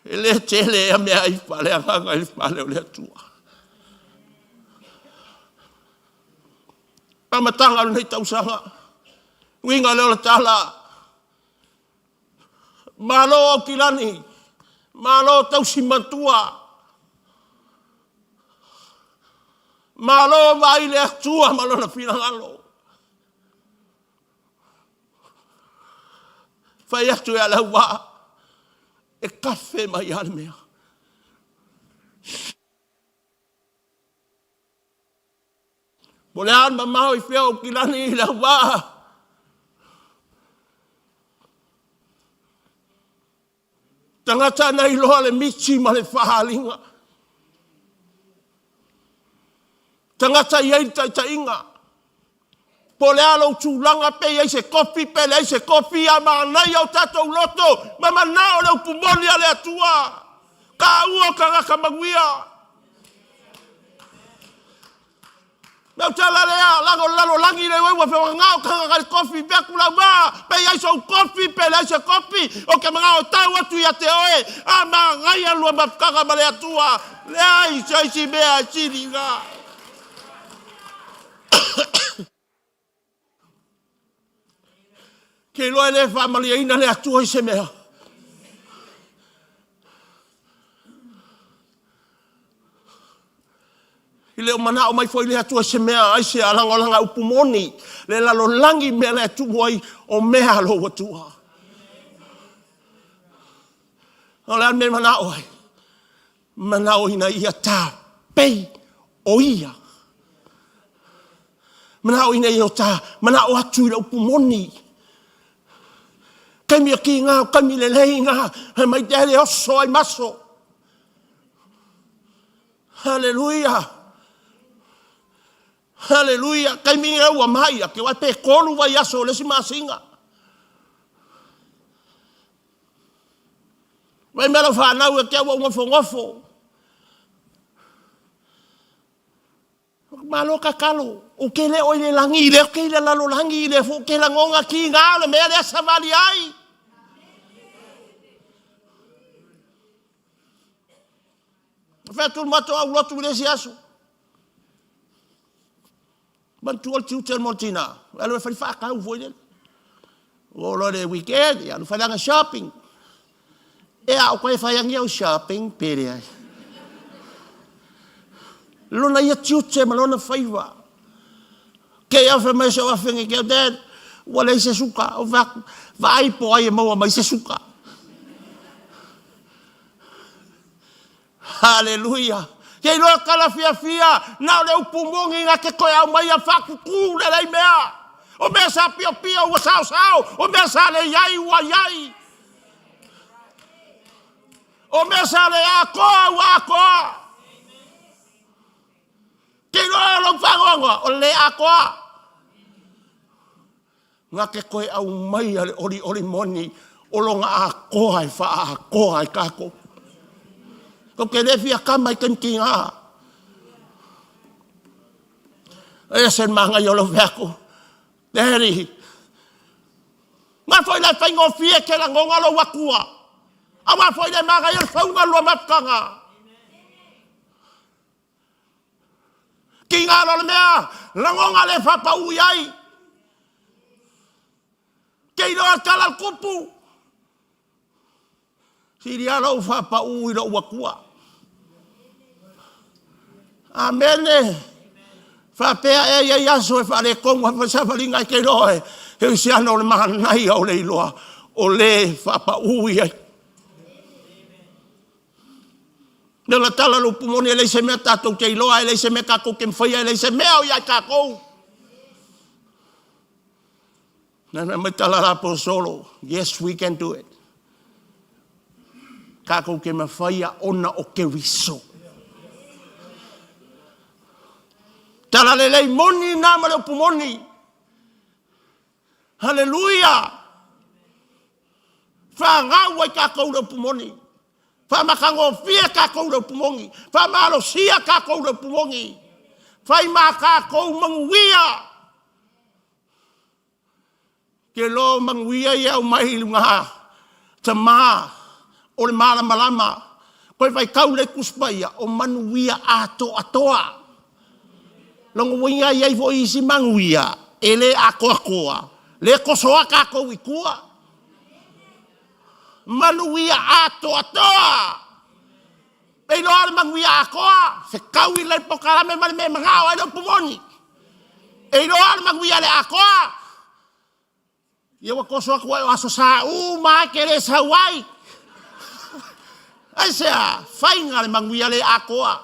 E le tele ea mea ai faaleagaga i le fale o le Atua. Amataga o lenei tausaga, uiga lea o le tala, Malo Aukilani, malo tausi matua, malo vaai le Atua ma lona finagalo. Fai atu ia Leauvaa, e kafe mai lava le mea. Po o le a le mamao i fea o Aukilani i Leauvaa. Tagata na iloa le miti ma le faaaliga. Tagata i ai le taitaiga. Po o le a lou tulaga, pe i ai se kofi, pe leai se kofi, a manaia o tatou loto ma manao le upu moni a le Atua. Taua o tagata manuia. Me au tala lea, lago le lalolagi le ua feoga o tagata i le kofi, pe atu lau vaa, pe i ai sou kofi, pe leai se kofi, o ke manao tau atu ia te oe, a manaia lua mafutaga ma le Atua, leai se isi mea e sili i na. Ke iloa e le faamalieina le Atua i se mea. I le o manao mai foi le Atua i se mea, ai se alaga o lana upu moni, le lalolagi mea la e tumu ai o mea a lou Atua. O le a le mea e manao ai? Manao ina ia tapei o ia. Manao ina ia o ta manao atu i le upu moni. Taimi o kiga, o taimi lelei na, e mai te le oso ai maso. Haleluia. Haleluia. Taimi ni ua mai, a ke wai pe kolu vai aso o le isi masina. Fai mai lau fanau ia te au ua ou nofonofo. Malo tatalo, ou te le o i le lagi, lea ou te i le lalolagi, lea foi ou te lagona tiga o le mea lea savali ai. Fai atu le matou aulotu i le isi aso. Manatua le tiute o le moa tina, alu e fai faatau foi lele. Ua oo loa i le weekend, ia alu fai lana shopping. E a o koe fai agi au shopping pe leai. Lona ia tiute ma lona faiva. Ke ia fai mai se o afenge ke dad, ua leai se suka. O fai atu, vaai po o ai e maua mai se suka. Haleluia! Ke iloa tala fiafia, na o le upu moni na te toe aumaia faatutū lelei mea. O mea sa piopio ua saosao, o mea sa le i ai ua i ai. O mea sa le atoa ua atoa. Ke iloa lou faanoanoa, o le atoa. Na te toe aumaia le olioli moni o lona atoa e faaatoa ai tatou. Tou te le fia kama i taimi tiga. E ese le manaia o lau fai atu, Daddy, na foi la e faigofie ke lagona lou Atua. Aua foi le manaia le fauga lua mafutaga. Tiga loa le mea, lagona le faapau i ai. Te iloa le tala a le tupu. Sili lava lou faapau i lou Atua. Amene. Faapea ea i ai aso e faaletonu ai foi savaliga e te iloa e kerisiano o le manaia o le iloa o le faapau i ai. Le la tala le upu moni, e leai se mea tatou te iloa, e leai se mea tatou te mafaia, e leai se mea o ia i tatou. Na mea mai tala la aposolo, yes we can do it. Tatou te mafaia ona o Keriso. Tala lelei moni na ma le upu moni. Haleluia! Fanau ai tatou le upu moni. Faamatagofie tatou le upu moni. Faamalosia tatou le upu moni. Fai ma tatou manuia. Ke loa manuia ia aumai i luga tama o le malamalama. Koe vaitau le Tusi Paia o manuia atoatoa. Lona uiga e i ai foi isi manuia e le atoatoa, le tosoa tatou i tua. Manuia atoatoa! E iloa le manuia atoa, fetaui le polokalame ma le mea e manao ai le upu moni. E iloa le manuia le atoa, Ia ua toso atu ai o aso sa uma e te le sau ai. Aisea, faiga le manuia le atoa.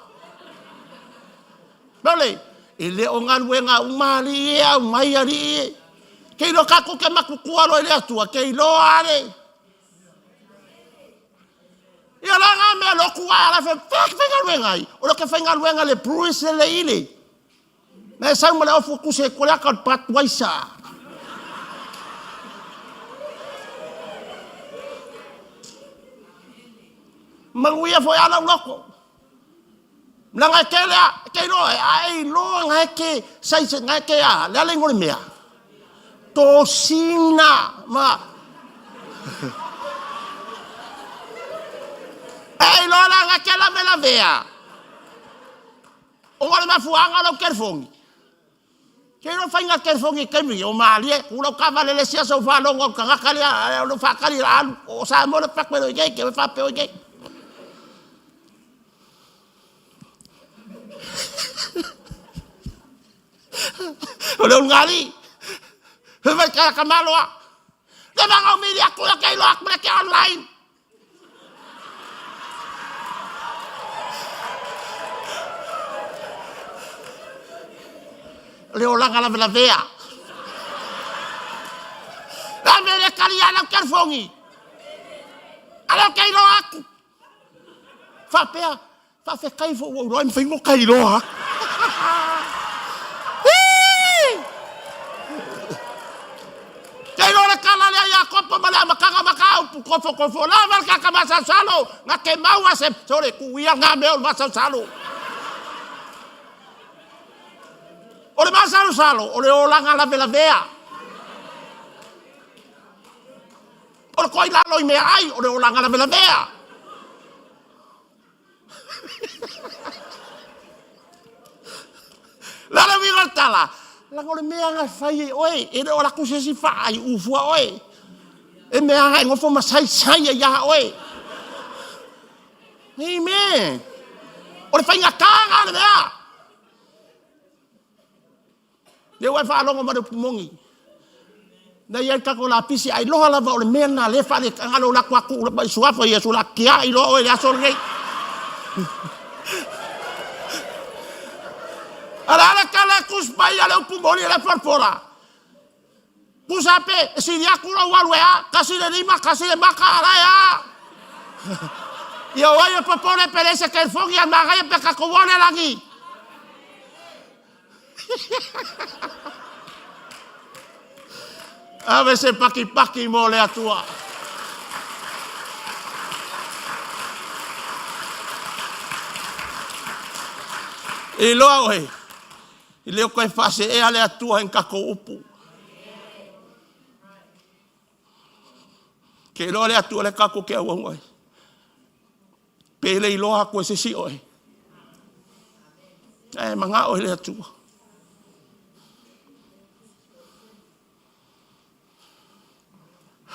Lole, e le o galuega uma alii e aumai alii e. Ke iloa tatou te matutua loa i le Atua, ke iloa ale. Ia la ngā mea lotu a la fe, fea ke faigaluega ai? O lo ke faigaluega le Brewers le le ile. Na e sau ma le ofu tusi e kore aka o le Budweiser. Manuia foi a lau loko. Langa e tele a, ke iloa e, a e iloa nga e ke sai se nga e ke a, le ale ngole mea. Tosina ma. E iloa la nga ke lave lavea. Ona o le mafuaaga o lau telefoni, ke iloa faiga telefoni i taimi o malie, tu lau taavale le isi aso ou faalogo i le tagata lea, ae o lou faatali o le a alu, o Samoa le fatu e le o i ai, ke faapea o i ai. O le ulugalii, fai mai tala tamaloa, le vaga o mili atu la ke iloa atu le ke online. Le olaga lavelavea. Lave le tali ia lau telefoni. A lea ou te iloa atu. Faapea, faafetai foi ua ou iloa ai mafai ona ta iloa atu. Te iloa le tala lea Iakopo. ma le amataga ma ka upu kofokofo lava le kaka masalosalo na ke maua se sole tuu ia lena mea o le masalosalo. O le masalosalo o le olaga lavelavea. O le koa i lalo i meaai o le olaga lavelavea. Le a le uiga o le tala? Leaga o le mea na fai e oe, e le o alu atu se isi faaiu fua oe. E mea na e nofo ma saisai ai ia oe. Amen. O le faigata na o le mea. Lea ua e faalogo ma le upu moni. Na i ai le tatou lapisi, ailoga lava o le mea lena lea e faaletagalo o latou atu mai suafa Iesu la tiai loa oe i le aso lenei. A o le a le tala e tusi mai a le upu moni le folafola? Tusa pe, e sili atu lou alu e a, tasi le lima, tasi le maka, a la e a. Ia o ai e popole pe leai se telefoni a le manaia pe tatou o le lagi. Ave se pakipaki mo le Atua. Iloa oe, e le o toe faaseea le Atua i ni tatou upu. Ke iloa le Atua le tatou te auauna ai. Pe le iloa atu e se isi oe. Ae manao i le Atua.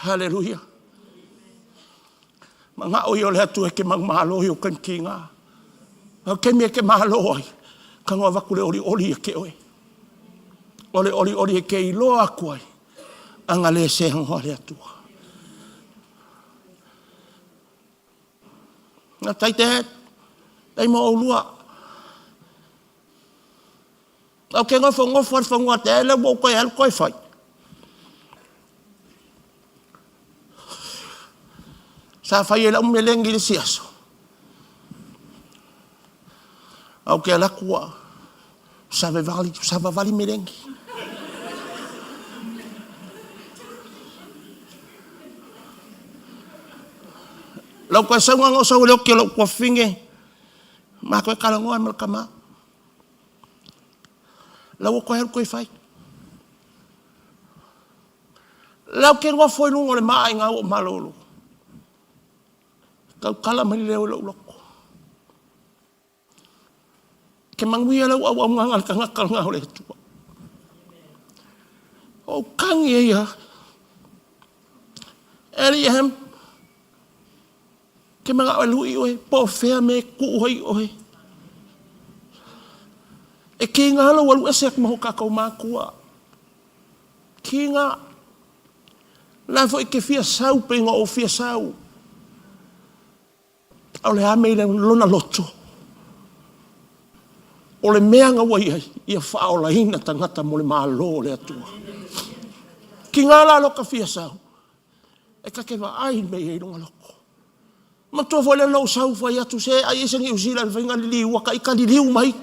Haleluia. Manao ia o le Atua e ke maumalo i o taimi kiga. O taimi e ke malo ai, tago avatu le olioli ia te oe. O le olioli e ke iloa atu ai, aga le seagoa le Atua. Faafetai Dad. Faafetai mo oulua. Ou te nofonofo lava i le fanua tea lea ua ou toe alu toe fai. Sa fai ai lau meleni i le isi aso. Ae ou te alu atu ua savavali, savavali meleni. Lau toe sauga na ou sau ai le oki o lou tuafafine, ma toe talanoa ai ma le tama. Lau ua toe alu toe fai. Lau ke nofo i luga o le maa ina ua ou malolo. Tautala mai le leo i lou loto. Ke manuia lau auaunaga le tagata lena o le Atua. O tagi e ia. Eli M. Ke manao e lui oe, po o fea mea e tuu ai oe. E kiga lou alu ese atu ma o tatou matua. Kiga. La foi ke fia sau pe inga o fia sau. A o le a mea i lona loto? O le mea na ua i ai, ia faaolaina tagata mo le Malo o le Atua. Kiga la loka fia sau, e ta te vaai le mea i ai lona loto. Manatua foi lea lou sau fai atu se ai ese Niu Sila le faiga liliu ua taita liliu mai.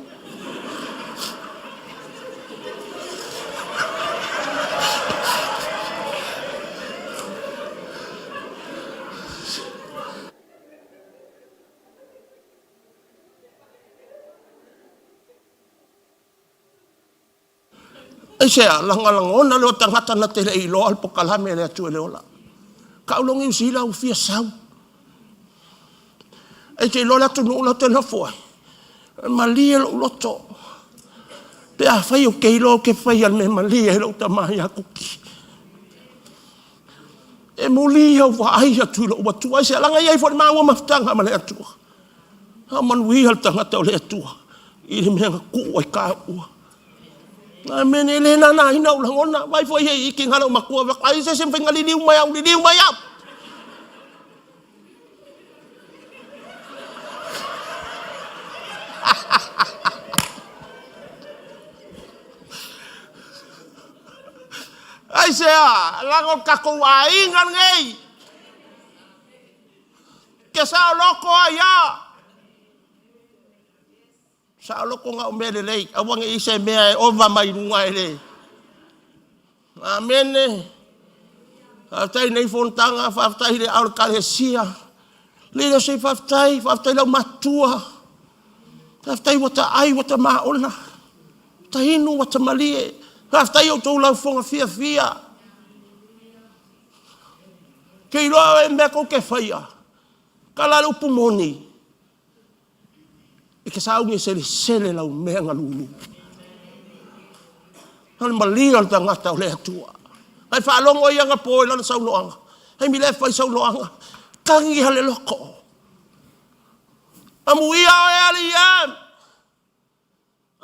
Aisea? Leaga lagona lea o tagata na te le i iloa le pokalame a le Atua i le ola. Kau lo Niu Sila ua fia sau. Ai te iloa le atunuu la te nofo ai. E malie lou loto. Pe afai ou te iloa ou te faia le mea malie ai lou tama ia Kuki. E muli au vaai atu i lou Atua. Aisea? Leaga e i ai foi le maua mafutaga ma le Atua. A manuia le tagata o le Atua i le mea na tuu ai taua. Amene, e le nānāina ou lagona. Vaai foi e iki ngā lau matua, ai se se mawhainga liliu mai au, liliu mai au. Aisea, leaga o le tatou aiga lenei. Ke saoloko ai a. Saoloko na o mea lelei. Aua ne i se mea e ova mai luga e le. Amene. Faafetai i lenei fonotaga, faafetai i le ao o le Ekalesia. Leader se faafetai, faafetai i le aumatutua. Faafetai ua ta ai ua ta maona, ta inu ua ta malie. Faafetai i outou laufofoga fiafia. Ke iloa oe mea kou ke faia. Tala le upu moni. E ke sauni e selesele lau mea na lulu. O le malie o le tagata o le Atua. Ai faalogo ia na po i lana saunoaga. Ai mi le fai saunoaga. Tagi a le loko. Amuia oe alii e!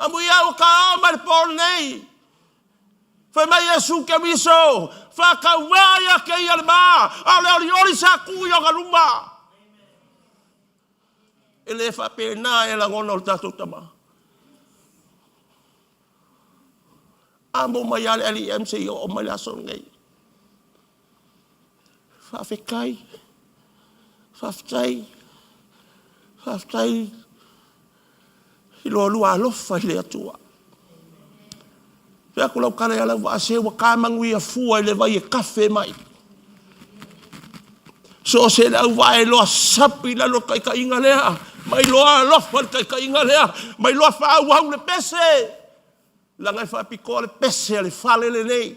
Amuia ua taao mai le po lenei. Fai mai Iesu Keriso, faatauvaa ia te ia le ma, a o le olioli sa tuu i ona luma. E le faapena e lagona o le tatou tama. Amo mai lava le alii se i oo mai le aso lenei. Faafetai, faafetai, faafetai i lo lua alofa i le Atua. Fai atu lau tala ia Lauvaa, se ua ta manuia fua i le vai e kafe mai. So o se le auvaa e loa sapi i lalo o le taitaiga lea, mai loa alofa le taitaiga lea, mai loa faaauau le pese. Leaga e faapitoa le pese a le fale lenei.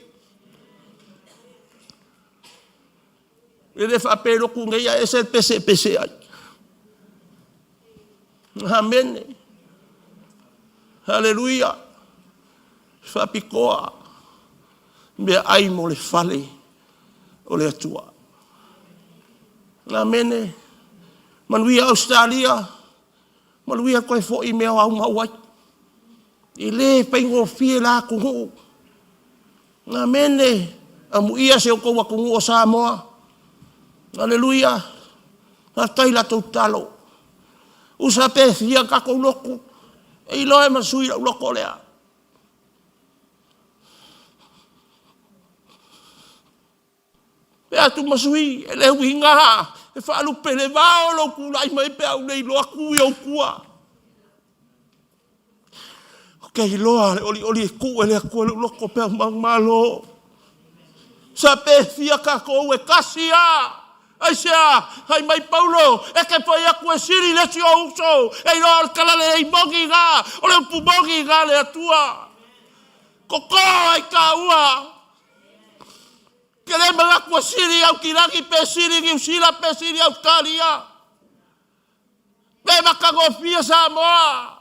E le faapea e lotu nei ae ese le pese e pese ai. Amene. Haleluia. Faapitoa mea ai mo le fale o le Atua. Amene. Manuia Ausetalia. Manuia toe foi i mea o aumau ai. E le faigofie la atunuu. Amene. Amuia si o outou atunuu o Samoa. Aleluia. Faafetai i la outou tatalo. Usa pe fia tatou lotu, e iloa e masui lau loto lea. Pe atu ma sui, e le uiga, e faalupe le vao lou tulai mai pe a ou le iloa tu i ou tua. Ou te iloa le olioli e tuu e le Atua i lou loto pe a ou manumalo. Sa pe fia tatou e tasi lava. Aisea? Fai mai Paulo, e te fai atu e sili le isi ou uso, e iloa o le talalelei moni lena, o le upu moni lena a le Atua. Toto ai taua. Ke le manatu e sili Aukilani pe sili Niu Sila pe sili Ausetalia. Pe matagofie Samoa.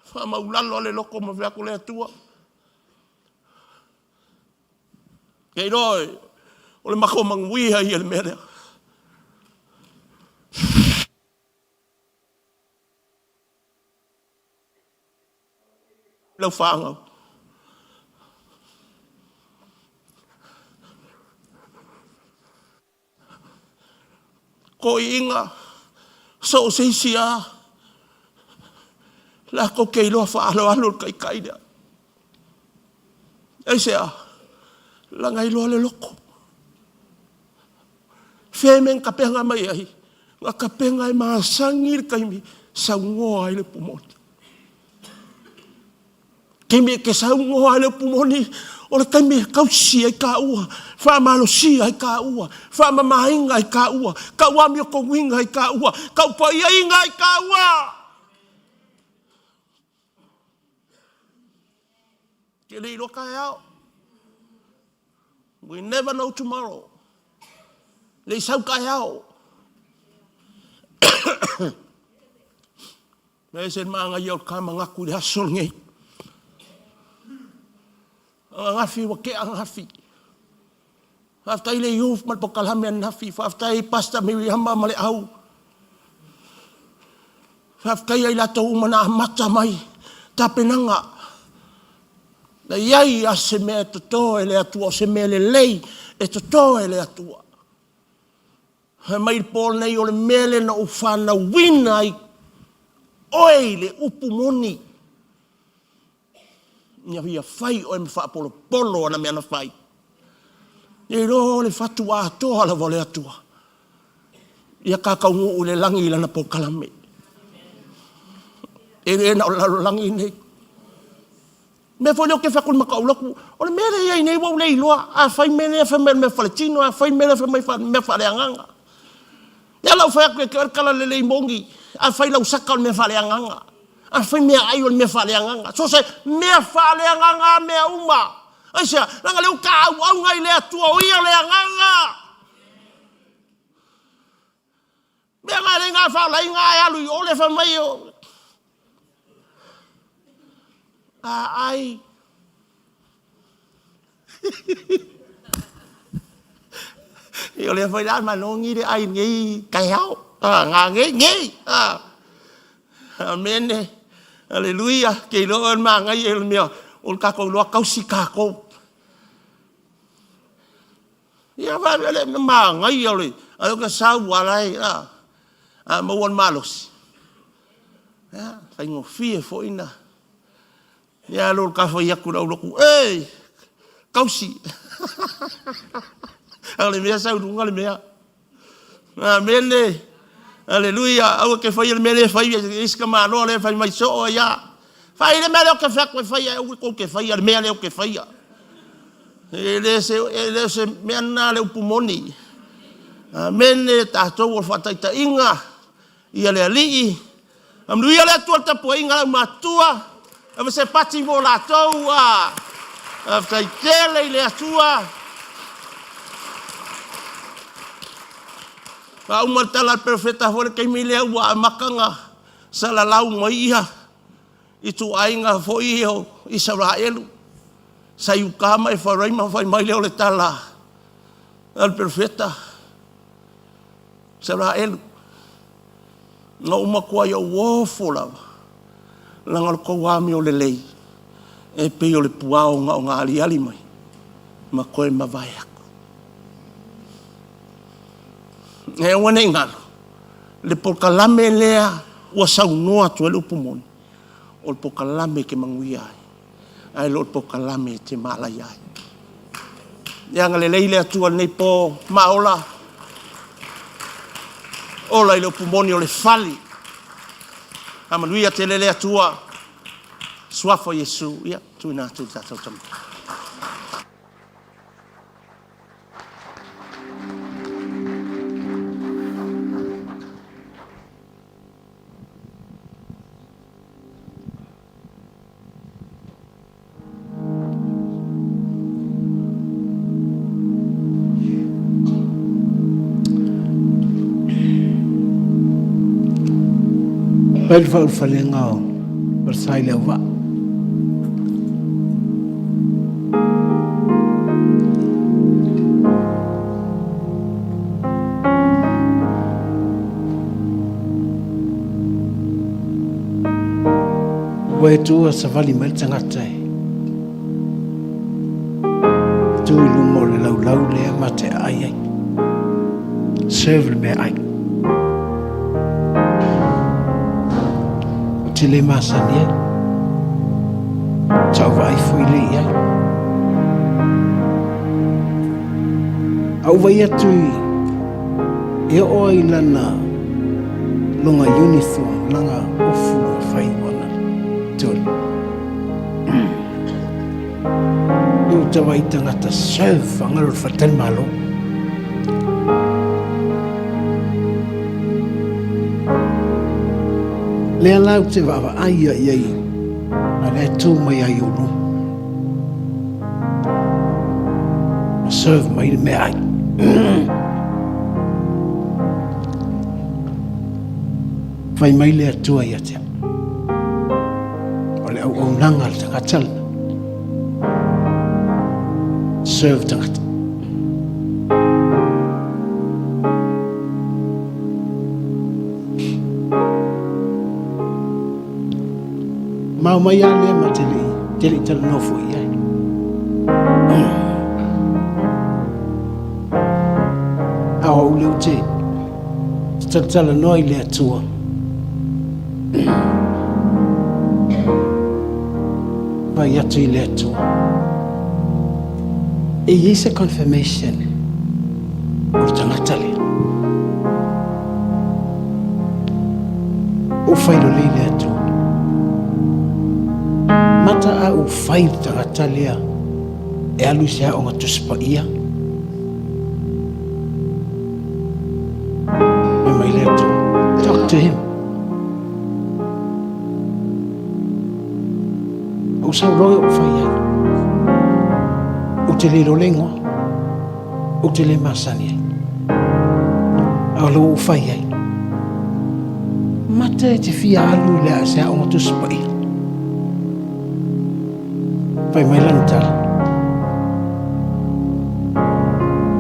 Faamaulalo le loto ma fai atu le Atua. Ke iloa o le matou manuia ia le mea lea. Lau fanau. Toeaiina, so o se isi lava, latou te iloa faaaloalo le taitai lea. Aisea? Leaga e iloa le loto. Fea mea na tapena mai ai? Na tapena e masani le taimi saunoa ai le upu moni. Taimi e te saunoa ai le upu moni, o le taimi e tausi ai tāua, faamalosia ai tāua, faamamaina ai tāua, tauamiotonuina ai tāua, taupaiaina ai tāua. Ke le iloa taeao. We never know tomorrow. Le i sau taeao. Mea ese le manaia o le ta manatu i le aso lenei. Ananafi ua tea ananafi. Faafetai le youth ma le polokalame ananafi. Faafetai Pastor Miriama ma le au. Faafetai ia i latou uma na amata mai tapenaga. Na i ai lava se mea e toto e le Atua, o se mea lelei e toto e le Atua. Fai mai le po lenei o le mea lea na ou fanauina ai oe i le upu moni. Ina ia fai oe ma faapolopolo ana mea na fai. E iloa o le fatu atoa lava o le Atua. Ia ta taunuu i le lagi i lana polokalame. E le na o le lalolagi nei. Mea foi lea ou te fai atu i le mataulu atu, o le mea lea e i ai nei ua ou le iloa, a fai mea lea fai mai o le mea faaletino, a fai mea lea fai mai o le mea faaleagaga. Lea la ua fai atu ia te oe le tala lelei moni, a fai lau saka o le mea faaleagaga, a fai meaai o le mea faaleagaga, so o se mea faaleagaga lava mea uma. Aisea? Leaga o lea ua ta auauna i le Atua o Ia le Agaga. Mea na e leai na faalaina ae alu i o le fai mai o aai. Ia o lea foi la manogi le ai nei taeao. Ah, ngā nei, nei. Ah. Amene. Aleluia. Ke iloa o le māngai e le mea o le tātou iloa tausi kākou. Ia va le māngai o le ai o ka sau ala e a a maua le malosi. Ia, faigofie foi na Ia alu ka fai atu lau lotu, ei, kausi. A o le mea sau i luga le mea. Amene. Aleluia. Aua ke faia le mea lea e fai e isi tamaloa lea e fai mai soo ai a. Fai le mea lea ou te fai atu e fai ae aua tou te faia le mea lea ou te faia. E le se, e le se mea lena le upu moni. Amene. Tatou o le faataitaiga ia le Alii. Amuia le Atua le tapuaiga a le aumatua, ave se pati mo latou, a faafetai tele i le Atua. Faauma le tala a le perofeta foi le taimi lea ua amata ona salalau mai ia ituaiga foi ia o Isaraelu sa i uta ma Efaraima fai mai lea o le tala a le perofeta Isaraelu. Na ou matuai ou ofo lava, leaga o le tou amio lelei e pei o le puao na ona aliali mai ma toe mavae atu. E aua ne i galo le polokalame lea ua saunoa atu ai le upu moni, o le polokalame e te manuia ai, ae le o le polokalame e te malaia ai. Ia agalelei le Atua i lenei po ma ola, ola i le upu moni o le fali. Faamanuia tele le Atua, Suafa o Iesu, ia tuuina atu i le tatou tama. Mai le faaulufalega o Falesa i Leauvaa. Ua e tu a savali mai le tagata e tu i luma o le laulau lea ma te ai ai. Serve le mea ai. O te le masani ai. Sa ou vaai foi le i ai. A ou vai atu i e oo ai lana longa uniform, langa ofu na fai wana toli. I o tawa i tangata serve whangaro le whatari malo. Lea lau te vaava ai ia i a lea tū mai ai o luma. Ma serve mai le mea ai. Fai mai le Atua ia te au. O le auaunaga a le tagata lena. Serve tagata. Ma omai lava lea ma te le i, te le i talanoa foi i ai. A o au lea ou te talatalanoa i le Atua. Fai atu i le Atua. E i ai se confirmation o le tagata lea. Ou failolei le Atua. Mata a ou fai i le tagata lea e alu i se aoga Tusi Paia? Fai mai le Atua, Talk to him. Ou sau loa e ou fai ai. Ou te le iloa le igoa. Ou te le masani ai. A o lou ou fai ai. Mata e te fia alu i le se aoga Tusi Paia. Fai mai lana tala.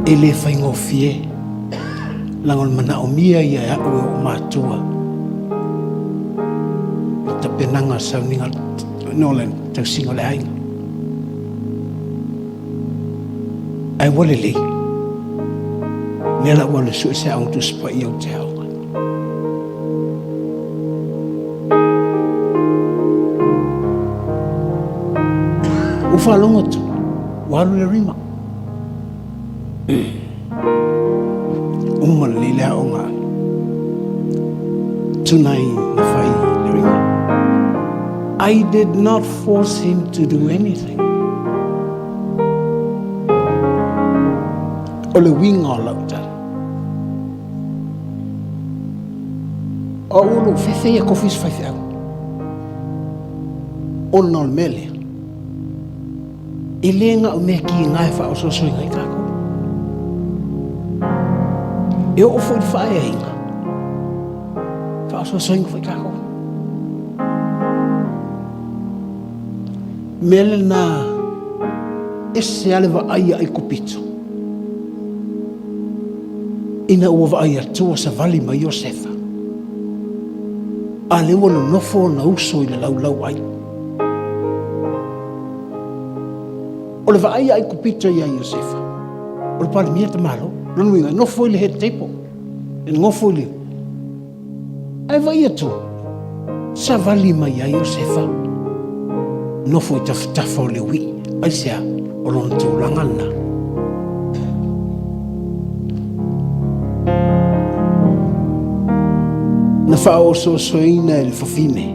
E le faigofie leaga o le manaomia ia e au e ou matua le tapenaga sauniga no le tausiga o le aiga. Ae ua lelei. Lea la ua alu e sue se aoga Tusi Paia ou te aoga. Ua faalogo atu, ua alu le rima. Uma lelei le aoga. Tunai na fai le rima. I did not force him to do anything. O le uiga o lau tala. O au o lou fefe ia kofi se faifeau. Ona o le mea lea. E le na o mea kiga e faaosoosoina ai tatou. E oo foi i le faaeaina, faaosoosoina foi tatou. Mea lena ese lava le vaai a Aikupito ina ua vaai atu ua savali mai Iosefa, a lea ua nonofo ona uso i le laulau ai. O le vaai a Aikupito ia Iosefa, o le Palemia tamalo, lona uiga e nofo i le head table, e nofo i le... Ae vaai atu, savali mai ai Iosefa, nofo i tafatafa o le uii, aisea? O lona tulaga lena. Na faaosoosoina e le fafine.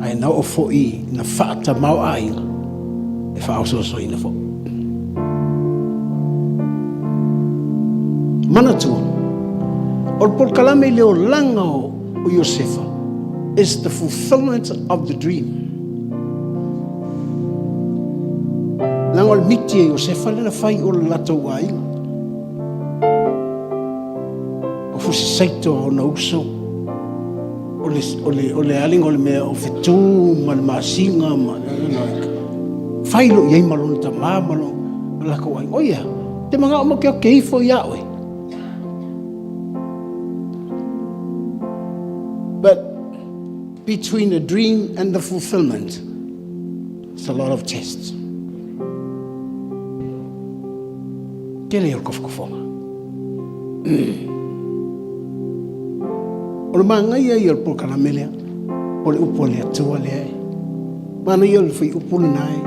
Ae na oo foi na faatamaoaiga e faaosoosoina foi. Manatua, o le polokalame i le olaga o Iosefa is the fulfillment of the dream. Leaga o le miti e Iosefa lea na fai o le latou aiga. O fusi saito ona uso. O le, o le, o le aliga o le mea o fetu ma le masina ma fai lo i ai ma lona tamā ma lo ma lakou aiga. O ia, te manao ma ke ke ifo iā oe. But between the dream and the fulfillment, it's a lot of tests. Tele o le kofokofoga. O le manaia ia o le polokalame lea, o le upu a le Atua lea e. Manaia o le fuaiupu lena e.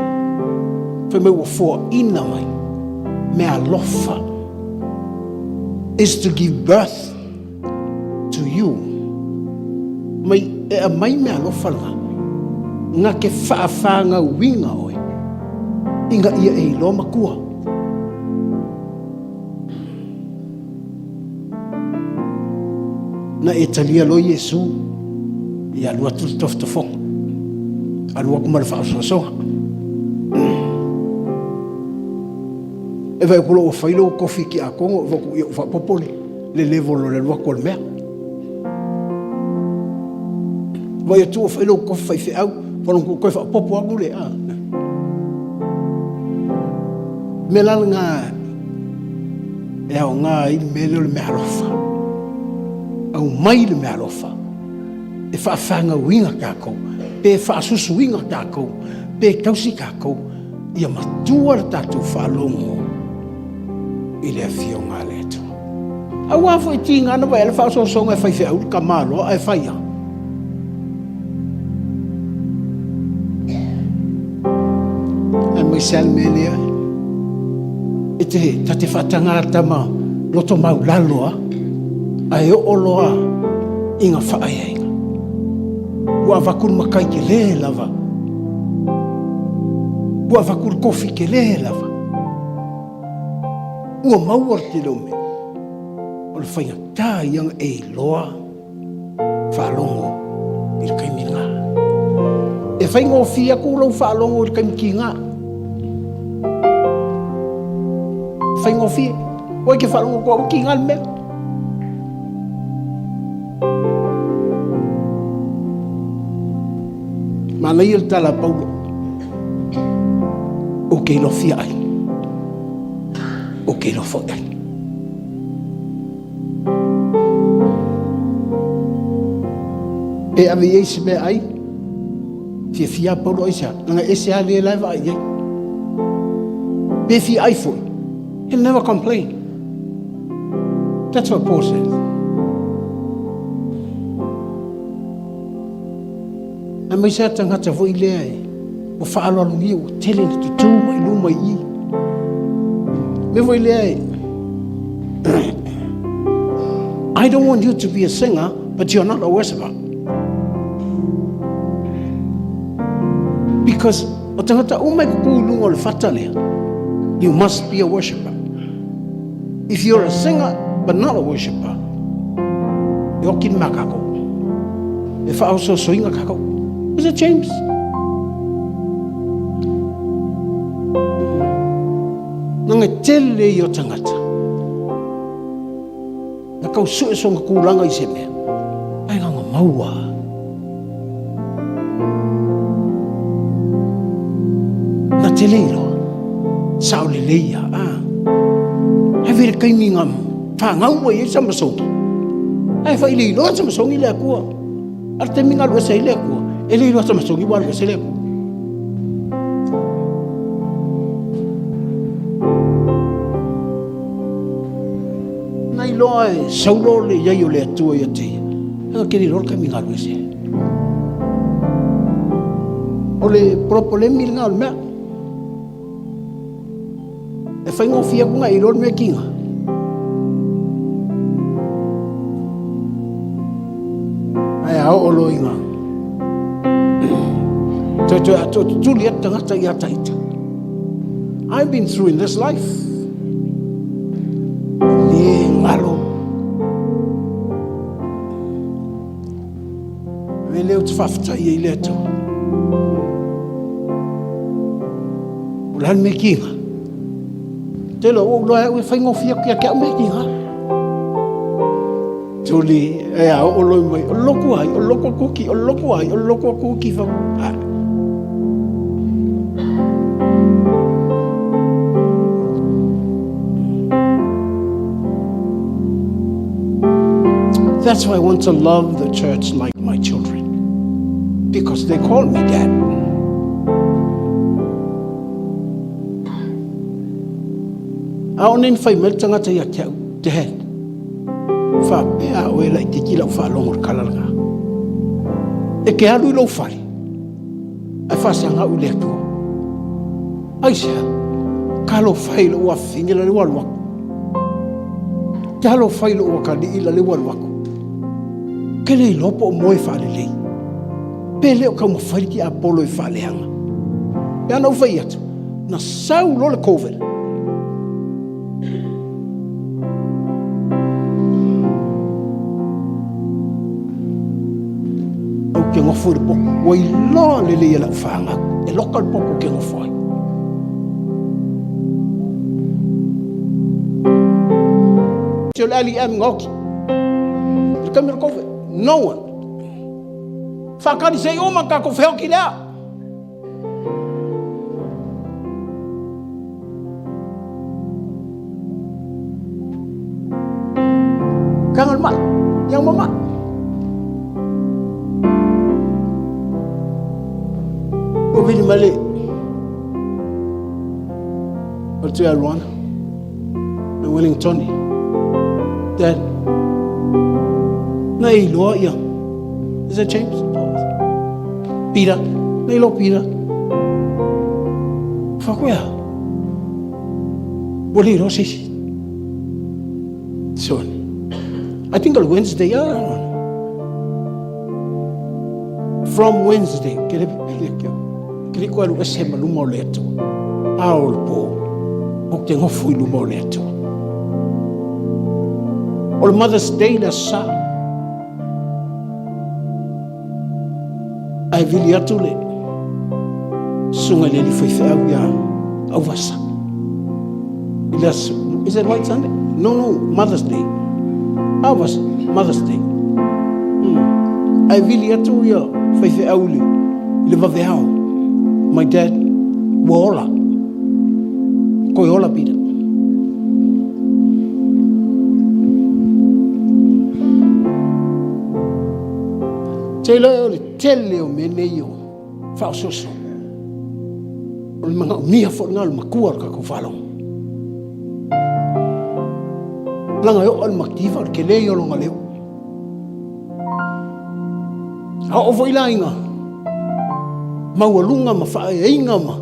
Fai mai ua foaina mai meaalofa is to give birth to you. Mai e aumai meaalofa lena, na te faafāgauina oe ina ia e iloa matua. Na e talia loa Iesu, ia alu atu le tofotofoga, alu atu ma le faaosoosoga. E vaai atu loa ua fai lou kofi tiakono, e vaai atu ia ua faaopoopo le level o le alu atu o le mea. Vaai atu ua fai lou kofi faifeau, faalogo atu ua toe faaopoopo atu le a. Mea la lena e aoga ai le mea lea o le meaalofa. Aumai le meaalofa e faafāgauina tatou, pe faasusuina tatou, pe tausi tatou, ia matua le tatou faalogo i le Afioga a le Atua. Aua foi tiga na vaai le faaosoosoga e faifeau le tamaloa ae fai lava. Aemaise lava le mea lea e te, ta te faataga tama loto maulalo a, ae oo loa i ga faaeaina. Ua avatu le matai tele lava Ua avatu le kofi tele lava. Ua maua le tele o mea. O le faigata ia ona e iloa faalogo i le taimi lena. E faigofie atu lou faalogo i le taimi tiga. Faigofie. Ua e te faalogo atu ua tiga le mea. Manaia le tala a Paulo. Ou te iloa fia ai. Ou te iloa foi ai. Pe ave i ai se mea ai, fiafia a Paulo aisea, leaga ese lava le la e vaai i ai. Pe fia ai foi, he'll never complain. That's what Paul says. Aemaise a tagata foi lea e ua faaaloalogia ua tele na tutū mai luma i i. Mea foi lea e I don't want you to be a singer, but you're not a worshiper. Because o tagata uma e kuku i luga o le fata lea, you must be a worshiper. If you're a singer but not a worshiper, e oki le mea kākou. E whaososoinga kākou. Is it James? Nanga tele i o tangata. Na kau sue songa kūlanga i se mea. Ai nganga maua. Na tele i loa. Sao le leia. Ah. Hai vere kaimi ngā whāngau ai e sa masongi. Ai whai le iloa sa masongi le akua. A le taimi galu ese ai le Atua, e le iloa Samasogi ua alu ese le Atua. Na iloa e Saulo le iai o le Atua ia te ia. Ega ke le iloa le taimi galu ese. O le polopolemi lena o le mea. E whaingofie atu nga iloa le mea kinga. Ai a oo loa i ngā. Toe toe a toe tutuli atu tangata i a taita. I've been through in this life. Le ngalo. Me leo te whawhitai i le atua. O le me kinga. Te lo o loa e whaingofia kia kia me kinga. Tuli, e a o loi mai, o loko ai, o loko kuki, o loko ai, o loko kuki fa. That's why I want to love the church like my children. Because they call me dad. A o nei whai mai tangata ia ki au, dad. Whapea o e lai te ki lau whaalongo le kalalanga. E ke alu i lou whare. Ai whasanga u le atua. Ai sea, ka lo whai lo ua whingi la le walu aku. Ka lo whai lo ua kali'i la le walu aku. Ke le iloa po o moe whaalelei. Pe le o kau mawhai ki a polo i whaalehanga. Pe ana u whai atu, na sau lo le COVID. Au ke ngofo i le poko. Ua iloa lelei e lau whāngau. E loka le poko ke ngofo ai. Te o le ali am ngoki. Le kamera kowe. No one. Whakari sei oma ka ko wheoki lea. Kangal mai, yang mama. O vili male. O te aluana. Na Wellington. Dad. Na iloa ia. Is that James? Peter. Na iloa Peter. Whakoea. Ua le iloa se isi. So, I think on Wednesday, I don't know. From Wednesday, ke le pele kia. Te le toe alu ese ma luma o le Atua. Ao o le po, ou te nofo i luma o le Atua. O le Mother's Day le aso Sa. Ae vili atu le susuga i le alii faifeau ia Auvasa. I le aso, is it White Sunday? No, no, Mother's Day. Auvasa, Mother's Day. Ae vili atu ia faifeau i le vaveao. My dad, ua ola. Koe ola, Peter. Te iloa o le tele o mea nei o faaosooso. O le manaomia foi lena o le matua o le tatou faalogo. Leaga e oo le mativa o le tele ia o lona leo. A oo foi la ina maualuga ma faaeaina ma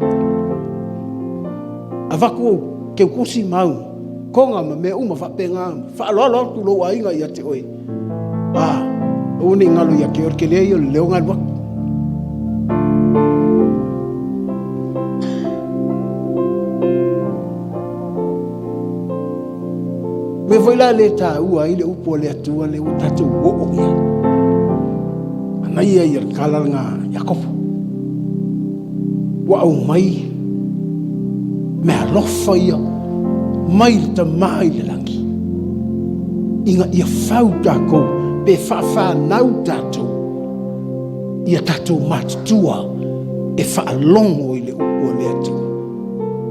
avatu ou teutusi ma au koga ma mea uma faapena, faaaloalo atu lou aiga ia te oe, a, aua ne i galo ia te oe le tele ia o le leo na alu atu. Mea foi la le taua ai le upu a le Atua lea ua tatou oo i ai. Manaia ia le tala lena a Iakopo. Ua aumai meaalofa ia mai le Tama i le lagi, ina ia fau tatou pe faafanau tatou ia tatou matutua e faalogo i le upu a le Atua.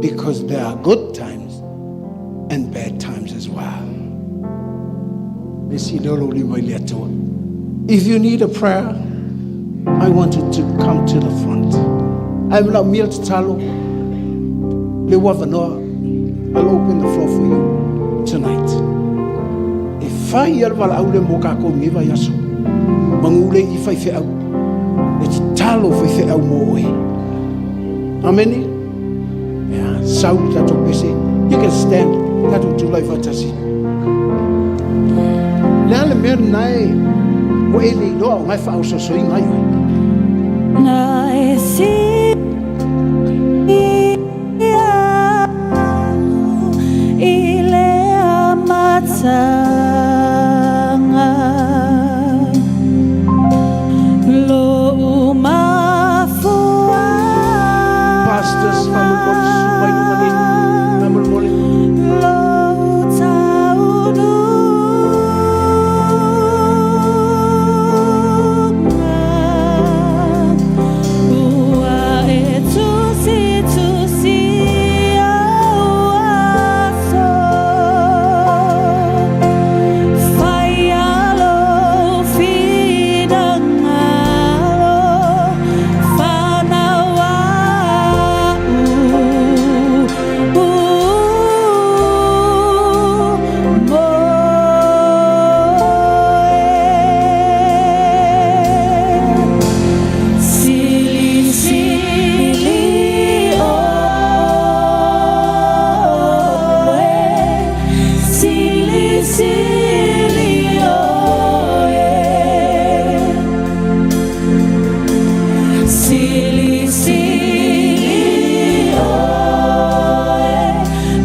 Because there are good times and bad times as well. Le si leo lou lima i le Atua. If you need a prayer, I want you to come to the front. Ae manaomia le tatalo, le ua avanoa. I'll open the floor for you tonight. E fai ia le valaau lea mo tatou i lenei vaiaso. Manu le i faifeau. E tatalo faifeau mo oe. Amene. Ia, sau le tatou pese. You can stand. Tatou tulai faatasi. Le a le mea lena e ua e le iloa o na e faaososoina ai oe. Na e si i le amataga Lou mafua Pastors, faamolemole, susu mai luma nei. Faamolemole. Lou taunuuga Ua e tusitusi au aso Fai lou finagalo Fanau a'u mo oe. Silisili oe, silisili oe, silisili oe,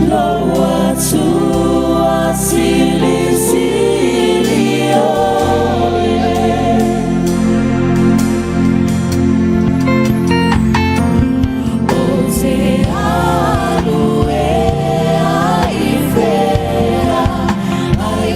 lou Atua, silisili oe. Ou te alu ea i fea ai.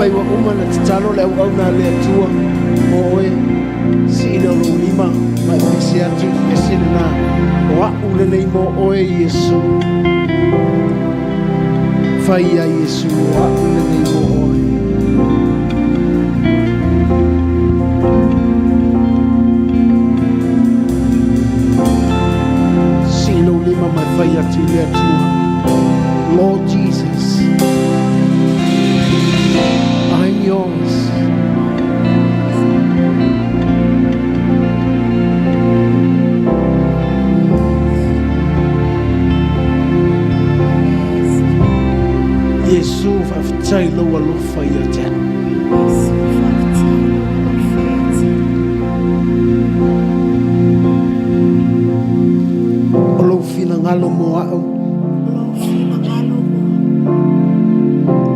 Afai ua uma na tatalo le auauna a le Atua mo oe, sii lea o lou lima ma e pese atu i le pese lena, O a'u lenei mo oe, Iesu. Fai ia Iesu, o a'u lenei mo oe. Sii lou lima ma e fai atu i le Atua, Lord Jesus, I'm yours. Iesu, faafetai lou alofa ia te au. O lou finagalo mo a'u.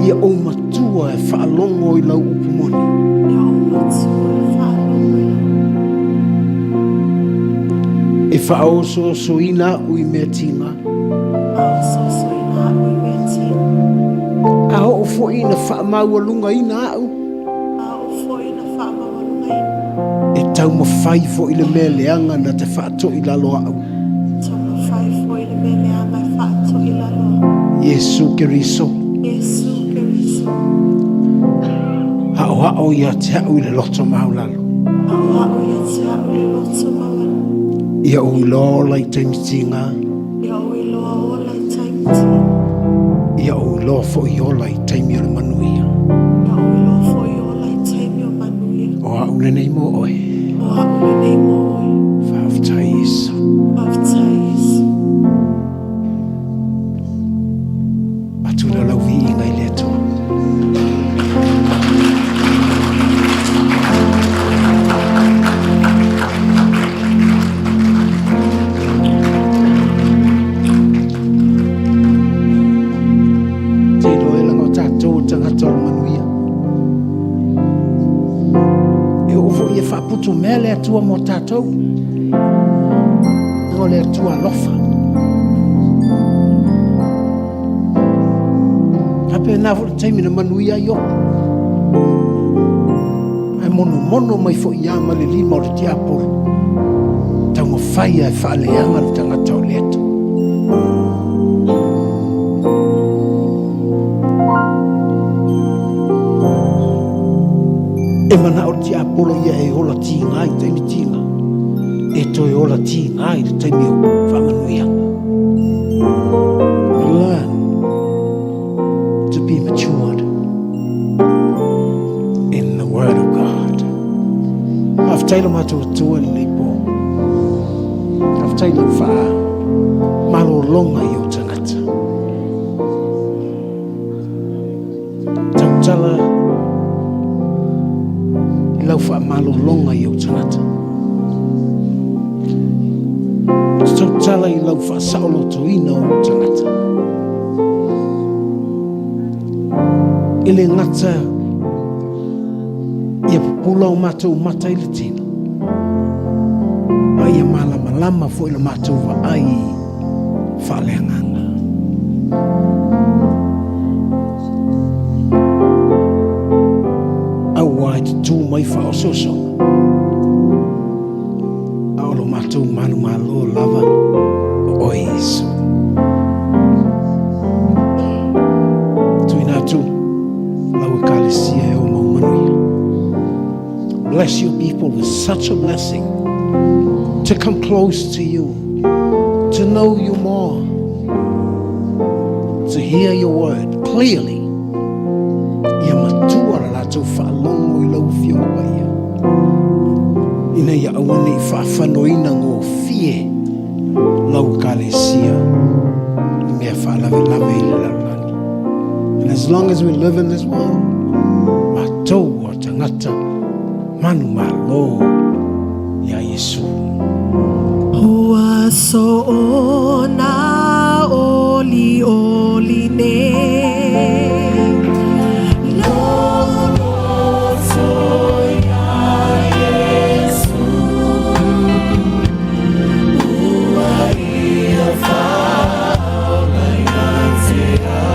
Ia ou matua e faalogo i lau upu moni. E faaosoosoina a'u i mea tiga. A oo foi ina faamaualugaina a'u. E taumafai foi le mea leaga na te faatoilalo a'u. Iesu Keriso. Aoao ia te a'u i le loto maualalo. Ia ou iloa ola i taimi tiga. Ia ou iloa foi ola i taimi o le manuia. O a'u lenei mo oe. Faafetai Iesu. Atu lea o lau viiga i le Atua. Te iloa e laga o tatou o tagata o le manuia. E oo foi e faaputu mea le Atua mo tatou. O le Atua alofa. Faapena foi le taimi na manuia ai Iopo. Ae monomono mai foi ia ma le lima o le tiapolo. Taumafai e faaleaga le tagata o le Atua. E manao le tiapolo ia e ola tiga i taimi tiga. E toe ola tiga i le taimi o faamanuiaga. We learn to be matured in the Word of God. Faafetai lo matou Atua i lenei po. Faafetai lau faa malologa i ou tagata. Tautala i lau faamalologa i ou tagata. Tautala i lau faasaolotoina o ou tagata. E le gata ia pupula o matou mata i le tino, a ia malamalama foi le matou vaai faaleagaga. Aua e tutū mai faaosoosoga, a o lo matou manumalo lava o oe Iesu. Tuuina atu lau ekalesia e o mau manuia. Bless your people with such a blessing to come close to you, to know you more, to hear your word clearly. Ia matua la latou faalogo i lau Afioga Paia, ina ia aua ne i faafanoina gofie lau ekalesia i mea faalavelave i le lalolagi. And as long as we live in this world, matou o tagata manumalo iā Iesu. Ua soona olioli nei lou loto iā Iesu. Ua ia faaola ia te au.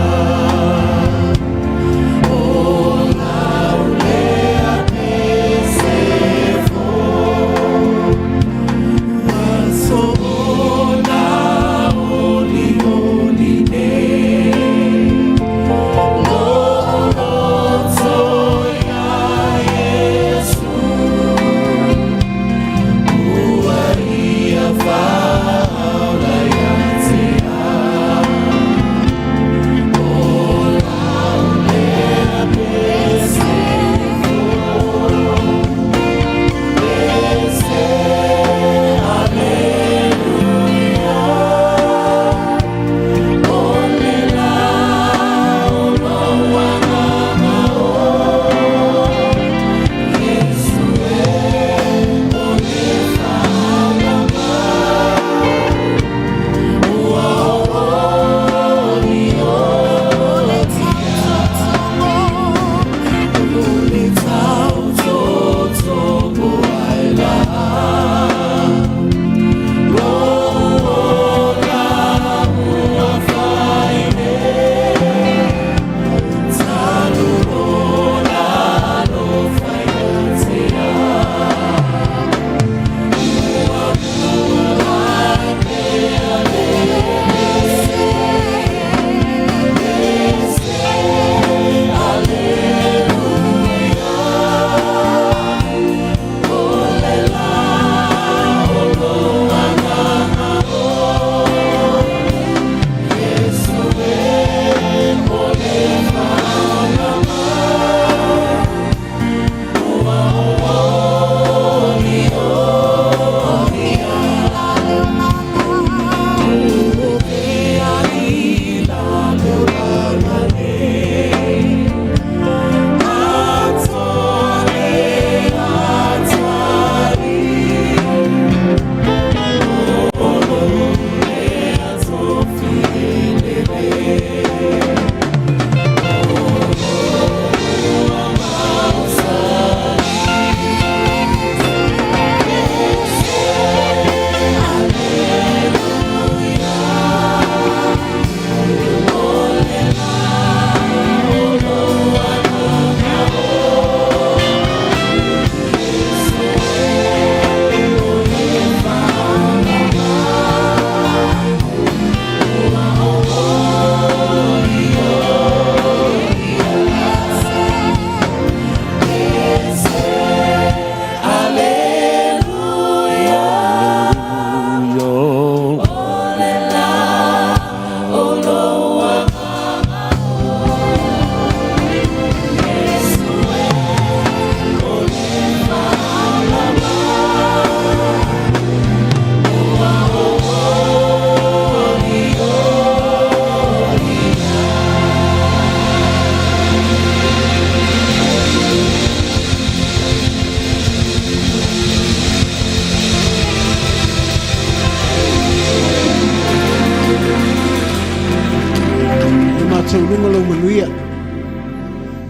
Le matou luga lou manuia,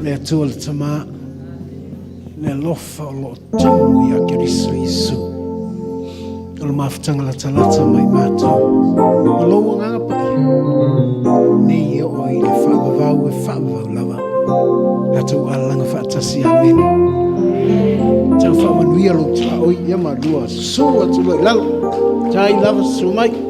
le Atua le Tama, le alofa o loo tumu ia Keriso Iesu. O le mafutaga latalata mai matou, ma lou agaga paia, nei e oo ai le faavavau e faavavau lava. Tatou alalaga faatasi, amene. Tau faamanuia lou tuaoi, ia malua, susu atu loa i lalo. Tai lava, susu mai.